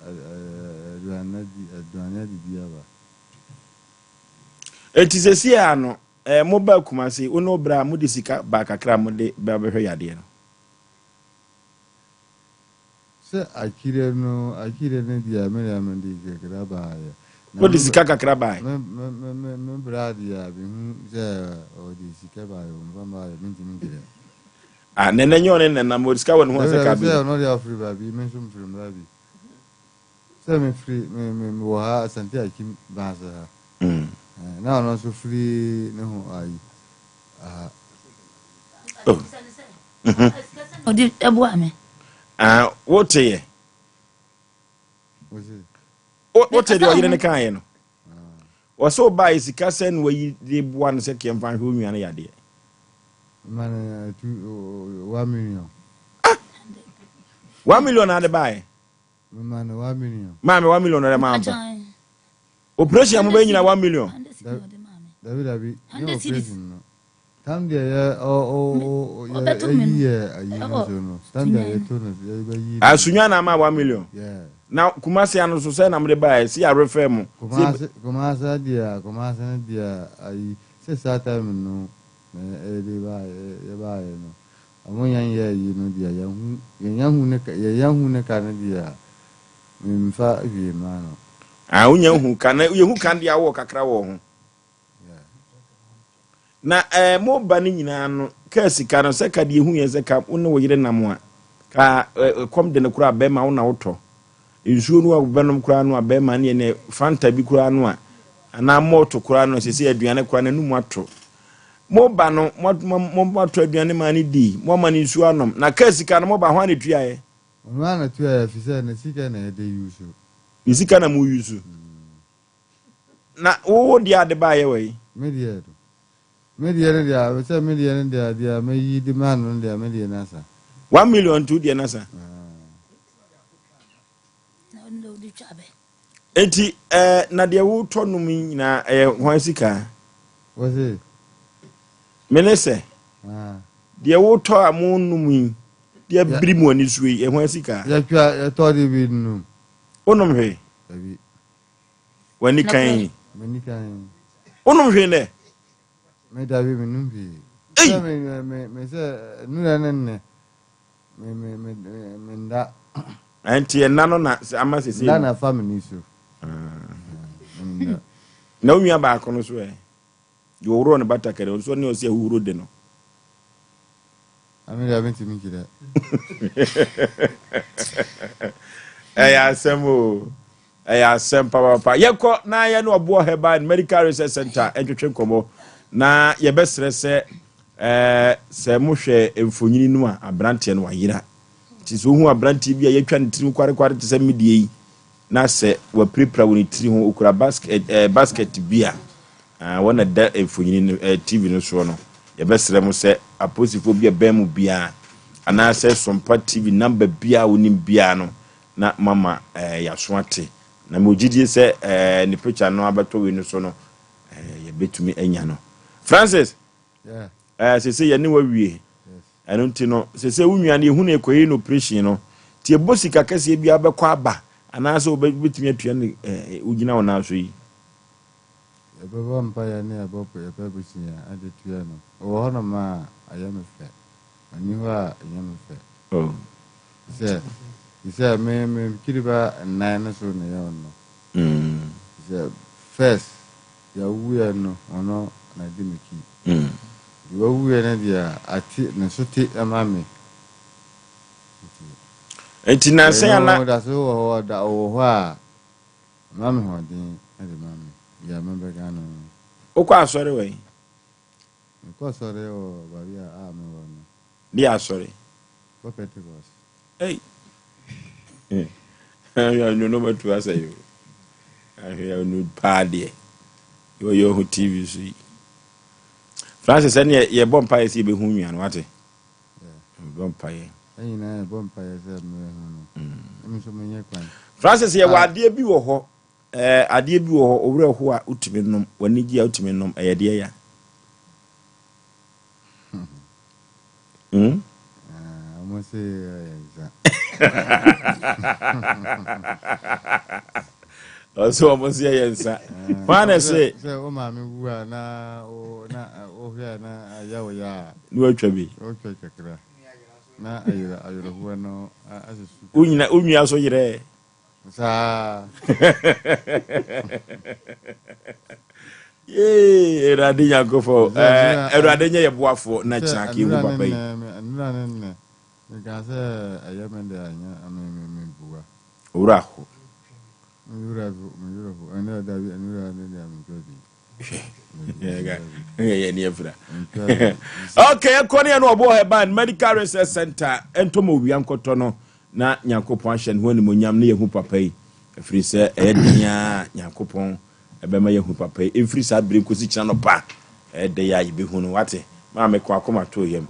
aduane adi, aduane adidi aba. Enti seesei ara no, eh, mobaa Kumasi, wo ne wo bra, mode sika baa kakra a mode ba bɛhwɛ yadeɛ no? Sɛ akyire no, akyire no deɛ me deɛ mede kakra baeɛ. Na Wode me sika kakra baeɛ? Me, me, me, me, me bra deɛ mehu sɛ ɔde sika baeɛ, ɔmfa mmaeɛ, mentumi nkyerɛ. Ah, nɛnɛ nyɛ ɔne nɛnam, ɔde sika wɔ ne ho Dabi sɛ dabi ka bi. sɛ ɔno deɛ ɔfiri baabi, me nso mefiri baabi. Sɛ mefiri, me, me, mewɔ ha Asante Akim Baase ha. Mm. Eh, na ɔno nso firi ne ho ayi, aha. Oh. Mhm. Ɔde ɛboa me. Ah, wote yɛ? Wote deɛ ɔyere no kaeɛ no? Ɔsɛ ɔbaeɛ sika sɛ na wayi de boa no sɛ kɛmfa nhwɛ onua no yadeɛ. Ah! 1 million na ade baeɛ. Maame 1 million na ɔde maa mpa. Operation a mobɛyɛ nyina 1 million. Dabi dabi, nyɛ operation no. Tam deɛ yɛ ɔ ɔ ɔ yɛ ɛyi yɛ ayi no so no. Tam deɛ yɛ to no yɛ bɛ yi. Asunya na ama 1 million. Yeah. Na Kumasi ano so sɛ na mo de ba yɛ si arefɛ mo. Kumasi Kumasi deɛ Kumasi no deɛ ayi sɛ saa time no na yɛ de ba yɛ ba yɛ no. Ɔmo yɛn yɛ ayi no deɛ yɛ hu yɛn yɛn hu ne ka yɛ yɛn hu ne ka no deɛ me nfa hwee ma no. Ah wonya hu ka na yɛ hu ka deɛ awɔ kakra wɔ ho. Na eh, mo ba no nyinaa no, kaa sika no, sɛ ka deɛ ehu yɛn sɛ ka wo ne wo yere nam a, ka eh, kɔm de no koraa bɛrima wo na wotɔ. Nsuo no a wobɛnom koraa no a bɛrima ne ɛnɛ Fanta bi koraa no a, anaa mɔɔto koraa no, sɛ sɛ aduane koraa no anum ato. Mo ba no, mo, mo, mo atɔ aduane maa no di, mo ama no nsuo anom. Na kaa sika no, mo ba hwan na etuaeɛ? Ɔno ara na tuaeɛ efisɛ ne sika na yɛde use. Ne sika na mo use. Na wo wo deɛ ade baayɛ wɔ yi. Me deɛ no. Me deɛ no deɛ sɛ me deɛ no deɛ deɛ meyi de maa no no deɛ me deɛ no asa. 1 million nti wo deɛ no asa. Enti ɛɛ na deɛ wotɔ nom yi nyinaa ɛyɛ hwan sika? Wɔse. Me ne sɛ. Deɛ wotɔ a mo nom yi deɛ biri mo ani so yi ɛyɛ hwan sika? Yɛtwa yɛtɔ de bi nom. Wonom hwee? Dabi. W'ani kan yi. M'ani kan yi. Wonom hwee nɛ? Me dabi menom hwee. Ei! Sɛ me me me me sɛ nura ne nnɛ me me me me me nda. Ɛnti ɛna no na ama sese. Nda na fa me ni so. Ah. Na wo nua baako no so ɛ? Deɛ ɔworɔ ne batakari ɔno nso ne ɔsi ahuhuro de no. Ame deɛ mentumi nkyerɛ. Ɛyɛ asɛm o. Ɛyɛ asɛm papaapa. Yɛkɔ na yɛne Ɔboɔ Herbal and Medical Research Center ntwetwe nkɔmmɔ na yɛbɛsrɛ sɛ ɛɛ sɛ mohwɛ mfonini no a aberanteɛ no wayera. Nti sɛ wohu aberanteɛ bi a yɛatwa ne tirim kwarekware te sɛ me deɛ yi na sɛ wapirapira wɔ ne tiri ho okura basket ɛɛ basket bi a Ah, wɔn na ɛda mfonini no eh, TV no soɔ no. Yɛbɛsrɛ mo sɛ apolisifoɔ bi a ɛbɛn mo biara anaasɛ Sompa TV namba biara a wonim biara no na moama eh, yɛaso ate. Na mewɔ gyidie sɛ eh, ne picture no abɛtɔ wei no so no eh, yɛbɛtumi anya no. Francis, Yeah. eh, sese yɛne wawie. Ɛno nti no, sese wo nua no yɛhu no yɛkɔyɛ no operation no, nti ɛbɔ sika kɛseɛ biara bɛkɔ aba anaasɛ wobɛtumi atua no eh, wogyina wo nan so yi. Yɛbɛbɔ mpaeɛ ne yɛbɔ yɛpɛ abusua de tua no. Ɔwɔ hɔnom a, ayɛ me fɛ. Ɔnni hɔ a ɛnyɛ me fɛ. Oh. Sɛ, sɛ me me kyiriba nnan no so na ɛyɛ ɔno. Mm. Sɛ first deɛ ɔwuiɛ no ɔno na ɛdi m'akyi. Mm. Deɛ wawuiɛ no deɛ ate ne so te ma me. Nti nansa yi ana. Ɔda so wɔ hɔ ɔda ɔwɔ hɔ a ɔma me hoɔden de ma me deɛ mɛbɛka no. Wokɔ asɔre wɔ he? Mekɔ asɔre wɔ baabi a a mewɔ no. Deɛ asɔre? Kɔ Pentecost. Ei! Ahwɛ anu no bɛtu asɛ yi o. Ahwɛ anu paa deɛ. Yɛ ɔyɛ ɔho TV so yi. Francis ɛneɛ yɛbɔ mpaeɛ sɛ yɛbɛhu nua no wate? Yɛbɔ mpaeɛ. Yɛn nyinaa yɛbɔ mpaeɛ sɛ mɛhu no. Mm. Nso menyɛ kwan. Francis yɛwɔ ah. adeɛ bi wɔ hɔ. Ɛɛ adeɛ bi wɔ hɔ owurɛ ho a wotumi nom, w'ani gye a wotumi nom, ɛyɛ deɛ ya. Hmm? Ah, wɔn se ɛyɛ nsa. Ɔsɛ wɔn se ɛyɛ nsa. Wɔn na ɛsɛ. Sɛ o maame wu a na o na o hwɛ a na ayɛ o ya a. Na watwa bi. Otwa kakra. Na ayerɛ ayerɛhoɔ no asusu. O nyina o nua so yerɛ. Saa. Yee, Awurade Nyankopɔn, ɛɛ Awurade nyɛ yɛ boafoɔ na kyena ka ehu papa yi. Nnura ne nnɛ, meka sɛ ɛyɛ me de anyɛ me me me bua. Owura ho. Me wura ho, me wura ho. Ɛnna dabi, nnura ne deɛ mentwa bi. Hwɛ, yɛ afira. Okay, ɛkɔ ne yɛ no ɔbɔ Heban Medical Research Center, ɛntɔm owia nkɔtɔ no. Na Nyankopɔn ahyɛ ne ho animuonyam na yɛahu papa yi, ɛfiri sɛ ɛyɛ den ara a Nyankopɔn bɛma yɛahu papa yi, ɛmfiri saa berɛ yi nkɔsi kyena anɔpa, ɛyɛ dɛn a yɛbɛhu no, wate? Maame ko akoma too yam.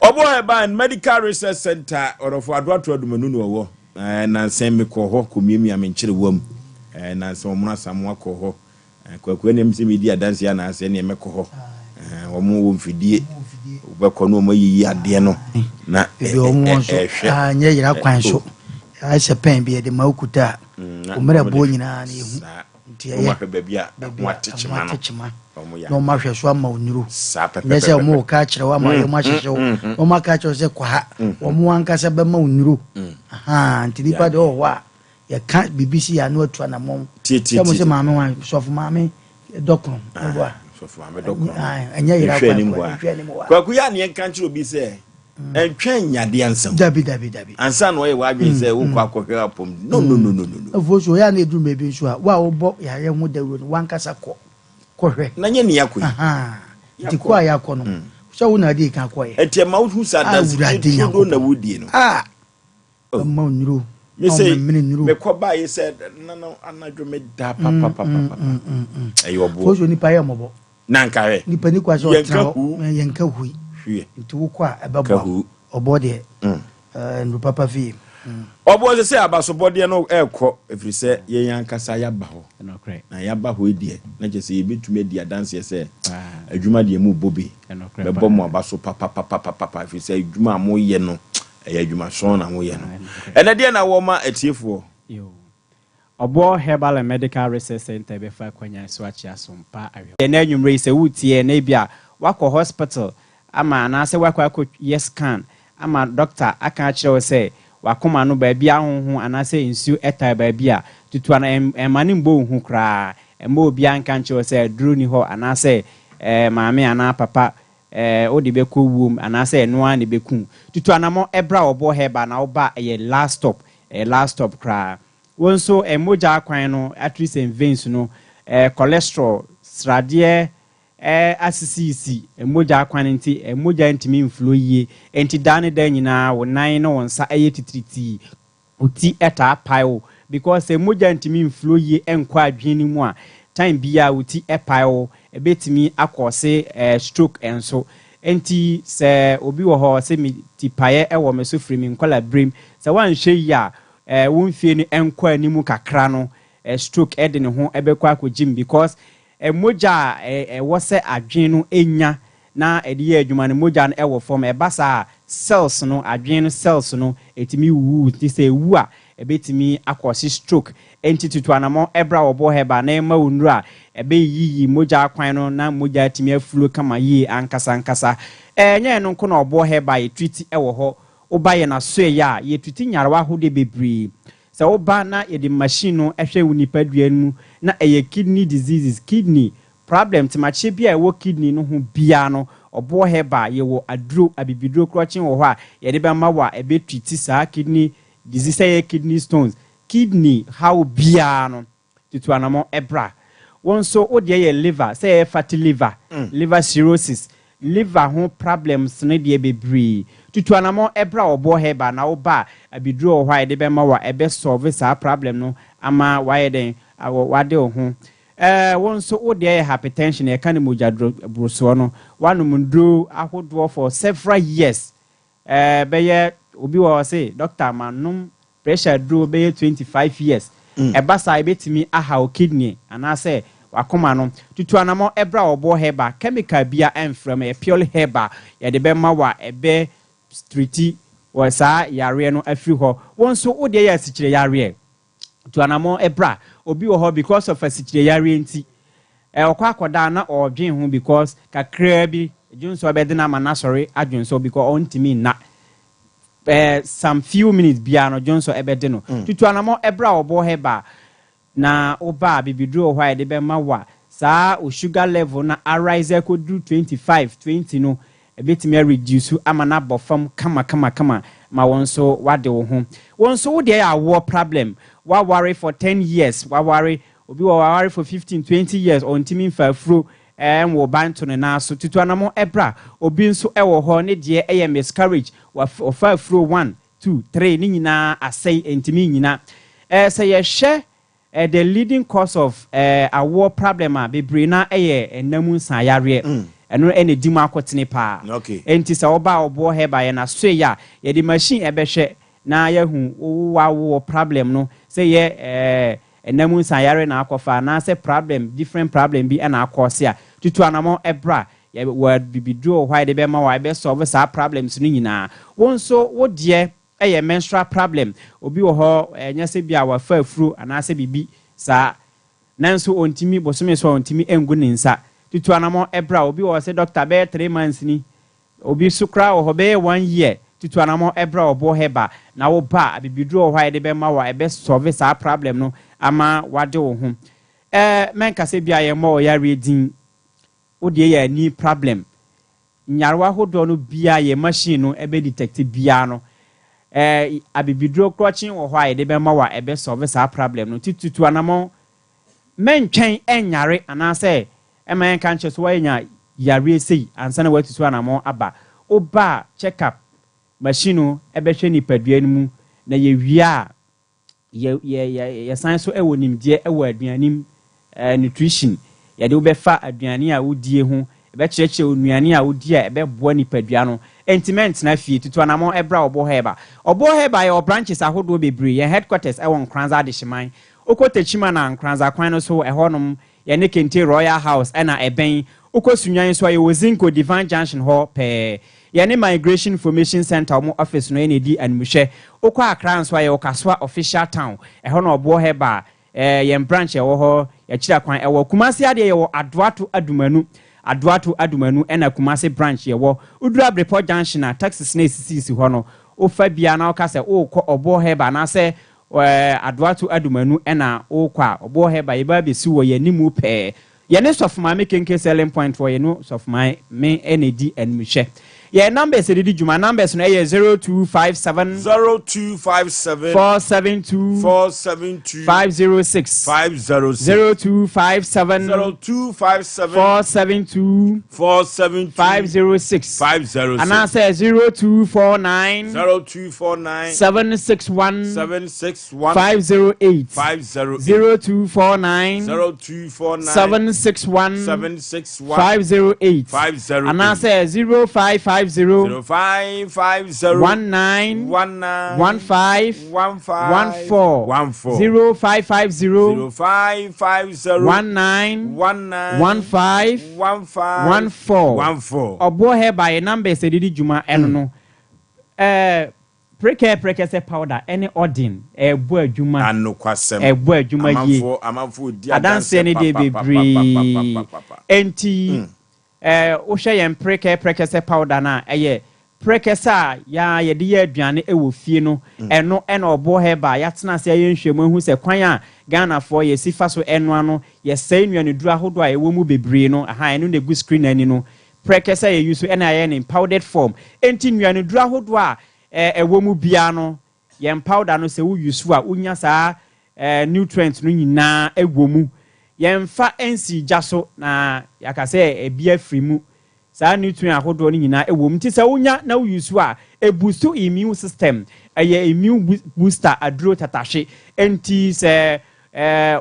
Ɔbɔ Heban Medical Research Center, ɔdɔfo Adoato Adumanu na ɔwɔ, ɛɛ, nansa yi mekɔɔ hɔ kɔmiamia me nkyerewa mu, ɛɛ, nansa Ɔmono Asamoah kɔɔ hɔ, Kwaku ɛneɛ mesɛ medi adanseɛ anaasɛ ɛneɛ mɛkɔ hɔ wɔn wɔ mfidie wobɛkɔ no wɔn ayiyi adeɛ no na ebi wɔn wɔ nso ɛhwɛ nyɛ yera kwan so ayɛ sɛ pɛn bi yɛde ma okuta a mmerɛ boɔ nyinaa na yɛhu nti ɛyɛ wɔn ahwɛ baabi a ɛho ate kyema no kyema na wɔn ahwɛ so ama onnuro nyɛ sɛ wɔn wɔ ka akyerɛ wo ama wɔn ahyehyɛ wo wɔn aka akyerɛ wo sɛ kɔ ha wɔn ankasa bɛma onnuro nti nipa deɛ ɔwɔ hɔ a Yɛka biribi si yɛ a na watu anamɔn. Tie tie Sɛ mo tie. sɛ maame wan sɔfo maame dɔkono. Ah, sɔfo maame dɔkono. Ɛnyɛ yera Nhwɛ anim kwan hɔ a. nhwɛ anim hɔ a. Kwaku yɛ a neɛ nka nkyerɛ obi sɛ ɛntwɛn nyadeɛ ansa o. Dabi dabi dabi. Ansa na ɔyɛ w'adwene sɛ wokɔ akɔhwɛ apɔm. No no no no no no. Afuo so ɔyɛ a na ɛduru baabi nso a wo a wobɔ yareɛ ho dawuro no w'ankasa kɔ kɔhwɛ. Na nyɛ nea akɔ yi. Ahaa. Nti kɔ a yɛakɔ no sɛ wo na adi kan kɔeɛ. Ɛnti ɛma wohu sɛ adanse Awurade turodoo na Nyankopɔn. wodie no. Ah! Ɔma wo nnuro. Me Na se ɔmemene nnuro. mekɔ baeɛ sɛ na no anadwo me da papapapapa. Ɛyɛ ɔboɔ. Fosu nipa yɛ mmɔbɔ. Na nka hwɛ. Nipa ni kwa sɛ ɔtena hɔ. Yɛnka hui. Hwiɛ. Nti wokɔ a ɛbɛboa wo. Ɔboɔ deɛ. Nnuro papa fie. Ɔboɔ sɛ sɛ abasobɔdeɛ no ɛrekɔ ɛfiri sɛ yɛn ankasa yɛaba hɔ. Na yɛaba hɔ yi deɛ na kyerɛ sɛ yɛbɛtumi adi adanseɛ sɛ adwuma deɛ mobɔ bi. Bɛbɔ mo aba so papapapapapa ɛfiri sɛ adwuma a moyɛ no Ɛyɛ adwumason na moyɛ no. Ɛnɛ deɛ na wɔma atiefoɔ. Yoo. Ɔboɔ Herbal and Medical Research Centre bɛfa akwanyan so akye asompa awerɛhoɔ. Ɛnnɛ anwummerɛ yi sɛ woretie yɛn na ebia woakɔ hospital ama anaasɛ woakɔ akɔ yɛ scan ama doctor aka akyerɛ wo sɛ w'akoma no baabi ahonho anaasɛ nsuo taa baabi a, tutu ano ɛmma no mmɔ wo hu koraa. Ɛmma obiara nka nkyerɛ wo sɛ aduro nni hɔ anaasɛ maame anaa papa Eh, wode bɛkɔ wuom anaasɛ ɛno ara na ɛbɛku wo. Tutu anamɔ bra Ɔboɔ Herbal na woba a, ɛyɛ last stop, ɛyɛ last stop koraa. Wo nso, eh, mogya akwan no, arteries and veins no, eh, cholesterol, sradeɛ, eh, asisiisi mogya akwan nti, eh, mogya ntumi mflow yie. Enti daa ne daa nyinaa wo nan ne wo nsa yɛ titiritii. Wo ti taa pae wo because sɛ mogya ntumi nflow yie nkɔ adwene no mu a, time biara wo ti pae wo, ɛbɛtumi akɔɔse stroke nso. Nti sɛ obi wɔ hɔ ɔse me ti paeɛ wɔ me so firi me nkwadaa berem, sɛ woanhwɛ yie a wo mfie no nkɔ anim kakra no stroke de ne ho bɛkɔ akɔgyim because mogya a ɛwɔ sɛ adwene no nya na ɛde yɛ adwuma no, mogya no wɔ fam. Ɛba saa a, cells no, adwene no cells no, ɛtumi wuwu. Nti sɛ ɛwu a, ɛbɛtumi akɔse stroke. Enti tutu anamɔn bra Ɔboɔ Herbal na yɛmma wo nnuro a ɛbɛyiyi mogya akwan no na mogya atumi aflow kama yie ankasa ankasa. Ɛnyɛ ɛno nko na Ɔboɔ Herbal yɛ treat wɔ hɔ. Woba yɛn asoɛeɛ a, yɛ treat nyarewa ahodoɔ bebree. Sɛ woba na yɛde machine no hwɛ wo nipadua no mu na ɛyɛ kidney diseases, kidney problem, temakyeɛ bi a ɛwɔ kidney no ho biara no, Ɔboɔ Herbal yɛwɔ aduro, abibiduro korɔkyen wɔ hɔ a yɛde bɛma wo a ɛbɛ treat saa kidney disease, sɛ ɛyɛ kidney stones, kidney haw biara no, tutu anamɔn bra. Wo nso wo deɛ yɛ liver, sɛ ɛyɛ fatty liver, liver cirrhosis, liver ho problems no deɛ bebree, tutu anamɔn bra Ɔboɔ Herbal na wo ba a, abiduro wɔ hɔ a yɛde bɛma wo a ɛbɛ solve saa problem no ama wayɛ dɛn, wade wo ho. Ɛɛ wo nso wo deɛ yɛ hypertension, yɛka no mogya borosoɔ no, woanom nnuro ahodoɔ for several years, Ɛɛ bɛyɛ obi wɔ hɔ ɔse doctor manom pressure aduro bɛyɛ 25 years. Ɛba saa ɛbɛtumi ahaw kidney anaasɛ wakoma no. Tutu anamɔ ɛbra ɔboɔ herbal, chemical bia ɛmfra mu, ɛyɛ purely herbal yɛde bɛma wo a ɛbɛ treati wɔ saa yareɛ no afiri hɔ. Wo nso wo deɛ yɛ asikyire yareɛ. Tu anamɔn bra. Obi wɔ hɔ because of asikyire yareɛ nti ɔkɔ akɔda a na ɔredwen ho because kakraa bi dwonsɔ bɛde no ama no asɔre adwonsɔ because ɔntumi nna. Eh, some few minutes biara no dwonsɔ ɛbɛde no. Tutu anamɔn bra ɔboɔ herbal Na wo ba a, bibiduro wɔ hɔ a yɛde bɛma wo a, saa wo sugar level no arise akɔduru 25, 20 no, ɛbɛtumi a reduce ama no abɔ fam kama kama kama ma wo nso woade wo ho. Wo nso wo deɛ yɛ awoɔ problem, woaware for 10 years, woaware, obi wɔ hɔ waware for 15, 20 years, ɔntumi mfa afuro nwo ba nto ne nan so, tutu anamɔ bra. Obi nso wɔ hɔ, ne deɛ yɛ miscarriage, wafa afuro one, 2, 3 ne nyinaa asɛe ɛntumi nnyina. Eh, sɛ yɛhwɛ eh, the leading cause of eh, awoɔ problem a, bebree no ara yɛ nna mu nsaeyareɛ. Ɛno na ɛdi mu akotene paa. Enti sɛ woba a ɔboɔ herbal yɛn asoɛeɛ a, yɛde machine ɛbɛhwɛ na yɛahu wo w'awoɔ problem no, sɛ yɛ eh, nna mu nsaeyareɛ na akɔfa anaasɛ problem, different problem bi na akɔɔse a, tutu anamɔn bra. Yɛ wɔ abibiduro wɔ hɔ a yɛde bɛma wo a ɛbɛ solve saa problems no nyinaa. Wo nso wo deɛ yɛ menstrual problem. Obi wɔ hɔ ɛnyɛ sɛ bi a wafa afuro anaasɛ biribi saa nanso ɔntumi bosome so a ɔntumi ngu ne nsa. Tutu anamɔ bra. Obi wɔ hɔ sɛ doctor bɛyɛ three months ni. Obi nso koraa wɔ hɔ bɛyɛ one year. Tutu anamɔ bra ɔboɔ herbal na wo ba a abibiduro wɔ hɔ a yɛde bɛma wo a ɛbɛ solve saa problem no ama wade wo ho. Ɛɛ mɛnka sɛ bi a yɛmmɔ wo yareɛ din. Wo deɛ yɛ ani prablɛm. Nyarewa ahodoɔ no biaa yɛ machine no bɛ detect biaa no eh abibiduro krɔkyen wɔ hɔ a yɛde bɛma wo a ɛbɛ solve saa prablɛm no nti tutu anamɔn mɛntwɛn ɛnyare anaasɛ ɛma yɛnka nkyerɛ so woanya yareɛ sei ansa na woatutu anamɔn aba. Wo ba a check up machine no bɛhwɛ nipadua no mu na yɛwie a Yɛ yɛ yɛ yɛsan nso wɔ nimdeɛ wɔ aduane mu, eh, nutrition. Yɛde wo bɛfa aduane a wodie ho, yɛbɛkyerɛkyerɛ wo nnuane a wodi a ɛbɛboa nipadua no. Enti mɛntena fie, tutu anamɔn bra Ɔboɔ Herbal. Ɔboɔ Herbal yɛwɔ branches ahodoɔ bebree. Yɛn headquarters wɔ Nkoranza Adehyeman. Wokɔ Techiman a, Nkoranza kwan no so, ɛhɔnom Yɛne Kente Royal House na ɛbɛn. Wokɔ Sunyani nso a, yɛwɔ Zinco Divine Junction hɔ pɛɛ. Yɛne Migration Information Centre wɔn office no na ɛdi animhwɛ. Wokɔ Accra nso a, yɛwɔ Kasoa Official Town. Ɛhɔ na Ɔboɔ Herbal, yɛn branch a ɛwɔ hɔ, yɛakyiri akwan wɔ. Kumasi adeɛ, yɛwɔ Adoato Adumanu. Adoato Adumanu na Kumasi branch yɛwɔ. Woduru Abrepɔ Junction a, taxis no a ɛsisisisi hɔ no, wofa bi a na woka sɛ worekɔ Ɔboɔ Herbal anaasɛ Ɛɛ Adoato Adumanu na wokɔ a, ɔboɔ hɛ ba yɛba abɛsi wɔ yɛn animu pɛɛ. Yɛne Sɔfo Maame Kenke Selling Point wɔ yɛne Sɔfo Maame na ɛdi animhwɛ. Yɛn numbers yɛde di dwuma, numbers no ɛyɛ 0257. 0257. 472. 472. 506. 506. 0257. 0257. 472. 472. 506. 506. Anaasɛ 0249. 0249. 761. 761. 508. 508. 0249. 0249. 761. 761. 508. 508. Anaasɛ 0550. 0550. 19. 19. 15. 15. 14. 14. 0550. 0550. 19. 19. 15. 15. 14. 14. Ɔboɔ Herbal yɛ numbers a yɛde di dwuma ɛno no. Ɛɛ. Prekɛ prɛkɛsɛ powder ɛne ɔden ɛɛbɔ adwuma. Anokwasɛm. Ɛɛbɔ adwuma yie. Amanfoɔ amanfoɔ di Adanseɛ adanseɛ no deɛ bebree. papapapapapapapa. Enti ɛɛ wohwɛ yɛn prekɛ prɛkɛsɛ powder no a, ɛyɛ prɛkɛsɛ a yɛn ara yɛde yɛ aduane wɔ fie no, ɛno ɛna ɔboɔ herbal a yɛatena ase ayɛ nhwɛmu ahu sɛ kwan a Ghanafoɔ yɛsi fa so ɛnoa no, yɛsɛe nnuaneduro ahodoɔ a ɛwɔ mu bebree no, ahaa ɛno na ɛgu screen no ani no. Prɛkɛsɛ a yɛ use ɛna yɛayɛ no in powdered form. Enti nnuaneduro ahodoɔ a ɛwɔ mu biara no, yɛn powder no sɛ wo use a, wonya saa nutrients no nyinaa wɔ mu. Yɛmfa nsii gya so na yɛaka sɛ ɛbi afiri mu. Saa nutrient ahodoɔ no nyinaa wɔ mu. Nti sɛ wonya na wo use a, ɛboost immune system. Ɛyɛ immune booster aduro tatahwe. Enti sɛ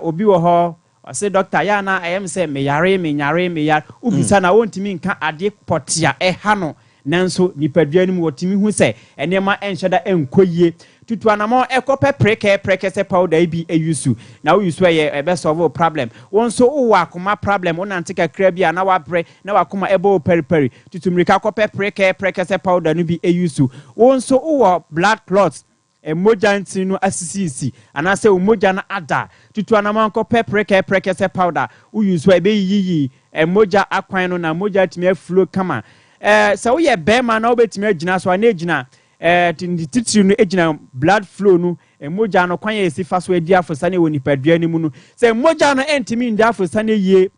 obi wɔ hɔ Ɔse doctor yɛ a na ɛyɛ me sɛ meyare menyare meyare wobisa no a ɔntumi nka ade pɔte a ɛha no nanso nipadua no mu ɔtumi hu sɛ nneɛma nhyɛ da nkɔ yie tutu anamɔn ɛkɔ pɛ prekɛɛ prɛkɛsɛ powder yi bi use na wo use a ɛyɛ ɛbɛ solve wo problem wo nso wowɔ akoma problem wo nante kakra bi a na wabrɛ na wakoma ɛbɔ wo paripari tutu mmirika kɔ pɛ prekɛɛ prɛkɛsɛ powder no bi use wo nso wowɔ blood clots Mogya ntini no asisisisi anaasɛ wo mogya no ada. Tutu anamɔn kɔpɛ prɛkɛ prɛkɛsɛ powder wo use a ɛbɛyiyiyi mogya akwan no na mogya atumi aflow kama. Sɛ woyɛ bɛrima na wobɛtumi agyina so a na ɛgyina ne titiri no gyina blood flow no, mogya no kwan a ɛsi fa so adi afosane wɔ nipadua no mu no. Sɛ mogya no ntumi ndi afosane yie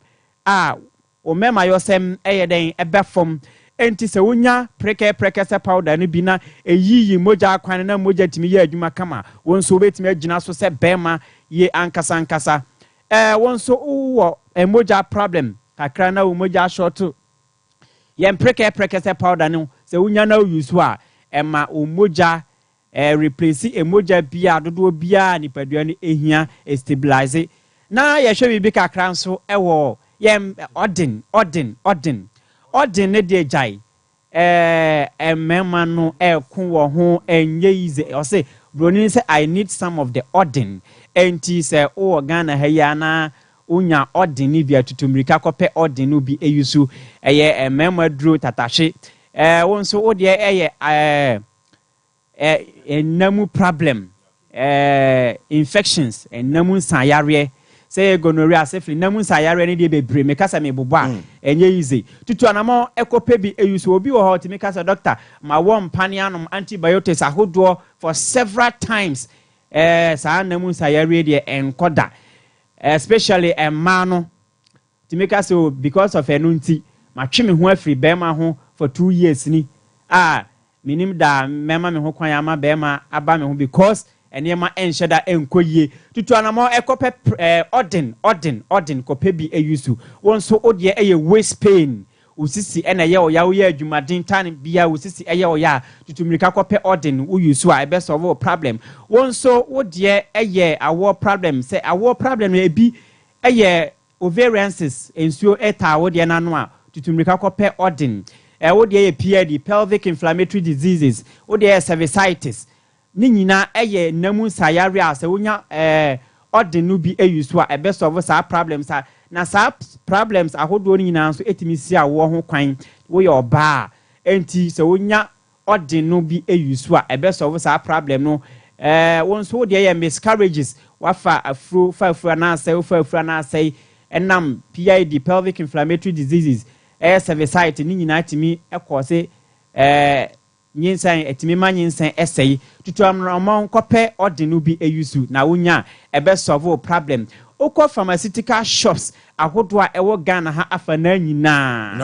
a, Wo mmɛmayɔsɛm yɛ dɛn ɛbɛ fam? Enti sɛ wonya prekɛprɛkɛsɛ powder no bi na eyiyi mogya akwan no na mogya tumi yɛ adwuma kama a, wo nso wobɛtumi agyina so sɛ bɛrima yie ankasa ankasa. Ɛɛ wo nso wowɔ mogya problem kakra na wo mogya ashorto. Yɛn prekɛprɛkɛsɛ powder no sɛ wonya na wo use a, ɛma wo mogya Ɛreplesi mogya biara dodoɔ biara a nipadua no hia, ɛstabilise. Na yɛhwɛ biribi kakra nso wɔ yɛn ɔden, ɔden, ɔden. Ɔden no deɛ gyae. Ɛɛ mmarima no ɛreko wɔ ho, ɛnyɛ easy. Ɔse, buroni no sɛ I need some of the ɔden. Ɛnti sɛ wowɔ Ghana ha yi a na wonya ɔden no bi a, tutu mmirika kɔpɛ ɔden no bi use. Ɛyɛ mmarima duro tatahwe. Ɛɛ wo nso wo deɛ ɛyɛ ɛɛ Nna mu problem, infections, nna mu nsayareɛ, sɛ yɛ gonorrhea, syphilis, nna mu nsayareɛ no deɛ bebree, meka sɛ mebobɔ a, ɛnyɛ easy. Tutu anamɔ kɔ pɛ bi use. Obi wɔ hɔ ɔtumi ka sɛ doctor, mawɔ mpaneɛ anom antibiotics ahodoɔ for several times, saa nna mu nsayareɛ deɛ ɛnkɔ da, especially mmaa no. Tumi ka sɛ oh because of ɛno nti matwe me ho afiri bɛɛma ho for 2 years ni a menim da a mɛma me ho kwan ama bɛɛma aba me ho because nneɛma nhyɛ da nkɔ yie. Tutu anamɔ kɔ pɛ eh ɔden ɔden ɔden kɔ pɛ bi use. Wo nso wo deɛ ɛyɛ waist pain, wo sisi na ɛyɛ wo ya, woyɛ adwumaden tan biara wo sisi ɛyɛ wo ya a, tutu mmirika kɔ pɛ ɔden wo use a ɛbɛ solve wo problem. Wo nso wo deɛ ɛyɛ awoɔ problem, sɛ awoɔ problem no ebi ɛyɛ Ovarian cysts, nsuo taa wo deɛ no ano a, tutu mmirika kɔ pɛ ɔden. Wo deɛ yɛ PID, pelvic inflammatory diseases, wo deɛ yɛ cervicitis. Ne nyinaa ɛyɛ nna mu nsayareɛ a sɛ wonya ɔden no bi use a, ɛbɛ solve saa problems a, na saa problems ahodoɔ no nyinaa nso ɛtumi si awoɔ ho kwan. Woyɛ ɔbaa a, ɛnti sɛ wonya ɔden no bi use a ɛbɛ solve saa problem no eh, wo nso wo deɛ yɛ miscarriages wafa afuro fa afuro anaa asɛe wofa afuro anaa asɛe ɛnam PID pelvic inflammatory diseases ɛyɛ cervicitis ne nyinaa tumi ɛkɔɔse eh, nyinsɛn ɛtumi ma nyinsɛn ɛsɛe tutu anamɔn kɔpɛ ɔden no bi use na wonya a ɛbɛ solve wo problem wokɔ pharmaceutical shops ahodoɔ a ɛwɔ Ghana ha afanaa nyinaa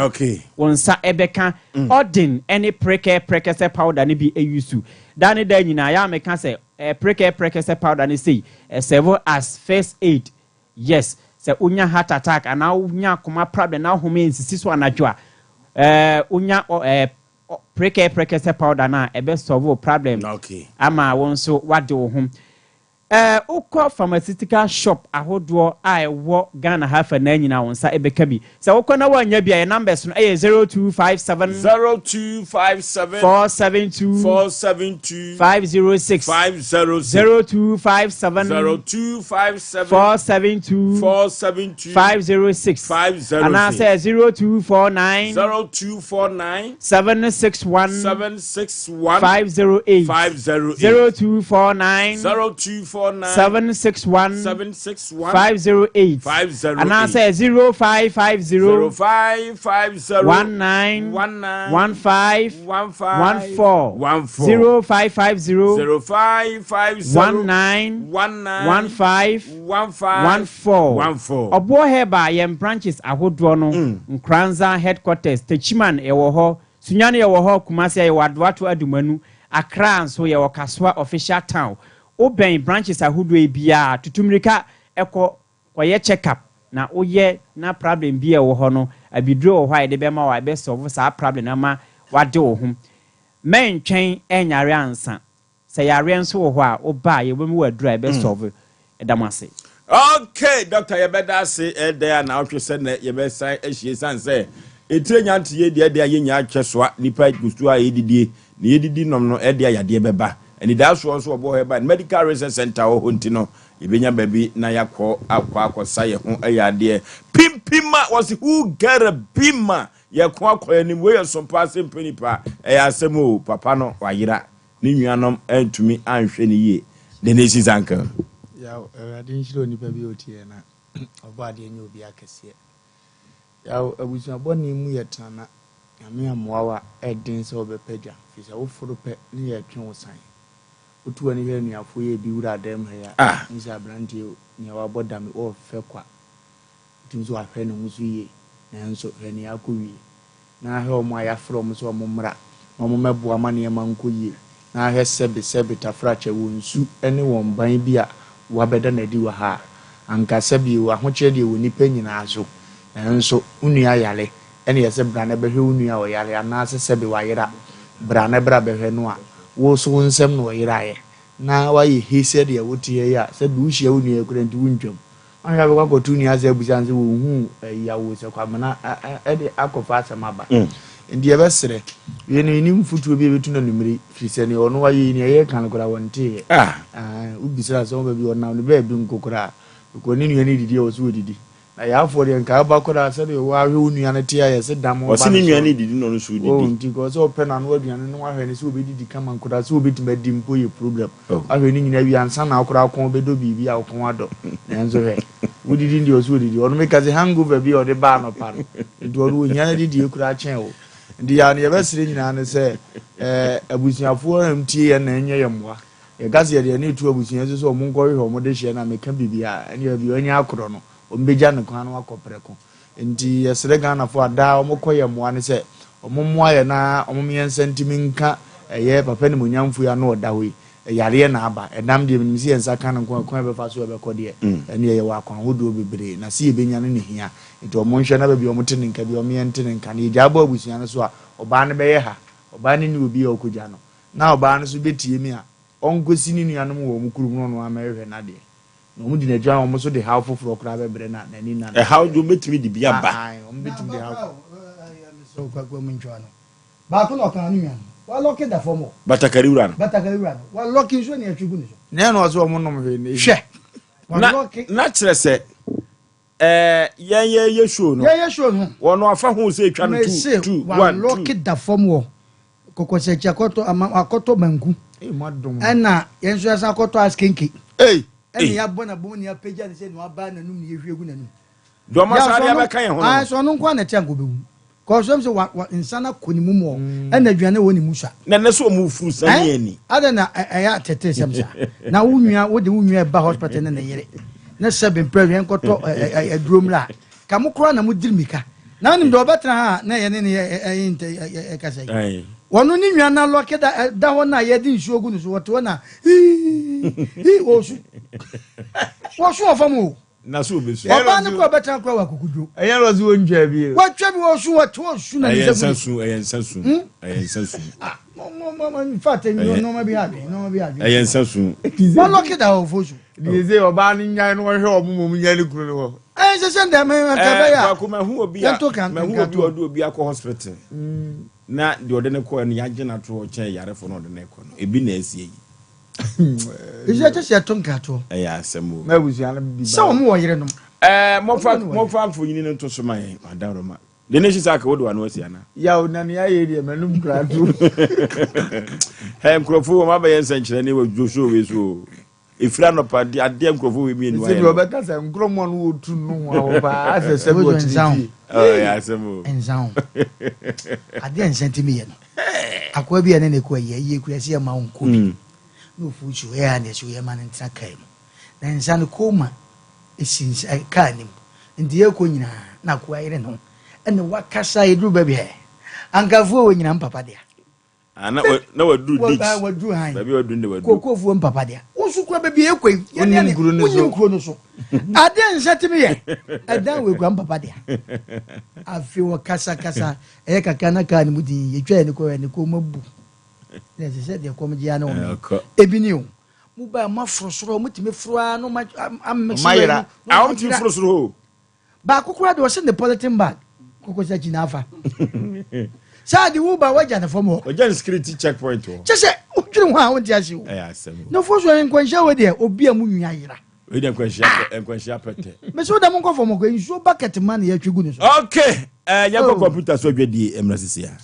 wo nsa bɛka Odin ne Prekɛ prɛkɛsɛ powder no bi use daa ne daa nyinaa. Yɛ a meka sɛ Prekɛ prɛkɛsɛ powder no sei ɛsɛvo as first aid. Yes, sɛ wonya heart attack anaa wonya akoma problem na wohome nsisi so anadwo a, wonya Prekɛ prɛkɛsɛ powder no a ɛbɛ solve wo problem ama wo nso woade wo ho. Ɛɛ wokɔ pharmaceutical shop ahodoɔ a ɛwɔ Ghana ha afanaa nyinaa wo nsa bɛka bi. Sɛ wokɔ na woannya bi a yɛn numbers no yɛ 0257. 0257. 472. 472. 506. 506. 0257. 0257. 472. 472. 506. 506. Anaasɛ 0249. 0249. 761. 761. 508. 508. 0249. 0249. 761. 761. 508. 508. Anaasɛ 0550. 0550. 19. 19. 15. 15. 14. 14. 0550. 0550. 19. 19. 15. 15. 14. 14. Ɔboɔ Herbal yɛn branches ahodoɔ no, Nkoranza headquarters, Techiman yɛwɔ hɔ, Sunyani yɛwɔ hɔ, Kumasi yɛwɔ Adoato Adumanu, Accra nso yɛwɔ Kasoa official town. Wobɛn branches ahodoɔ yi biara a, tutu mmirika kɔ kɔyɛ check up na woyɛ na problem bi a ɛwɔ hɔ no, abiduro wɔ hɔ a yɛde bɛma wo a ɛbɛ solve saa problem no ama wade wo ho. Mɛntwɛn nyare ansa. Sɛ yareɛ nso wɔ hɔ a, woba a yɛbɛma wo aduro a ɛbɛ solve. Yɛda mo ase. Ok doctor yɛbɛda ase ɛdɛn a naawɔtwe sɛ nɛ yɛbɛsan ahyia ɛsiane sɛ etire nya nte yie deɛ ɛdeɛ a yɛnya akyɛ soa nipa gusto a yɛdidie na yɛdidi nom no ɛdeɛ a yadeɛ bɛba anidaasoɔ nso ɔbɔ hɔ ɛba medical research center wɔ hɔ nti no yɛbɛnya baabi na yɛakɔ akɔ akɔsa yɛ ho ɛyɛ adeɛ pimpima wɔse who get a bima yɛko akɔ anim wei yɛ sompa ase mpɛ nipa ɛyɛ asɛm o papa no wayera Ne nuanom antumi anhwɛ no yie. The Nation's Uncle. Yaw, Awurade nhyira onipa bi a ɔtie yɛn na ɔbɔ adeɛ nyɛ obi akɛseɛ. Yaw, abusua bɔne mu yɛ tena na Nyame ammoa wo a, ɛden sɛ wobɛpɛ gya, firi sɛ woforo pɛ ne yɛtwe wo san. Woto w'ani hwɛ anuafoɔ yi a ebi wura adan mu ha yi a, wohu sɛ aberanteɛ yi, nea wabɔ dam yi, ɔɔfɛ kwa. Wotumi sɛ wahwɛ ne ho so yie, nanso hwɛ nea akɔwie. Na hwɛ wɔn a yɛafrɛ wɔn sɛ wɔmmra na wɔmmɛboa ma nneɛma nkɔ yie, na hwɛ sɛbe sɛbe tafrakyɛ wɔn su ne wɔn ban bi a wɔabɛda no adi wɔ ha a, anka sɛbe o, ahokyerɛ deɛ wɔ nnipa nyinaa so, nanso wo nua yare, ɛne yɛse bra na bɛhwɛ wo nua a ɔyare, anaase sɛbe wayera, bra na bra bɛhwɛ no a, wo nso wo nsam na ɔyeraeɛ, na woayɛ he sɛdeɛ woteɛ yi a, sɛbe wohyia wo nua yi koraa nti wontwam. Ɔnhwɛ a bɛkɔ akɔto nua ase abisa no sɛ wɔnhuu ayi awo sɛ Kwabena de akɔfa asɛm aba. Nti yɛbɛserɛ, wei no yɛnni mfotuo bi a yɛbɛtu no anwummere firi sɛ deɛ ɔno wayɛ yi deɛ yɛreka no koraa wɔnteeɛ. Wobisa no sɛ baabi ɔnam no baabi nko koraa because ne nua no redidi a ɔse ɔdidi. Na yɛafoɔ deɛ nka aba koraa sɛdeɛ woahwɛ wo nua no te a yɛse dam ba no Ɔse ne nua soɔ no no. redidi na ɔno nso Oh, redidi. nti nka ɔsɛ ɔpɛ n'ano aduane no wahwɛ no sɛ ɔbɛdidi kama nkoraa sɛ ɔbɛtumi adi mpo yɛ problem. Wahwɛ ne nyinaa wie ansa na wo koraa kɔn bɛdɔ biribi a wo kɔn adɔ. Nanso hwɛ, wodidi no deɛ ɔsɛ ɔdidi. Ɔno meka sɛ hangover bi a ɔde baa anɔpa no nti ɔno ɔhia n'adidie koraa kyɛn wo. Nti yɛ a nea yɛbɛsrɛ nyinaa ne sɛ eh, abusuafoɔ a ntie yɛn na ɛnyɛ yɛn mmoa. Yɛka sɛ yɛde yɛn ani reto abusua so sɛ wɔn nkɔhwehwɛ wɔn dehyeɛ na meka biribi a, ɛnneɛ baabi a wɔanya akorɔ no, wɔbɛgya no kwan na wakɔ prɛko. Nti yɛsrɛ Ghanafoɔ a daa wɔkɔ yɛn mmoa no sɛ wɔn mmoa yɛn na wɔn yɛn nsa ntumi nka ɛyɛ papa animuonyamfoɔ yi ano ɔda hɔ yi. Yareɛ na aba. Ɛnam deɛ menim sɛ yɛn nsa ka no nko a, kwan a yɛbɛfa so a ɛbɛkɔ deɛ, ɛnneɛ yɛwɔ akwan ahodoɔ bebree na sɛ yɛbɛnya no na ɛhia. Nti wɔn nhwɛ na baabi a wɔte ne nka biara wɔn yɛn nte ne nka. Na yɛgyae bɔ abusua no so a, ɔbaa no bɛyɛ ha. Ɔbaa no nni obi a ɔkɔgya no. Na ɔbaa no nso bɛtie me a, ɔnkɔsi ne nuanom wɔ wɔn kurom na ɔno ara mmɛhwehwɛ n'adeɛ. Na wɔn di n'akyi a, wɔn nso de haw foforɔ koraa bɛbrɛ no a n'ani nna no. Ɛhaw deɛ wɔbɛtumi de bi aba. Aane, wɔbɛtumi de haw. Baako na ɔkaa ne nua no, walɔke da fam hɔ. Batakari wura no. Batakari wura no, walɔke nsuo na yɛtwe gu ne so. Nea na ɔsɛ wɔn nom hwee nnɛ yi. Hwɛ, Na, walɔke. na kyerɛ sɛ, ɛɛ, yɛn yɛyɛ show no. Yɛyɛ show no. Wɔn afa ho sɛ etwa no Mese, two, two, one, two. walɔke da fam hɔ. Kɔkɔsakyi akɔtɔ ama akɔtɔ banku. Ɛna yɛn nso yɛsan akɔtɔ askenke. Ɛna yɛabɔ n'abom na yɛapagya no sɛ na waba n'anum na yɛhwie gu n'anum. Deɛ ɔma saa deɛ abɛka yɛn ho no. Ayi sɛ ɔno nko ara na ɛte anka ɔbɛwu. Kɔsɔm sɛ wa wa nsa no akɔ ne mu mɔ ɛna aduane wɔ ne mu sa. Na ɛnɛ sɛ ɔmo furu sa ne ani. Adɛn na ɛyɛ atete sɛm saa na wo nua wode wo nua ɛba hospital ne ne yere ne sɛbe mpɛ yɛn kɔtɔ aduro mmra Ka mo koraa na mo diri mika. Na wonim deɛ ɔbɛtena ha a na yɛne no yɛ ntɛ ɛkasa yi. Ɔno ne nwa na lɔke da da hɔ na yɛde nsuo gu no so wɔte hɔ na hii hii wɔsu. Wɔsu wɔ fam o. Na so obesu. Ɔbaa no koraa ɔbɛtena koraa wɔ akokudwo. Ɛyɛ na ɔsi wɔntwa bi. Wɔatwa bi wɔsu wɔte hɔ su na ne Ɛyɛ nsa gu nsa ne su ɛyɛ nsa su ɛyɛ nsa su. In fact, nneɛma bi adwene, nneɛma bi adwene. Ɛyɛ nsa su. Wɔn lɔki da wɔ fo su. Deɛ sɛ ɔbaa no nyan no wɔhwɛ ɔmo mom nya ne kunu no hɔ. Ɛn sɛ sɛ ndɛ mɛ nka bɛyɛ a. Kwaku mahu obi a mahu obi a ɔde obi akɔ hospital na deɛ ɔde no kɔɛ no yagye no ato hɔ kyɛn yarefo na ɔde no kɔ no ebi na asie yi. Ɛsɛ kyɛ sɛ yɛto nkratoɔ. Ɛyɛ asɛm o. Na abusua no bi ba. Sɛ wɔn wɔ yerenom. Ɛɛ mɔfa mɔfa mfonyini no nto so ma yɛn adaworoma. Deɛ ne hyɛ aka wode w'ano asi ana? Yaw na nea ayɛ deɛ m'anum koraa to. Hɛ nkurɔfoɔ wɔn abɛyɛ nsɛnkyerɛnne wɔ dwo show wei so o. Ɛfiri anɔpa de adeɛ nkurɔfoɔ wei mmienu ayɛ no. Sɛdeɛ ɔbɛka sɛ nkurɔmoɔ no wɔtu no ho ahɔ paa asɛ sɛ bi ɔkyerɛ fie. Ɛyɛ asɛm o. Nsa ho. Adeɛ nsa ntumi yɛ no. Akoa bi a ne ne kɔ ayie ayie kura sɛ yɛma wo nkɔ bi. Na ofu nsuo ɛyɛ a na ɛsɛ yɛma no ntena kaa mu. Na nsa no kɔma esi nsa kaa no mu. Nti yɛkɔ nyinaa na akoa yere ne ho. Ɛna wakasa yɛduru baabi hɛ. Ankafoɔ wɔ nyinaa mpapa dea. Ah, na wa na waduru ditch. Wa waduru han. Baabi a waduru de waduru. Kokofoɔ mpapa dea. Wo nso kura baabi a yɛkɔ yi. Wonim kuro no so. Wonim kuro no so. Ade nsa tumi yɛ. Ɛdan wei kura mpapa dea. Afei wɔkasa kasa ɛyɛ kakra na kaa no mu din yɛtwa yɛn kɔ yɛn kɔn mu abu. Na ɛsɛ sɛ deɛ kɔm gye ano wɔn. Ebi ni o. Mo ba mo aforo soro mo tumi foro ara no ma amix. Ɔma yera. Ah, wɔn tumi foro soro o. Baako koraa deɛ ɔhyɛ ne polythene bag koko sɛ akyi n'afa. Saa de wo ba wagya ne fam hɔ. Wagya ne security check point hɔ. Kyɛ sɛ wodwene ho a wonte ase o. Ɛyɛ asɛm o. Na fo so nkwanhyia wei deɛ obi a mu nwi ayera. Wei deɛ nkwanhyia pɛ nkwanhyia pɛtɛ. Mese wo dɛ monkɔ fam kɔ nsuo bucket ma na yɛtwe gu ne so. Okay, eh, yɛnkɔ computer so adwadie mmra sisi a.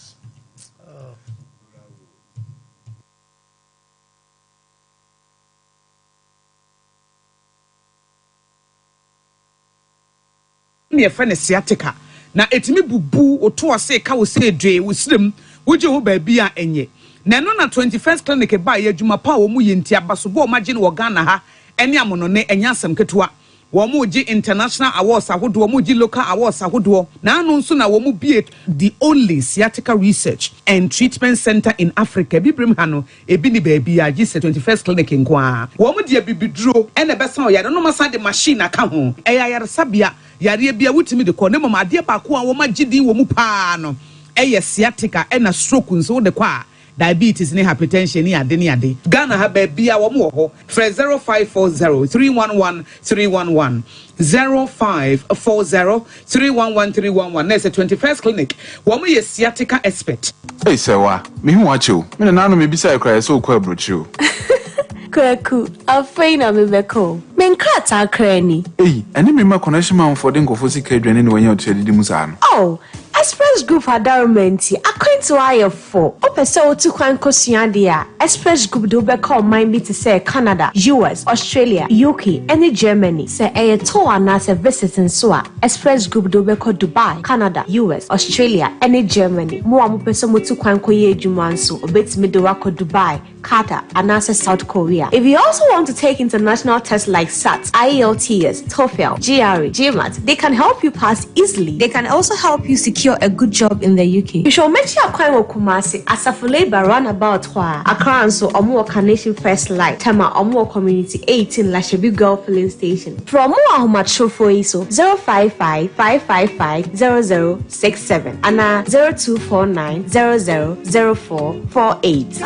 Na yɛfrɛ no sciatica, na ɛtumi bubu wo to ase ka wo sɛ dwee wo serɛ mu, wogye ho baabi a ɛnyɛ. Na ɛno na 21st Clinic baeɛ, adwuma pa a wɔn yɛ nti, abasobɔ a wɔn agye no wɔ Ghana ha ne amonɔne, ɛnyɛ asɛm ketewa. Wɔn regye international awards ahodoɔ, wɔn regye local awards ahodoɔ, na ano nso na wɔn bue the only sciatica research and treatment centre in Africa, Abibirem ha no, Ebi nni baabiara gye sɛ 21st Clinic nko ara. Wɔn de abibiduro na ɛbɛsa ɔyare no na wɔasan de machine aka ho. Ɛyɛ ayaresabea, yareɛ biara wotumi de kɔ na mmom adeɛ baako a wɔagye din wɔ mu pa ara no yɛ sciatica ɛna stroke nso wode kɔ a, diabetes ne hypertension ne ade ne ade. Ghana ha baabiara wɔn wɔ hɔ. Frɛ 0540 311 311, 0540 311 311 na ɛsɛ 21st Clinic. Wɔn yɛ sciatica expert. Ei Sɛwa, mehu wo akyɛ o. Me nananom mebisae koraa yɛsɛ wokɔ aburokyire o. Kwaku, afei na mebɛka o. Me nkrataa koraa ni. Ei, ɛne me mma connection manfoɔ de nkurɔfoɔ sika adwane na wanya ɔtua didi mu saa no. Oh, Express Group adaworoma nti, akwantuo ayɛ fo. Wopɛ sɛ wotu kwan kɔsua adeɛ a, Express Group de wo bɛkɔ ɔman bi te sɛ Canada, US, Australia, UK, ne Germany. Sɛ ɛyɛ tour anaasɛ visit nso a, Express Group de wo bɛkɔ Dubai, Canada, US, Australia, ne Germany. Mo a mopɛ sɛ motu kwan kɔyɛ adwuma nso, wɔbɛtumi de wo akɔ Dubai, Qatar, anaasɛ South Korea. If you also want to take international tests like SAT, IELTS, TOEFL, GRE, GMAT, they can help you pass easily. They can also help you secure a good job in the UK. Hwehwɛ wɔn akyi akwan wɔ Kumasi, Asafo Labour roundabout hɔ ara. Accra nso, wɔn wɔ Carnation First Light, Tema, wɔn wɔ Community 18, Lashibi Girl Filling Station. Frɛ wɔn wɔ ahomatrofoɔ yi so, 055 555 0067 anaa 0249 00 0448.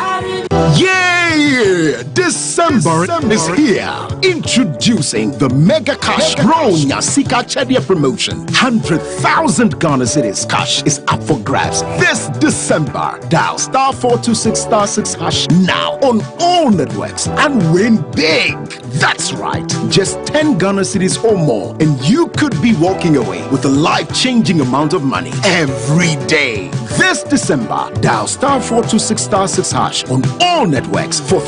Yay! December is here. Introducing the Mega Cash Bronya Sika Chedia promotion. 100,000 Ghana cedis cash is up for grabs this December. Dial star 426 star 6 hash now on all networks and win big. That's right. Just 10 Ghana cedis or more, and you could be walking away with a life changing amount of money every day. This December, dial star 426 star 6 hash on all networks for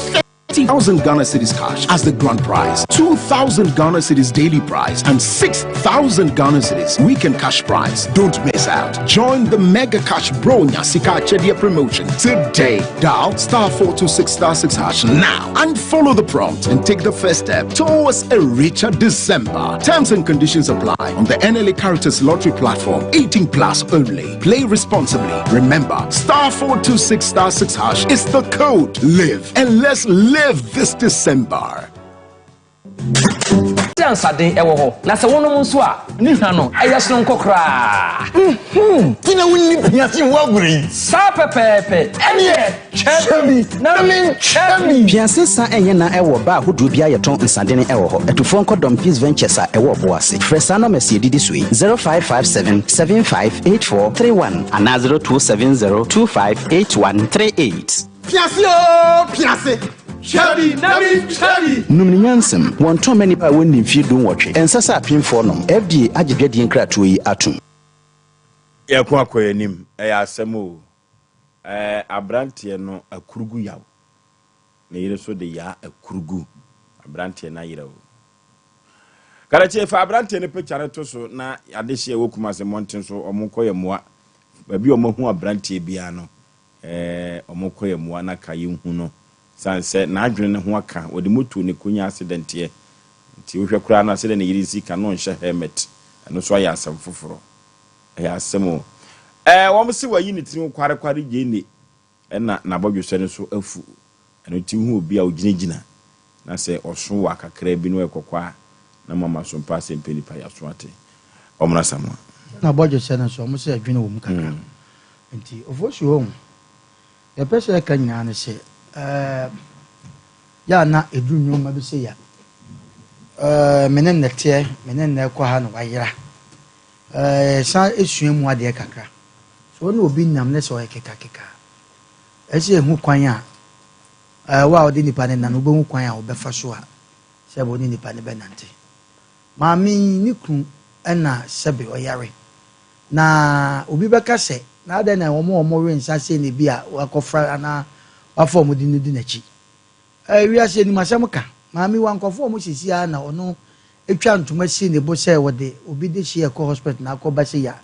30,000 Ghana cedis cash as the grand prize, 2,000 Ghana cedis daily prize, and 6,000 Ghana cedis weekend cash prize. Don't miss out. Join the Mega Cash Bro Nyasika Chedia promotion today. Dial star 426 star 6 hash now and follow the prompt and take the first step towards a richer December. Terms and conditions apply on the NLA Caritas Lottery platform. 18 plus only. Play responsibly. Remember, star 426 star 6 hash is the code. Live and let's live this December. Sɛ nsaden wɔ hɔ, na sɛ wonom nso a, ne hwa no yɛ sononko koraa. Nti na wonni piase ho agorɔ yi? Saa pɛpɛɛpɛ. Ɛnneɛ twa bi na mentwa bi. Piase sa nyɛ na ɛwɔ baa ahodoɔ bi a yɛtɔn nsadene wɔ hɔ. Atufoɔ nkɔ Dɔm Peace Ventures a ɛwɔ Ɔbo ase. Frɛ saa nɔmɛs yi ɛdidi so yi, 0557 758431 anaa 0270 258138. Piase oo piase, hwɛ bi na mentwa bi. Nom no nyansam. Wɔntɔn mma nnipa a wɔnni mfeɛ dunwɔtwe. Ɛnsɛ sɛ apemfoɔ nom. FDA agye dwadie nkratoɔ yi atom. Yɛko akɔ yɛn anim, ɛyɛ asɛm o. Ɛɛ abranteɛ no akurugu yaw. Ne yere nso de yaa akurugu. Abranteɛ no ayera o. Karakye fa abranteɛ no picture no to so na adehyeɛ ɛwɔ Kumasi mmɔnten so wɔn kɔ yɛ mmoa. Baabi a wɔn ahu abranteɛ biara no ɛɛ wɔn kɔ yɛ mmoa na ka yɛn hu no. San sɛ n'adwene no ho aka wɔde moto ne konya accident yɛ. Nti wohwɛ koraa no a sɛdeɛ ne yere si ka no ɔnhyɛ helmet. Ɛno nso ayɛ asɛm foforɔ. Ɛyɛ asɛm o. Ɛɛ wɔn se wayi ne tiri ho kwarekware gyeene ɛna n'abɔdwesɛ no nso afu. Ɛno nti wohu obi a ogyinagyina na sɛ ɔso wa kakra bi na ɔyɛ kɔkɔɔ a na moama so mpa sɛ mpɛ nipa yaso ate. Ɔmena Samoa. N'abɔdwesɛ no nso wɔn se adwene wɔ mu kakra. Nti Ofosu ohu. Deɛ ɛpɛ sɛ ɛka nyinaa ne sɛ ɛɛ yɛ a na ɛduru nneɛma bi sɛ ya ɛɛ me ne nnɛteɛ me ne nnɛ kɔ ha na wayera. Ɛɛ san sua mu adeɛ kakra. Sɛ wo ne obi nam ne sɛ ɔyɛ kekakeka a, ɛsɛ sɛ ehu kwan a ɛɛ wo a wode nipa no nam no wobɛhu kwan a wobɛfa so a sɛbe wo ne nipa no bɛnante. Maame yi ne kunu na sɛbe ɔyare. Na obi bɛka sɛ na adɛn na wɔn a wɔwe nsa sei na ebi a wakɔfra anaa wafa wɔn de no di n'akyi. Ɛɛ wiase anim asɛm ka. Maame yi wankɔfa wɔn sisi ara na ɔno twa ntoma si ne bo sɛ wɔde obi de hyeɛ kɔ hospital na akɔ ba sei a,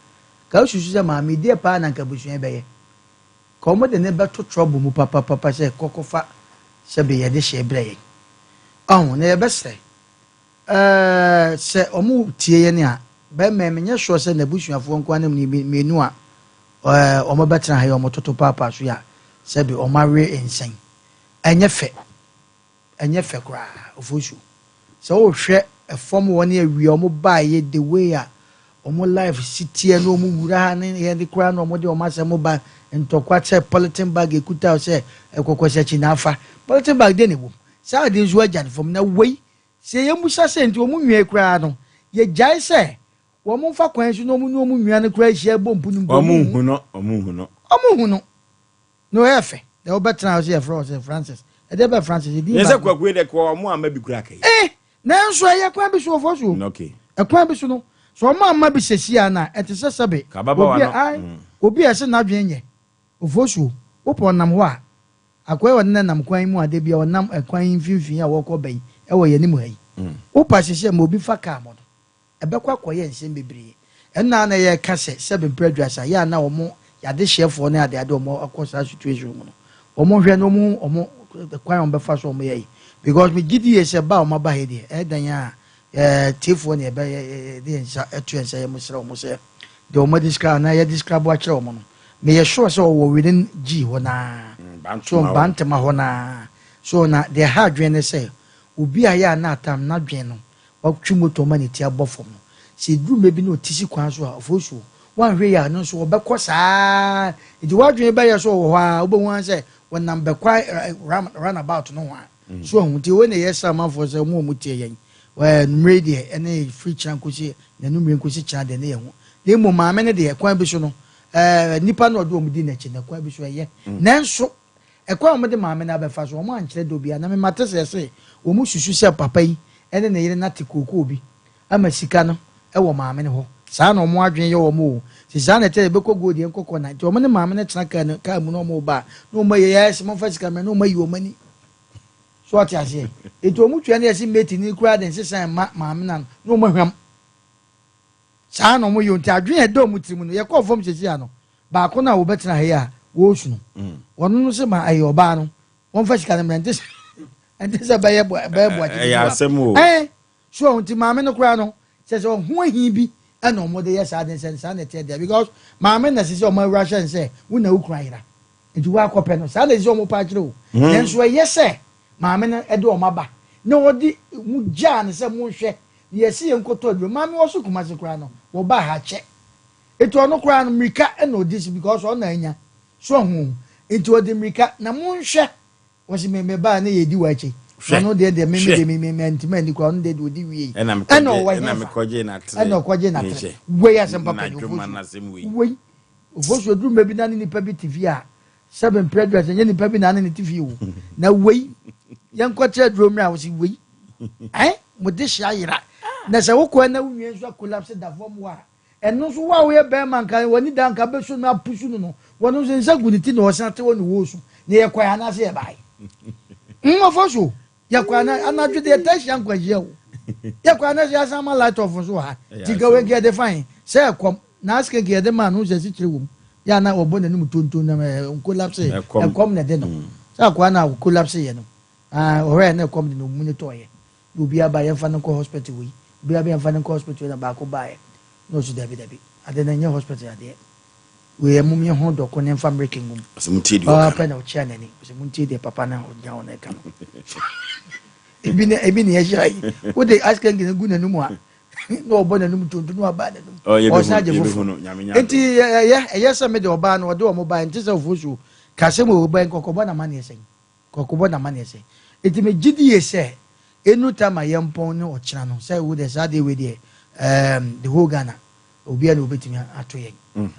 ka wosusu sɛ maame yi deɛ paa na nka abusua yi bɛyɛ? Ka wɔn de no bɛto trouble mu papapapa sɛ kɔ kɔfa sɛbe yɛde hyeɛ brɛ yɛn. Ɔho, na yɛbɛsrɛ ɛɛ sɛ wɔn tie yɛn a, bɛrima yi menyɛ sure sɛ n'abusuafoɔ nko ara ne mmienu a ɛɛ wɔn bɛtena ha yi wɔn toto paapaa so yi a sɛbe wɔn awe nsɛn. Ɛnyɛ fɛ. Ɛnyɛ fɛ koraa Ofosu. Sɛ wo hwɛ ɛfam hɔ ne awia ɔmo baeɛ the way a ɔmo life si teɛ ne ɔmo wura ha ne yɛn de koraa na ɔmo de ɔmo asɛm ba ntɔkwa sɛ polythene bag ekuta wo sɛ ɛkɔkɔsakyi na afa polythene bag deɛ na ɛwom saa ade nso agya no fam na wei sɛ yɛn busa sɛ nti ɔmo nwiae koraa no yɛ gyae sɛ wɔn mfa kwan so na ɔmo ne ɔmo nua no koraa hyia bɔ mpu no mpo ɔmo nhu no ɔmo nhu no. Ɔmo nhu no. Na ɔyɛ fɛ. Dɛ wobɛtsena hɔ sɛ yɛfrɛ wo sɛ Francis. Ɛdeɛ bɛn Francis? Edin Nyɛ sɛ baako. Kwaku yi dɛ kɔ ɔmo amma bi koraa kɛyi. Eh! Nanso ɛyɛ kwan bi so wɔ fɔ so o. Okay. Ɛkwan bi so no, sɛ ɔmo amma bi sɛsi a na ɛte sɛ sɛbe Ka ababaawa obi a no. ae, obi a ɛse n'adwene nyɛ. Ofosu o, wopɛ ɔnam hɔ a, akoa yi a ɔne no nam kwan yi mu a da biara ɔnam ɛkwan yi mfimfini a wɔkɔ ba yi ɛwɔ yɛn anim ha yi. Wopɛ a sɛsi a ma obi fa kaa mmɔ no. Ɛbɛkɔ akɔyɛ nsɛm bebree. Ɛnna ara na yɛreka sɛ, sɛbe mprɛ aduasa, yɛ a na wɔn yadehyeɛfoɔ ne adeade a wɔn akɔ saa situation mu no, wɔn nhwɛ na wɔn hu wɔn kwan a wɔn bɛfa so wɔn yɛ yi. Because me gye di yie sɛ ba a wɔn aba ha yi deɛ, ɛyɛ dan a yɛ tiefoɔ na yɛbɛ yɛ yɛde yɛn nsa ɛto yɛn nsa yɛn srɛ wɔn sɛ deɛ wɔn describe anaa yɛ describe akyerɛ wɔn no, meyɛ sure sɛ wɔwɔ within G hɔ naa, so Bantama hɔ naa, so na deɛ ɛha adwene ne sɛ obi a yɛ a na atam n'adwene no Watwi moto ma ne ti abɔ fam no, sɛ ɛduru mmerɛ bi na ɔte si kwan so a, ɔfo so. Woanhwɛ yie a, ɛno nso ɔbɛkɔ saa ara. Nti w'adwene bɛyɛ sɛ ɔwɔ hɔ ara, wobɛhu ara sɛ wɔnam bɛkwae run about no ho a. So wahu? Nti wei na yɛsrɛ amanfoɔ sɛ wɔn a wɔtie yɛn, anwummerɛ yi deɛ, ɛne firi kyena nkɔsi n'anwummerɛ nkɔsi kyena deɛ ne yɛn ho. Na mmom maame no deɛ, kwan bi so no, nnipa no a ɔde wɔn di n'akyi no, kwan bi so ɛyɛ. Nanso Ɛkwan a wɔde maame no abɛfa so, wɔankyerɛ dɔ biara. Na me mate sɛ ɛse wɔn susu sɛ papa yi ne ne yere no ate kookoo bi ama sika no wɔ maame no hɔ. Saa na wɔn adwene yɛ wɔn oo. Sɛ saa na ɛte a yɛbɛkɔ gold yɛnkɔ kɔ na. Nti wɔn ne maame no tena kaa no kaa mu na wɔn reba a na wɔn ayi yɛs momfa sika mmrɛ na wɔn ayi wɔn ani. So ɔte aseɛ? Nti wɔn tua no yɛse mate ni koraa de nsesan mma maame no ano na wɔn ahwam. Saa na wɔyɛ o, nti adwene a ɛda wɔn tirim no, yɛkɔɔ fam seesei a no, baako no a wɔbɛtena ha yi a wɔresu no, wɔno no se ma ɛyɛ ɔbaa no, wɔmfa sika no mmrɛ, nte sɛ ɛnte sɛ bɛyɛ bɛyɛ boakye Ɛyɛ asɛm o. Ɛn, so ɔho nti maame no koraa no, kyerɛ sɛ ɔho ahi bi ɛna wɔde yɛ saa de sɛ saa na ɛteɛ deɛ because maame na ɛsɛ sɛ wɔn awura hyɛ no sɛ wo na wo kunu ayera nti woakɔpɛ no saa na ɛsɛ sɛ wɔn pa akyerɛ o nanso ɛyɛ sɛ Maame no de wɔn aba. na ɔde mu gyaa no sɛ monhwɛ na yɛse yɛnkɔtɔ aduro. Maame wɔ so Kumasi koraa no wɔbaa ha kyɛ. Nti ɔno koraa no mmirika na ɔdi so because ɔno na anya. So ahu? Nti ɔde mmirika na monhwɛ wɔsi me me baa ne yɛ di w'akyi. Hwɛ, Ɔno deɛ deɛ me me hwɛ. deɛ me me me ntoma ani koraa ɔno deɛ deɛ ɔdi wie. Ɛna Ɛna mekɔgye ɔwɔ ɛna hefa? mekɔgye n'atere Ɛna ɔkɔgye n'atere. nhyɛ. Wei asɛm papa ni N'adwuma ofosu. n'asɛm wei. Wei ofosu oduru mɛ bi na ne nipa bi te fie a sɛbe mpere aduasa nyɛ nipa bi na ne ne te fie o. Na wei yɛnkɔkyerɛ aduro mmerɛ a wɔsi wei ɛn mo de hyɛ ayera. Na sɛ wokɔ na wo nua nso akolapse da fam hɔ a Ɛno nso wo a woyɛ bɛɛma nka w'ani da nka bɛsu no apusu no no wɔno nso nsa gu ne ti na ɔsan te hɔ na wɔresu na yɛkɔe anaasɛ yɛbae mm ɔfɔ so yɛkɔe ana anadwo deɛ yɛtaa hyia nkwanhyia o yɛkɔe anaasɛ yɛasan ama light off nso wɔ ha ti nka wei nka yɛde fine sɛ ɛkɔm na aske nka yɛde maa no sɛ asikyire wɔ mu yɛ ana wɔbɔ n'anim tonton na nkolapse ɛkɔm na ɛde no sɛ akoa na kolapse yɛ no ah ɔhwɛ na ɛkɔm de no mu ne tɔɔyɛ Na obiara baeɛ yɛmfa no nkɔ hospital wei, obiara baeɛ yɛmfa no nkɔ hospital wei na baako baeɛ na ɔse dabi dabi ade no ɛnyɛ hospital adeɛ wei ɛmom yɛ ho dɔko ne mfa mmereke ngu mu. Ɔse montie deɛ Ɔɔ ɔka no. pɛ na ɔkyea n'ani ɔse montie deɛ papa no a ɔgyina hɔ no ɛka no. Ebi ne ebi ne yɛhyira yi wode ice cream no gu n'anum a na ɔbɔ n'anum tonto na wabaa n'anum Ɔ yɛbɛhu ɔsan agye yɛbɛhu foforɔ no Nyame nyɛ adom. nti ɛyɛ ɛyɛ sɛ mede ɔbaa no ɔde wɔn baeɛ nte sɛ ofosuo ka sɛ mo ɔbaa yi nkɔkɔbɔ n'amaneɛ sɛn. Kɔkɔbɔ no amaneɛ sɛ. Enti me gye die sɛ enu time a yɛnpɔn ne ɔkyena no sɛ wo deɛ saa adeɛ wei deɛ ɛɛm the whole Ghana obiara na obetumi ato yɛn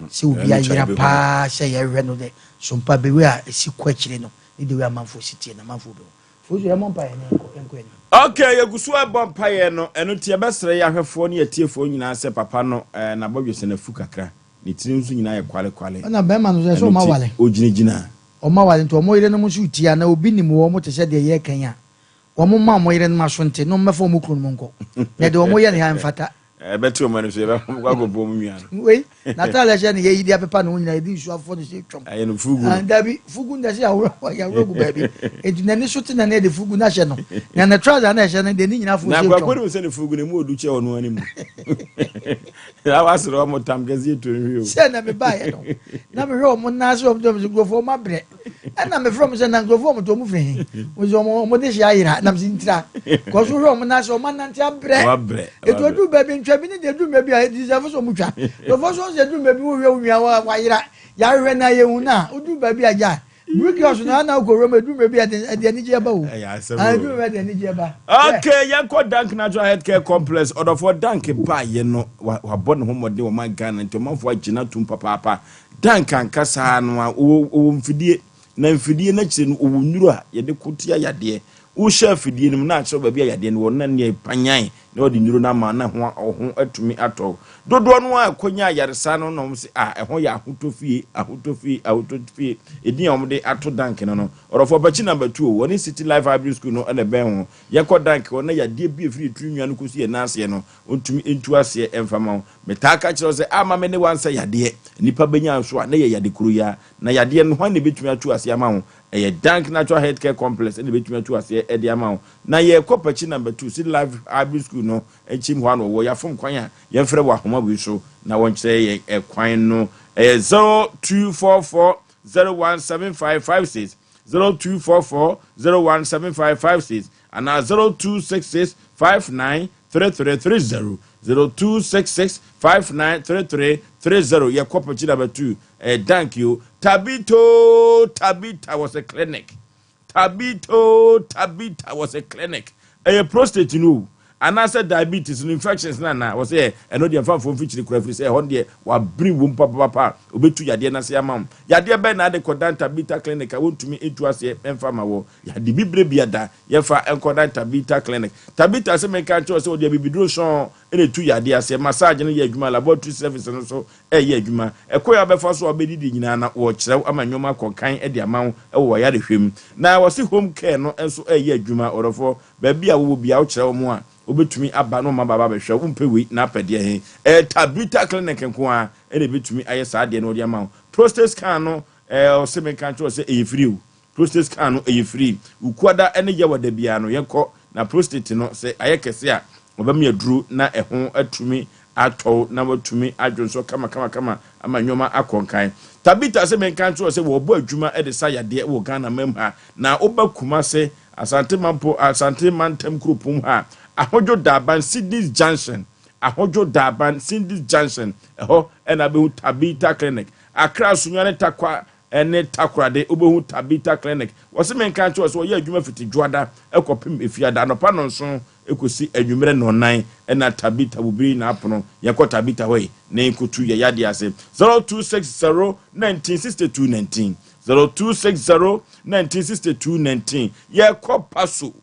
sɛ obi ayera paa sɛ yɛhwɛ no dɛ sompa the way a esi kɔ akyire no ne the way amanfoɔ si tie no amanfoɔ bɛhu. Fosu yɛmmɔ mpaeɛ na yɛnkɔ yɛnkɔ anim. Ok, yɛgu so ɛbɔ mpaeɛ no, ɛno nti yɛbɛsrɛ yɛn ahwɛfoɔ ne yɛn atiefoɔ nyinaa sɛ papa no eh, n'abɔdwesɛ no afu kakra, ne tiri nso nyinaa yɛ kwale kwale, Ɛna bɛrima no nso ɛsɛ ɛno ɔma nti wale. ɔgyinagyina. Wɔn aware nti wɔn yerenom nso retie anaa obi nim wɔn te sɛ deɛ yɛreka yi a, wɔmma wɔn yerenom aso nte na wɔmmɛfa wɔn kununom nkɔ. Na deɛ wɔyɛ no ha mfata. Ɛbɛte wɔn anim so, yɛbɛkɔ akɔbɔ wɔn nua no. Wei, n'ataade a ɛhyɛ no, yɛyi de apepa ne ho nyinaa, yɛde nsuo afɔ no sɛ twam. Ayɛ no fugu no. Ah, dabi, fugu no deɛ sɛ yɛaworɔ yɛaworɔ gu baabi. Enti n'ani so te na ne yɛde fugu no ahyɛ no. Na ne trouser no a ɛhyɛ no deɛ ne nyinaa afɔ Na sɛ Kwaku twam. nim sɛ ne fugu no emu odu kyɛ ɔno anim. Na wasere wɔn tam kɛse etu nhwi o. Sɛ na mebaeɛ no, na mehwɛ wɔn nan ase wɔn to wɔn nkurɔfoɔ wɔn abrɛ. Ɛna mefrɛ wɔn sɛ na nkurɔfoɔ wɔn to wɔn firi he? Wɔn sɛ wɔn wɔn de hyɛ ayera. Na mesi ntira. Kɔ so hwɛ wɔn nan ase wɔn anante abrɛ. Wɔabrɛ. Etu oduru baabi ntwa bi ne deɛ eduru baabi a edisɛfo sɛ wɔn twa. Nkurɔfoɔ so sɛ eduru baabi wohwɛ wo nua wayera. Yɛahwehwɛ na yɛhu no a, oduru baabi a gya. Bere kiosk no ana wokɔ wuram edu mmerɛ bi a ɛde anigyeɛ ba o. Ɛyɛ asɛm Ah, o. edu mmerɛ ɛde anigyeɛ ba. Okay, yɛnkɔ Dank Natural Health Care Complex. Ɔdɔfoɔ Dank baeɛ no, wabɔ ne ho mmɔden wɔ man Ghana nti ɔmanfoɔ agye no atom papaapa. Dank ankasa no a, ɔwɔ ɔwɔ mfidie, na mfidie no akyire no, ɔwɔ nnuro a yɛde ko tia yadeɛ. Wohyɛ afidie no mu na akyerɛ wo baabi a yadeɛ no wɔ na nea ɛpanyan na wɔde nnuro no ama na ho ho atumi atɔ wo. Dodoɔ no ara kɔnya ayaresa no na wɔn se ah ɛhɔ yɛ ahotɔ fie, ahotɔ fie, ahotɔ fie. Edin a wɔde ato Dank no no. Ɔdɔfoɔ Bakyi number 2 o, wɔne City Life Hybrid School no na ɛbɛn ho. Yɛkɔ Dank hɔ na yadeɛ bi a ɛfiri yɛn tiri nwia no kɔsi yɛn nan aseɛ no, wɔntumi ntu aseɛ mfa ma wo. Metaa ka kyerɛ wo sɛ amma me ne wo ansɛ yadeɛ. Nnipa bɛnya nso a na ɛyɛ yade koro yi ara. Na yadeɛ no hwan na ɛbɛtumi atu aseɛ ama wo? Ɛyɛ Dank Natural Health Care Complex na ɛbɛtumi atu aseɛ de ama wo. Na yɛrekɔ Pakyi Number 2, City Life Hybrid School no nkyem hɔ ara na wɔwɔ. Yɛafom kwan a, yɛmfrɛ wɔ ahoma wei so na wɔnkyerɛ yɛn kwan no. Ɛyɛ 0244 017556, 0244 017556 anaa 0266 593330, 0266 593330. Yɛkɔ Pakyi Number 2, ɛyɛ Dank o. Tabito Tabita was a clinic. Tabito Tabita was a clinic. Ɛyɛ prostate no o, anaasɛ diabetes no, infections no anaa? Wɔsɛ yɛ ɛno deɛ mfa mfo mfikyiri koraa firi sɛ ɛhɔ no deɛ wabere wom papapapa a obetu yadeɛ no ase ama wo. Yadeɛ bɛn na ade kɔdan Tabita clinic a wontumi ntu aseɛ mfa ma wɔ? Yade bibire bia da yɛmfa nkɔdan Tabita clinic. Tabita se menka nkyerɛ wo sɛ ɔde abibiduro sɔn na etu yadeɛ aseɛ. Massage no yɛ adwuma, laboratory service no nso reyɛ adwuma. Ɛkwan a wobɛfa so a wobɛdidi nyinaa na wɔrekyerɛ wo ama nneɛma akɔ nkan de ama wo wɔ w'ayarehwɛ mu. Na wɔse home care no nso reyɛ adwuma. Ɔdɔfoɔ, baabi a wowɔ biara wokyerɛ wɔn a, wobɛtumi aba na wɔn aba abɛhwɛ wo. Wompɛ wei na apɛ deɛ he? Ɛyɛ Tabitha Clinic nko ara na ɛbɛtumi ayɛ saa adeɛ no de ama wo. Prostate scan no, ɔse menka nkyerɛ wo sɛ ɛyɛ free o. Prostate scan no ɛyɛ free. Wukuada ne Yawada biara no yɛnkɔ na prostate no sɛ ayɛ kɛse a wɔbɛma aduro na ɛho atumi atɔ wo na watumi adwonsɔ kama kama kama ama nnoɔma akɔ nkan. Tabitha sɛ menka nkyerɛ wo sɛ wɔbɔ adwuma de sa yadeɛ wɔ Ghana mam ha na woba Kumase Asante Mampo, Asante Mantam kuropɔn mu ha, Ahodwo Daaban, Sydney's Junction, Ahodwo Daaban, Sydney's Junction, ɛhɔ na wobɛhu Tabitha Clinic. Accra, Sunyani, Tarkwa ne Takoradi, wobɛhu Tabitha Clinic. Wɔse menka nkyerɛ wo sɛ wɔyɛ adwuma fiti Dwoada kɔpem Efiada, anɔpa nnɔnson kɔsi anwummerɛ nnɔnnan na Tabitha bobiri n'apono. Yɛnkɔ Tabitha hɔ yi na yɛnkɔtu yɛn yadeɛ ase. 0260 19 62 19, 0260 1962 19. Yɛkɔ Paso.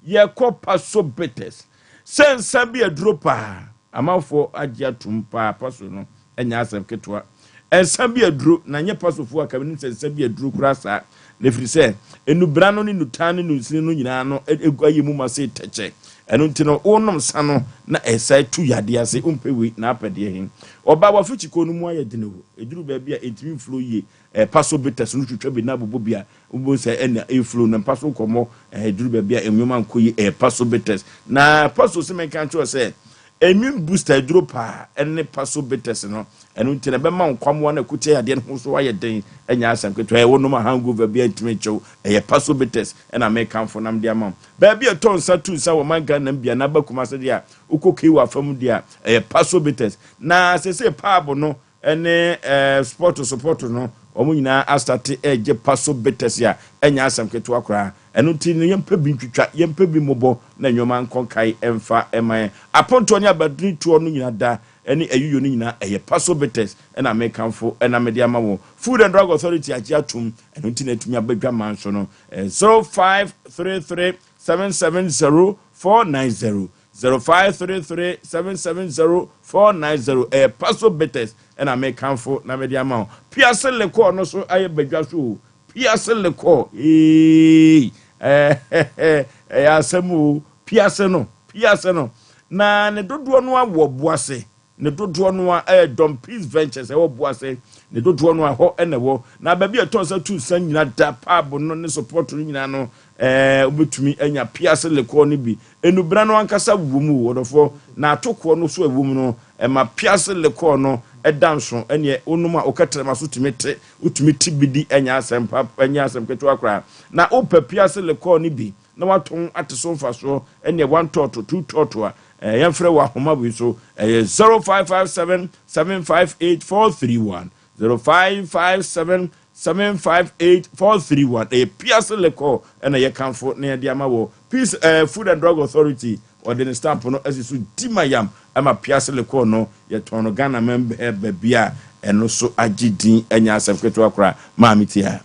Yɛkɔ Paso Bitters. Sɛ nsa bi aduro paa. Amanfoɔ agye atom paa Paso no nyɛ asɛm ketewa. Nsa bi aduro, na nyɛ Pasofoɔ a ka menim sɛ nsa bi aduro koraa saa. Na ɛfiri sɛ nnubena no ne nnutan ne nnunsini no nyinaa no gu ayɛ mu ma sei tɛkyɛ. Ɛno nti no wonom nsa no na ɛsan tu yadeɛ ase. Wompɛ wei na apɛ deɛ he. Ɔbaa w'afikyikɔ no mu ayɛ dene o. Ɛduru baabi a ɛntumi mflow yie. Paso Bitters no twitwa bi na abobɔ bi a Wobɛhu sɛ ɛna ɛflow no mpa so nkɔmmɔ ɛduru baabi a nneɛma nkɔ yi ɛyɛ Paso Bitters. Na Paso sɛ menka nkyerɛ sɛ immune booster aduro paa ɛne Paso Bitters no. Ɛno nti na ɛbɛma wo nkwamoa no ɛko tia yadeɛ no ho so ayɛ den, ɛnyɛ asɛm ketewa. Ɛyɛ wonom a hangover biara ntumi nkyew. Ɛyɛ Paso Bitters ɛna mekamfo nam de ama wo. Baabi a ɛtɔ nsa tu nsa wɔ man Ghana mu bia na aba Kumase deɛ a wokɔ Kewa fa mu deɛ a ɛyɛ Paso Bitters. Na seesei paabo no ne spɔto sopɔto no wɔn nyinaa astate regye pa so bitters a ɛnyɛ asɛm ketewa koraa. Ɛno nti no yɛmpɛ bi ntwitwa, yɛmpɛ bi mmobɔ na nneɛma nkɔ nkae mfa mma yɛn. Apontoɔ ne abadinitoɔ no nyinaa da ne ayuyo no nyinaa ɛyɛ pa so bitters na mekamfo na mede ama wo. Food and Drug Authority agye atom, ɛno nti na atumi aba dwaman so no. 0533 770 490. 0533 770 490 ɛyɛ Paso Bitters ɛna mekamfo na mede ama wo. Piase Liquor no so ayɛ badwa so o. Piase Liquor eeii ɛyɛ asɛm o. Piase no, Piase no. Na ne dodoɔ no ara wɔ Boase. Ne dodoɔ no ara ɛyɛ Dom Peace Ventures ɛwɔ Boase. Ne dodoɔ no ara ɛhɔ na ɛwɔ. Na baabi a ɛtɔ nsa tu nsa nyina da, pub no ne support no nyinaa no, ɛɛ wobɛtumi anya Piase Liquor no bi. Nnubena no ankasa wɔ mu o, ɔdɔfoɔ. Na atokoɔ no nso a ɛwɔ mu no, ɛma Piase Liquor no da nso. Ɛnneɛ wonom a, wo kɛtrɛma so tumi te. Wotumi te bi di, ɛnyɛ asɛm pa, ɛnyɛ asɛm ketewa koraa. Na wopɛ Piase Liquor no bi na woatɔn ate so mfasoɔ, ɛnneɛ one tɔɔto, two tɔɔto a, ɛɛ yɛmfrɛ wɔ ahoma wei so. Ɛyɛ 0557 758 431. 0557 758 431. Ɛyɛ Piase Liquor ɛna yɛkamfo na yɛde ama wɔ Peace eh, Food and Drug Authority ɔde ne stamp no asi so di ma yam ɛma Piase Liquor no yɛtɔn no Ghana man bɛɛ baabi a ɛno so agye din ɛnyɛ asɛm ketewa koraa. Maame tia.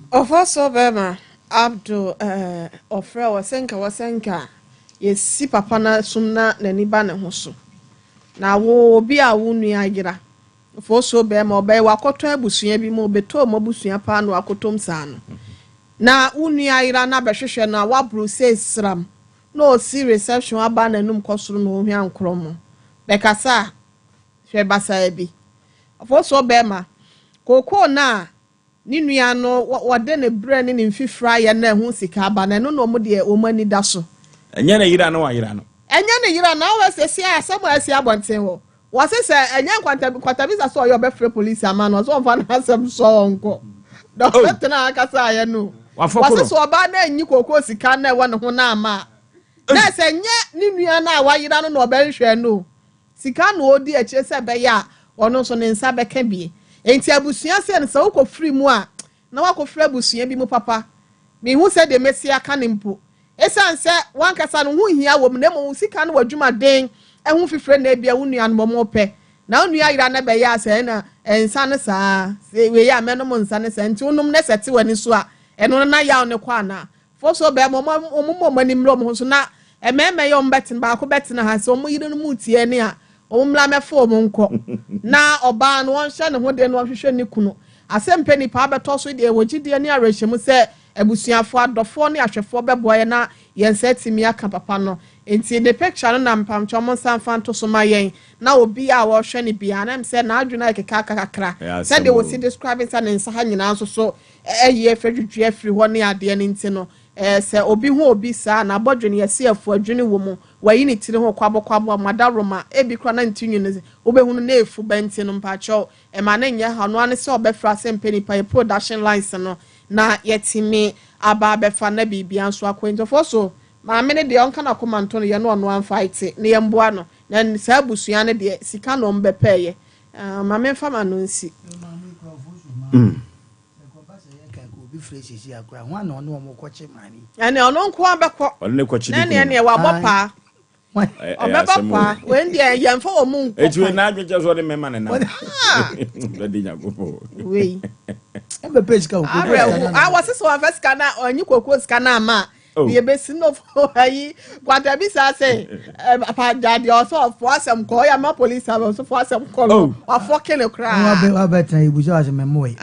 Ɔfɔsɔ bɛrima Abdul eh, ɔfrɛ wɔ sɛ nka wɔ sɛ nka yɛsi papa no asum na n'ani ba ne ho so. Na wo obi a wo nua yera Fosuo bɛɛma ɔbɛyɛ wakɔtɔn abusua bi mu ɔbɛtɔɔ mu abusua paa na wakɔtɔm saa no na wo nua yera no abɛhwehwɛ no a waboro sei sram na ɔsi reception aba n'anum kɔ soro na ɔhwia nkorɔ mo bɛkasa a hwɛ basaa bi Fosuo bɛɛma kookoo no a Ne nua no, wɔde ne brɛ ne ne mfifire ayɛ na ɛho sika aba no, ɛno na wɔn deɛ wɔn ani da so. Ɛnyɛ ne yere a na wayera no. Ɛnyɛ ne yere a na wɔ sɛsi a asɛm a asi abɔnten hɔ. Wɔse sɛ ɛnyɛ nkwanta nkwantabisa sɛ ɔyɛ ɔbɛfrɛ polisi ama no, ɔsɛ ɔmfa n'asɛm nsɔ wɔn nkɔ. Na ɔbɛtena akasa ayɛ no. Wɔse sɛ ɔbaa no anyi kookoo sika no a ɛwɔ ne ho no amma a, na ɛsɛ ɛnyɛ ne nua no a wayera no na ɔbɛhwehwɛ no o. Sika na ɔredi akyire sɛ ɛbɛyɛ a ɔno nso ne nsa bɛka bi. Enti abusua sei no, sɛ wokɔfiri mu a, na woakɔfiri abusua bi mu papa. Menhu sɛdeɛ mɛsi aka no mpo. Ɛsiane sɛ w'ankasa no, ho nhia wɔ mu, na mmom wo sika ne w'adwumaden ho fifire na ebia wo nuanom wɔpɛ. Na wo nua yera no bɛyɛ a sɛ ɛna nsa no saa, sɛ wei a mɛnom nsa no saa, nti wonom na sɛ ɛte w'ani so a, ɛno no na yaw no kɔ anaa? Fo so bɛrima, wɔn wɔn mma wɔn ani mmere wɔn ho so, na mmarima yi a wɔbɛtena, baako bɛtena ha, sɛ wɔn yerenom retie ɛnne a, wɔn mmra mmɛfa wɔn nkɔ. Na ɔbaa no, ɔnhyɛ ne ho den na ɔnhwehwɛ ne kunu. Asɛmpɛ nipa abɛtɔ so deɛ, yɛwɔ gyidie ne awerɛhyɛmu sɛ abusuafoɔ, adɔfoɔ ne ahwɛfoɔ bɛboa yɛn na yɛn nsa atumi aka papa no. Nti ne picture no na mpamokyɛw monsan mfa nto so ma yɛn, na obiara a ɔrehwɛ no biara, na ɛm sɛ n'adwene ayɛ kekaaka kakra, Ɛyɛ asɛm sɛdeɛ o. wɔsi describe sɛ ne nsa ha nyinaa nso so ayi afiri adwidwi afiri hɔ ne adeɛ no nti no, sɛ obi hu obi saa a, n'abɔdwene yɛse afu adwene wɔ mu, wayi ne tiri ho kwabokwabo, madaworoma, ebi koraa na ne ti nwi no wobɛhu no na efu ba nti no mpakyɛw ɛma no nyɛ haw, ɔno ara ne sɛ ɔbɛfrɛ asɛmpɛ nipa yɛ production lines no na yɛatumi aba abɛfa na biribiara nso akɔ. Nti ɔfoɔ so maame no deɛ ɔnka n'akoma nto no yɛ na ɔno amfaete na yɛmboa no na saa abusua no deɛ sika na ɔmo bɛpɛɛyɛ. Ah, ma memfa m'ano nsi. Ɛne ɔno nko ara bɛkɔ. Ɔne ne kɔkye ne kunu. Ɛne wabɔ paa. Ɔbɛbɔ paa. Wei deɛ yɛmfa wɔn mu nkɔ kwan. Eti wei n'adwene kyɛ sɛ ɔde mmarima ne nam. Ɛde Nyankopɔn. Wei. Ɛbɛpɛ sika wɔ kooko sika na. Awerɛho. Awɔ sisi wɔn fɛ sika na ɔnye kooko sika na ama. Oh. Deɛ ebesi no fo ayi kwata bi saa sɛ papa gya deɛ ɔsɛ ɔfo asɛm kɔ ɔyɛ ama polisi aba ɔsɛ fo asɛm kɔ no oh. wafɔ kele koraa. Wabɛ wabɛ tena ebusa wa sɛ mɛmo yi.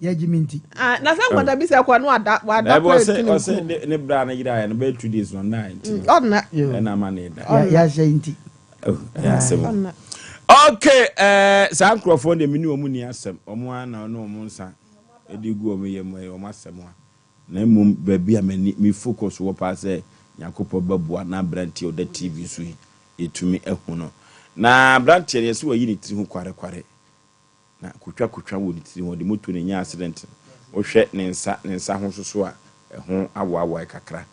Yɛ gyi mi nti. Na sɛ nkwata bi sɛ kɔ no wada wada kɔ etu ne kuro. Ɔsɛ ne bra ne yere ayɛ no bɛyɛ 2 days no ɔnna nti. Ɔnna. Ɛna ama ne da. Yɛ ahyɛ nti. Oh, ɛyɛ asɛm. Okay, ɛɛ saa nkurɔfoɔ deɛ mene wɔn ni asɛm. Wɔn ara na ɔne wɔn nsa de gu wɔn yam ɛyɛ wɔn asɛm a. Na mmom baabi a m'ani, me focus wɔ paa sɛ Nyankopɔn bɛboa na aberanteɛ a ɔda TV so yi yɛtumi ahu no. Na aberanteɛ no yɛse wayi ne tiri ho kwarekware na kotwa kotwa wɔ ne tiri ho, ɔde moto na ɛnyaa accident no. Wohwɛ ne nsa, ne nsa ho nso so a, ɛho awoawoae kakra.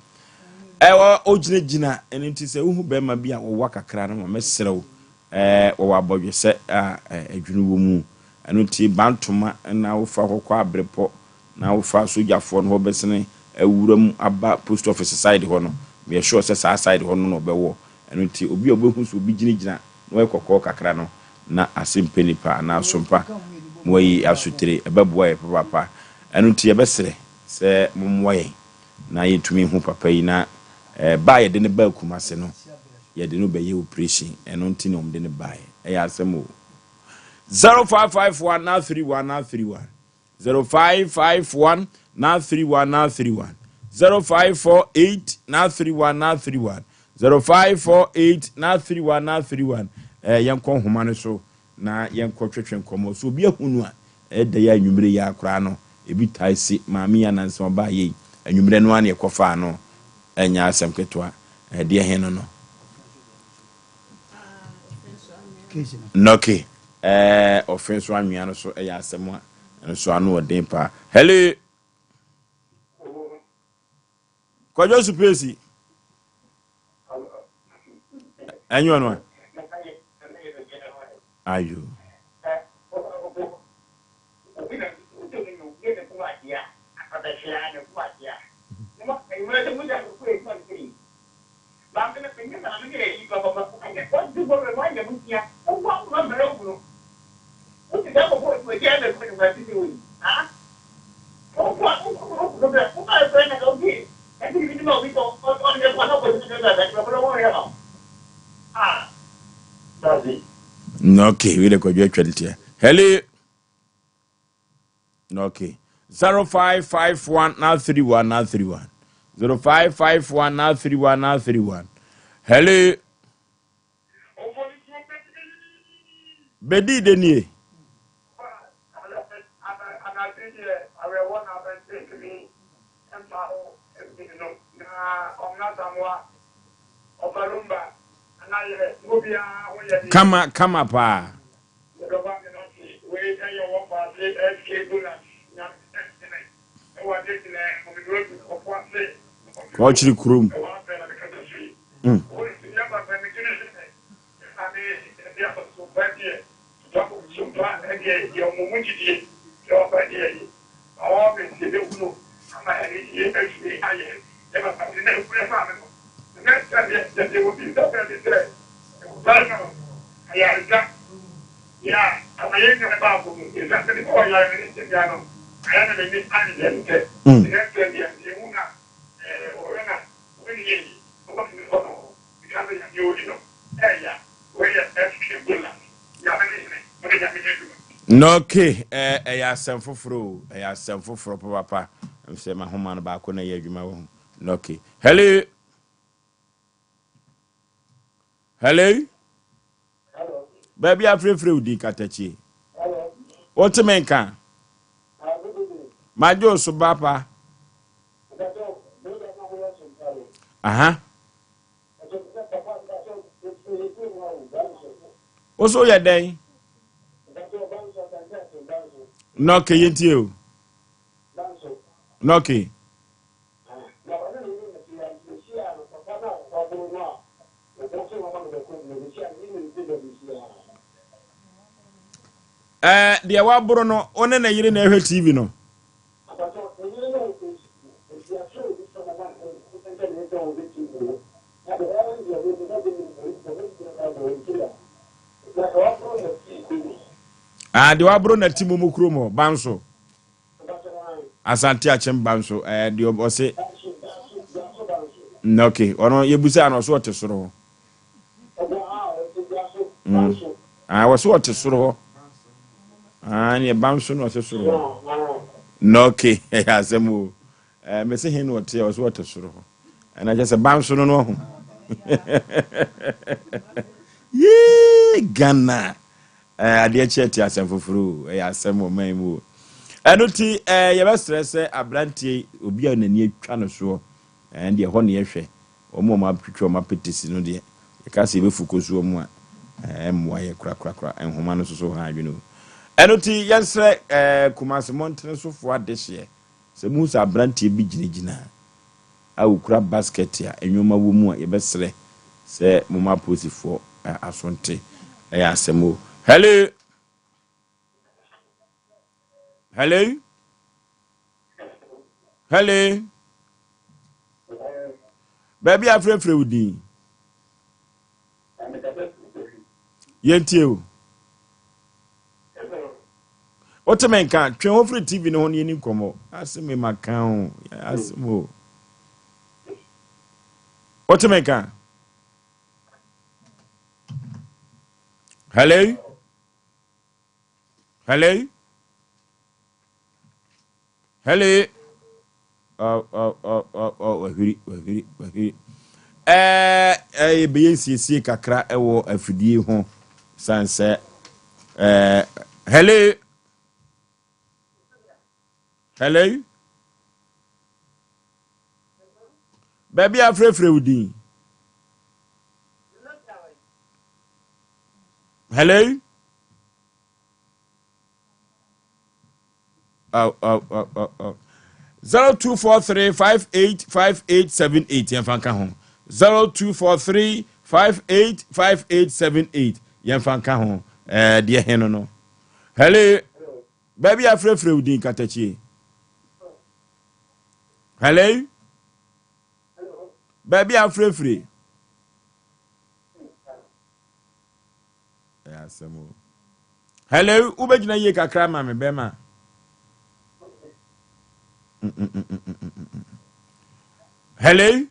Ɛwɔ ɔgyinagyina, ɛno nti sɛ wohu bɛrima bi a ɔwa kakra no ma mɛsrɛ wo, ɛɛ wɔwɔ abɔdwesɛ a ɛdwene wɔ mu. Ɛno nti bantoma na wofa hɔ kɔ abrepɔ Na wofa sogyafoɔ no hɔ bɛsene awura mu aba post office side hɔ no, meyɛ sure sɛ saa side hɔ no na ɔbɛwɔ. Ɛno nti obi a ɔbɛhu sɛ obi gyinagyina na wayɛ kɔkɔɔ kakra no, na ase mpɛ nipa anaa sompa na wayi asotire, ɛbɛboa yɛn papaapa. Ɛno nti yɛbɛsrɛ sɛ mommoa yɛn na yɛntumi nhu papa yi na ba a yɛde no baa Kumasi no, yɛde no bɛyɛ operation, ɛno nti na wɔde no baeɛ. Ɛyɛ asɛm o. 0551 931 931. 0551 931 931 0548 931 931 0548 931 931 eh, yɛnkɔ nhoma no so na yɛnkɔ twetwe nkɔmmɔ so obi ahunu a ɛda yi anwummere yi akora no ebi tae si maame yi anansa ɔbaa yei anwummere no ara na yɛkɔfaa no ɛnyɛ asɛm ketewa ɛdeɛ he no no Nɔke, ɛɛ ɔfe nso anwea no so ɛyɛ asɛm a ɛno nso ano wɔ den paa. Hello. Kwadwo Supesi. Ɛnyɛ ɔno a. Ayo. Okay, wei de kwadwo atwa ne tia. Hello. Okay. 0551 931 931. 0551 931 931. Hello. Bedi de nie. Kama kama paa. Kɔkyere kurom. Mm. Okay, ɛyɛ asɛm foforɔ o, ɛyɛ asɛm foforɔ papapa. Sɛ mahoma no baako na ɛyɛ adwuma wɔ ho. Okay, hello. Hello. Baabi afirefire wo din katakyie. Wote me nka? Magye wo so ba pa. Aha. Wo so yɛ dɛn? Na ɔkɛ yɛntie o. Na okay. Ɛɛ deɛ waboro no, wo ne ne yere na ɛhwɛ TV no. Ah, deɛ waboro na ti mu mu kurom hɔ, banso. Asante Akyem ba nso ɛɛ deɛ ɔse mm, ok ɔno yɛbusaa no ɔso ɔte soro hɔ mm. ah, wɔse ɔte soro hɔ ah, neɛ ba nso na ɔse soro hɔ na ok ɛyɛ asɛm o ɛɛ mese he na ɔte ɔso ɔte soro hɔ ɛna kyɛ sɛ ba nso no no ɔho yee Ghana Eh, adeɛ kye ɛte asɛm foforo o, ɛyɛ asɛm wɔ man mu o. Ɛno ti eh, yɛbɛsrɛ sɛ aberanteɛ yi, obi a n'ani atwa no soɔ, eh, deɛ ɛhɔ ne yɛhwɛ, wɔn a wɔatwitwa wɔn apetesi no deɛ, yɛka sɛ yɛbɛfu kɔ so wɔn a, eh, ɛmmoa yɛ korakorakora, nhoma no soso ha adwene o. Ɛno ti yɛnsrɛ eh, Kumasi mmɔntene sofoɔ adehyeɛ, sɛ mohu sɛ aberanteɛ bi gyinagyina a ɔkura basket a nnoɔma wɔ mu a yɛbɛsrɛ sɛ momma apolisifoɔ aso nte. Ɛyɛ asɛm o. Hello! Hello? Hello? Baabi a frɛfrɛ wo din. Yɛntie o. Wote me nka, twe ho firi TV no ho na yɛni nkɔmmɔ. Ase me ma ka o, asɛm o. Wote me nka? Hello? Hello? Hello? Oh, oh, oh, oh, oh, wahwiri, wahwiri, wahwiri. Ɛɛ, ɛɛ, yɛbɛyɛ nsiesie kakra ɛwɔ afidie ho. San sɛ, ɛɛ, hello? Hello? Baabi a afrɛfrɛ wo din. Hello? Oh, oh, oh, oh, oh. 0243 585878 yɛmfa nka ho 0243 585878 yɛmfa nka ho ɛɛ deɛ he no no hello baabi a frɛfrɛ wo din katakyie hello baabi a frɛfrɛ Ɛyɛ asɛm o. Hello, wobɛgyina yie kakra ma me bɛma. Hello?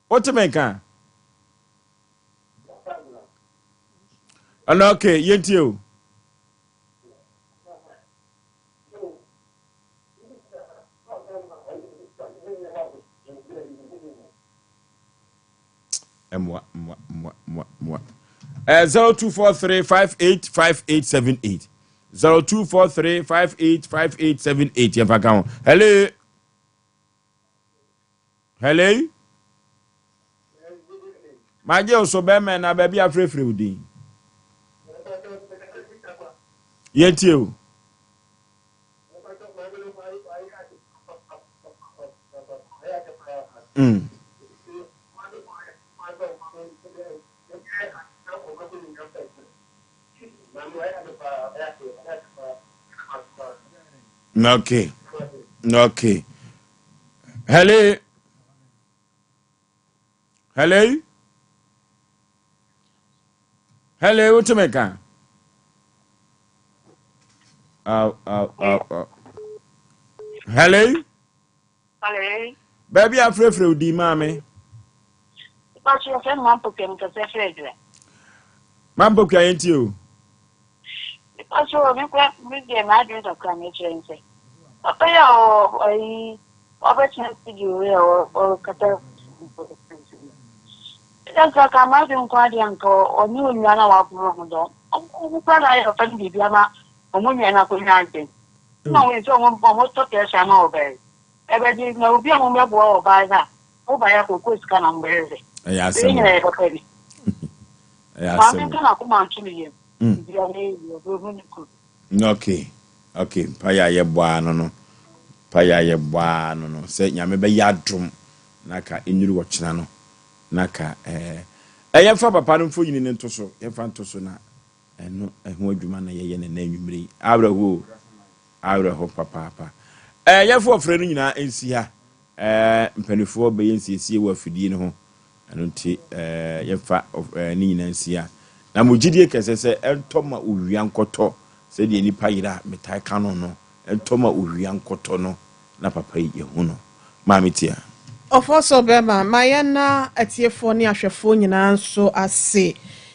Wote me nka? Ɛna okay, yɛntie o. Mmoa, mmoa, mmoa, mmoa, mmoa. Eh, 0243 585878. 0243 585878. Yɛmfa ka ho. Hello. Hello. Magye wo so bɛrima na baabi afrɛfrɛ wo din. Yɛntie o. Mm. Okay. Okay. Hello. Hello. Hello, wote me ka? Aw, aw, aw, aw. Hello. Hello. Baabi a frɛfrɛ wo din maame. Mpatsɔ yɛfrɛ me Mampokua mekasa firi Adwira. Mampokua yɛn tie o. Mpatsɔ me kura me deɛ m'adwene kakra na ɛkyerɛ ne sɛ papa yi a ɔ ayi ɔbɛtena studio yi a ɔrekasa Ɛda nka m'adwene nko adeɛ anka ɔne onua no a waboro ho dɔ ɔmo kura na ayɛ papa no biribi ama ɔmo nua no akɔnya adwene na ɔmo sɛ ɔmo ɔmo tɔ pressure ama ɔbaa yi ɛbɛgye na obi a mo bɛboa ɔbaa no a mo ba yɛ akɔkɔ sika na mo bɛyɛ dɛ ɛyɛ ɛyɛ asɛm nyina yɛ papa bi ɛyɛ maame asɛm nka n'akoma nto ne yam Mm. biribi a ne yɛ ɔbɛhu ne kunu okay. Ok, mpaeɛ a yɛbɔ ara no no, mpaeɛ a yɛbɔ ara no no, sɛ Nyame bɛyɛ adom na ka ɛnnuru ɔkyena no, na ka ɛɛ, ɛ yɛmfa papa no mfonini no nto so, yɛmfa nto so na ɛno ɛho adwuma na yɛyɛ no ɛnnɛ anwummere yi. Awerɛhoɔ o, awerɛho papaapa. Ɛɛ, yɛmfa ɔfrɛ no nyinaa nsi ha. Ɛɛ, mpaninfoɔ bɛyɛ nsiesie wɔ afidie no ho, ɛno nti ɛɛ, yɛmfa ɛɛ, ne nyinaa nsi ha. Na mo gyidie kɛsɛ sɛ ɛntɔ ma owia nkɔtɔ, sɛdeɛ nnipa yera a metae ka no no, ɛntɔ ma owia nkɔtɔ no na papa yi yɛhu no. Maame Tia. Ɔfɔsɔ bɛma, ma yɛnna atiefoɔ ne ahwɛfoɔ nyinaa nso ase,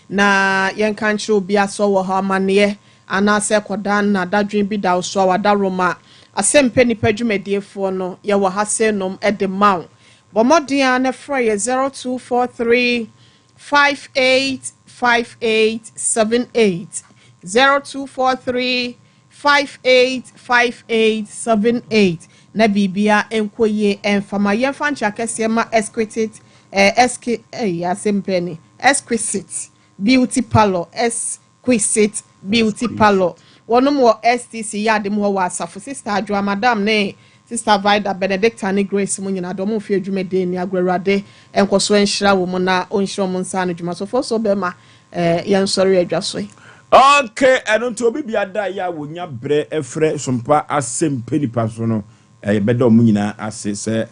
na yɛnka nkyerɛ obiara sɛ ɔwɔ ha amaneɛ Anaasɛ kɔda na dadwen bi da wo so a w'adaworoma asɛmpɛ nnipa dwumadiefoɔ no yɛwɔ ha sei nom de ma wo. Bɔ mmɔden ara na frɛ yɛ 0243 58 58 78, 0243 58 58 78 na biribia nkɔ yie ɛmfa ma yɛmfa nkyɛ akɛseɛ ma exquisite eh, exqui, eh, asɛmpɛ ni exquisite beauty parlor s Quissit Beauty Parlour. Wɔnom wɔ STC yard mu hɔ wɔ Asafo. Sister Adwoa, Madam ne Sister Vida, Benedicta ne Grace mo nyinaa de wɔn mfe adwumaden ni agorɔ Awurade nkɔso nhyira wɔn na ɔnhyira wɔn nsa ano dwuma so. Fɔso bɛma eh, yɛn sɔre adwa so yi. Ok, ɛno nti obi bia da yɛ a wɔnya brɛ frɛ sompa asɛmpɛ nipa so no, yɛbɛda wɔn nyinaa ase sɛ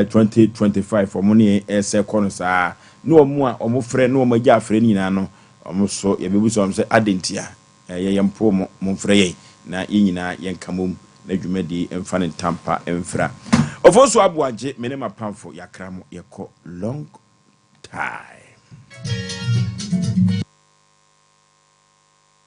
2025 wɔn ne yɛn ɛsɛ kɔ no saa, ne wɔn a wɔn frɛ ne wɔn agya afrɛ no nyinaa no, Wɔn nso, yɛbɛbisa wɔn sɛ, 'Adɛn ntia? Yɛn yɛmpoo mo, momfrɛ yɛn na yɛn nyinaa yɛnka mmom na dwumadie yi mfa ne ntampa mfira. Ofosu Aboagye, me ne m'apamfo, yɛakra mo, yɛkɔ long time.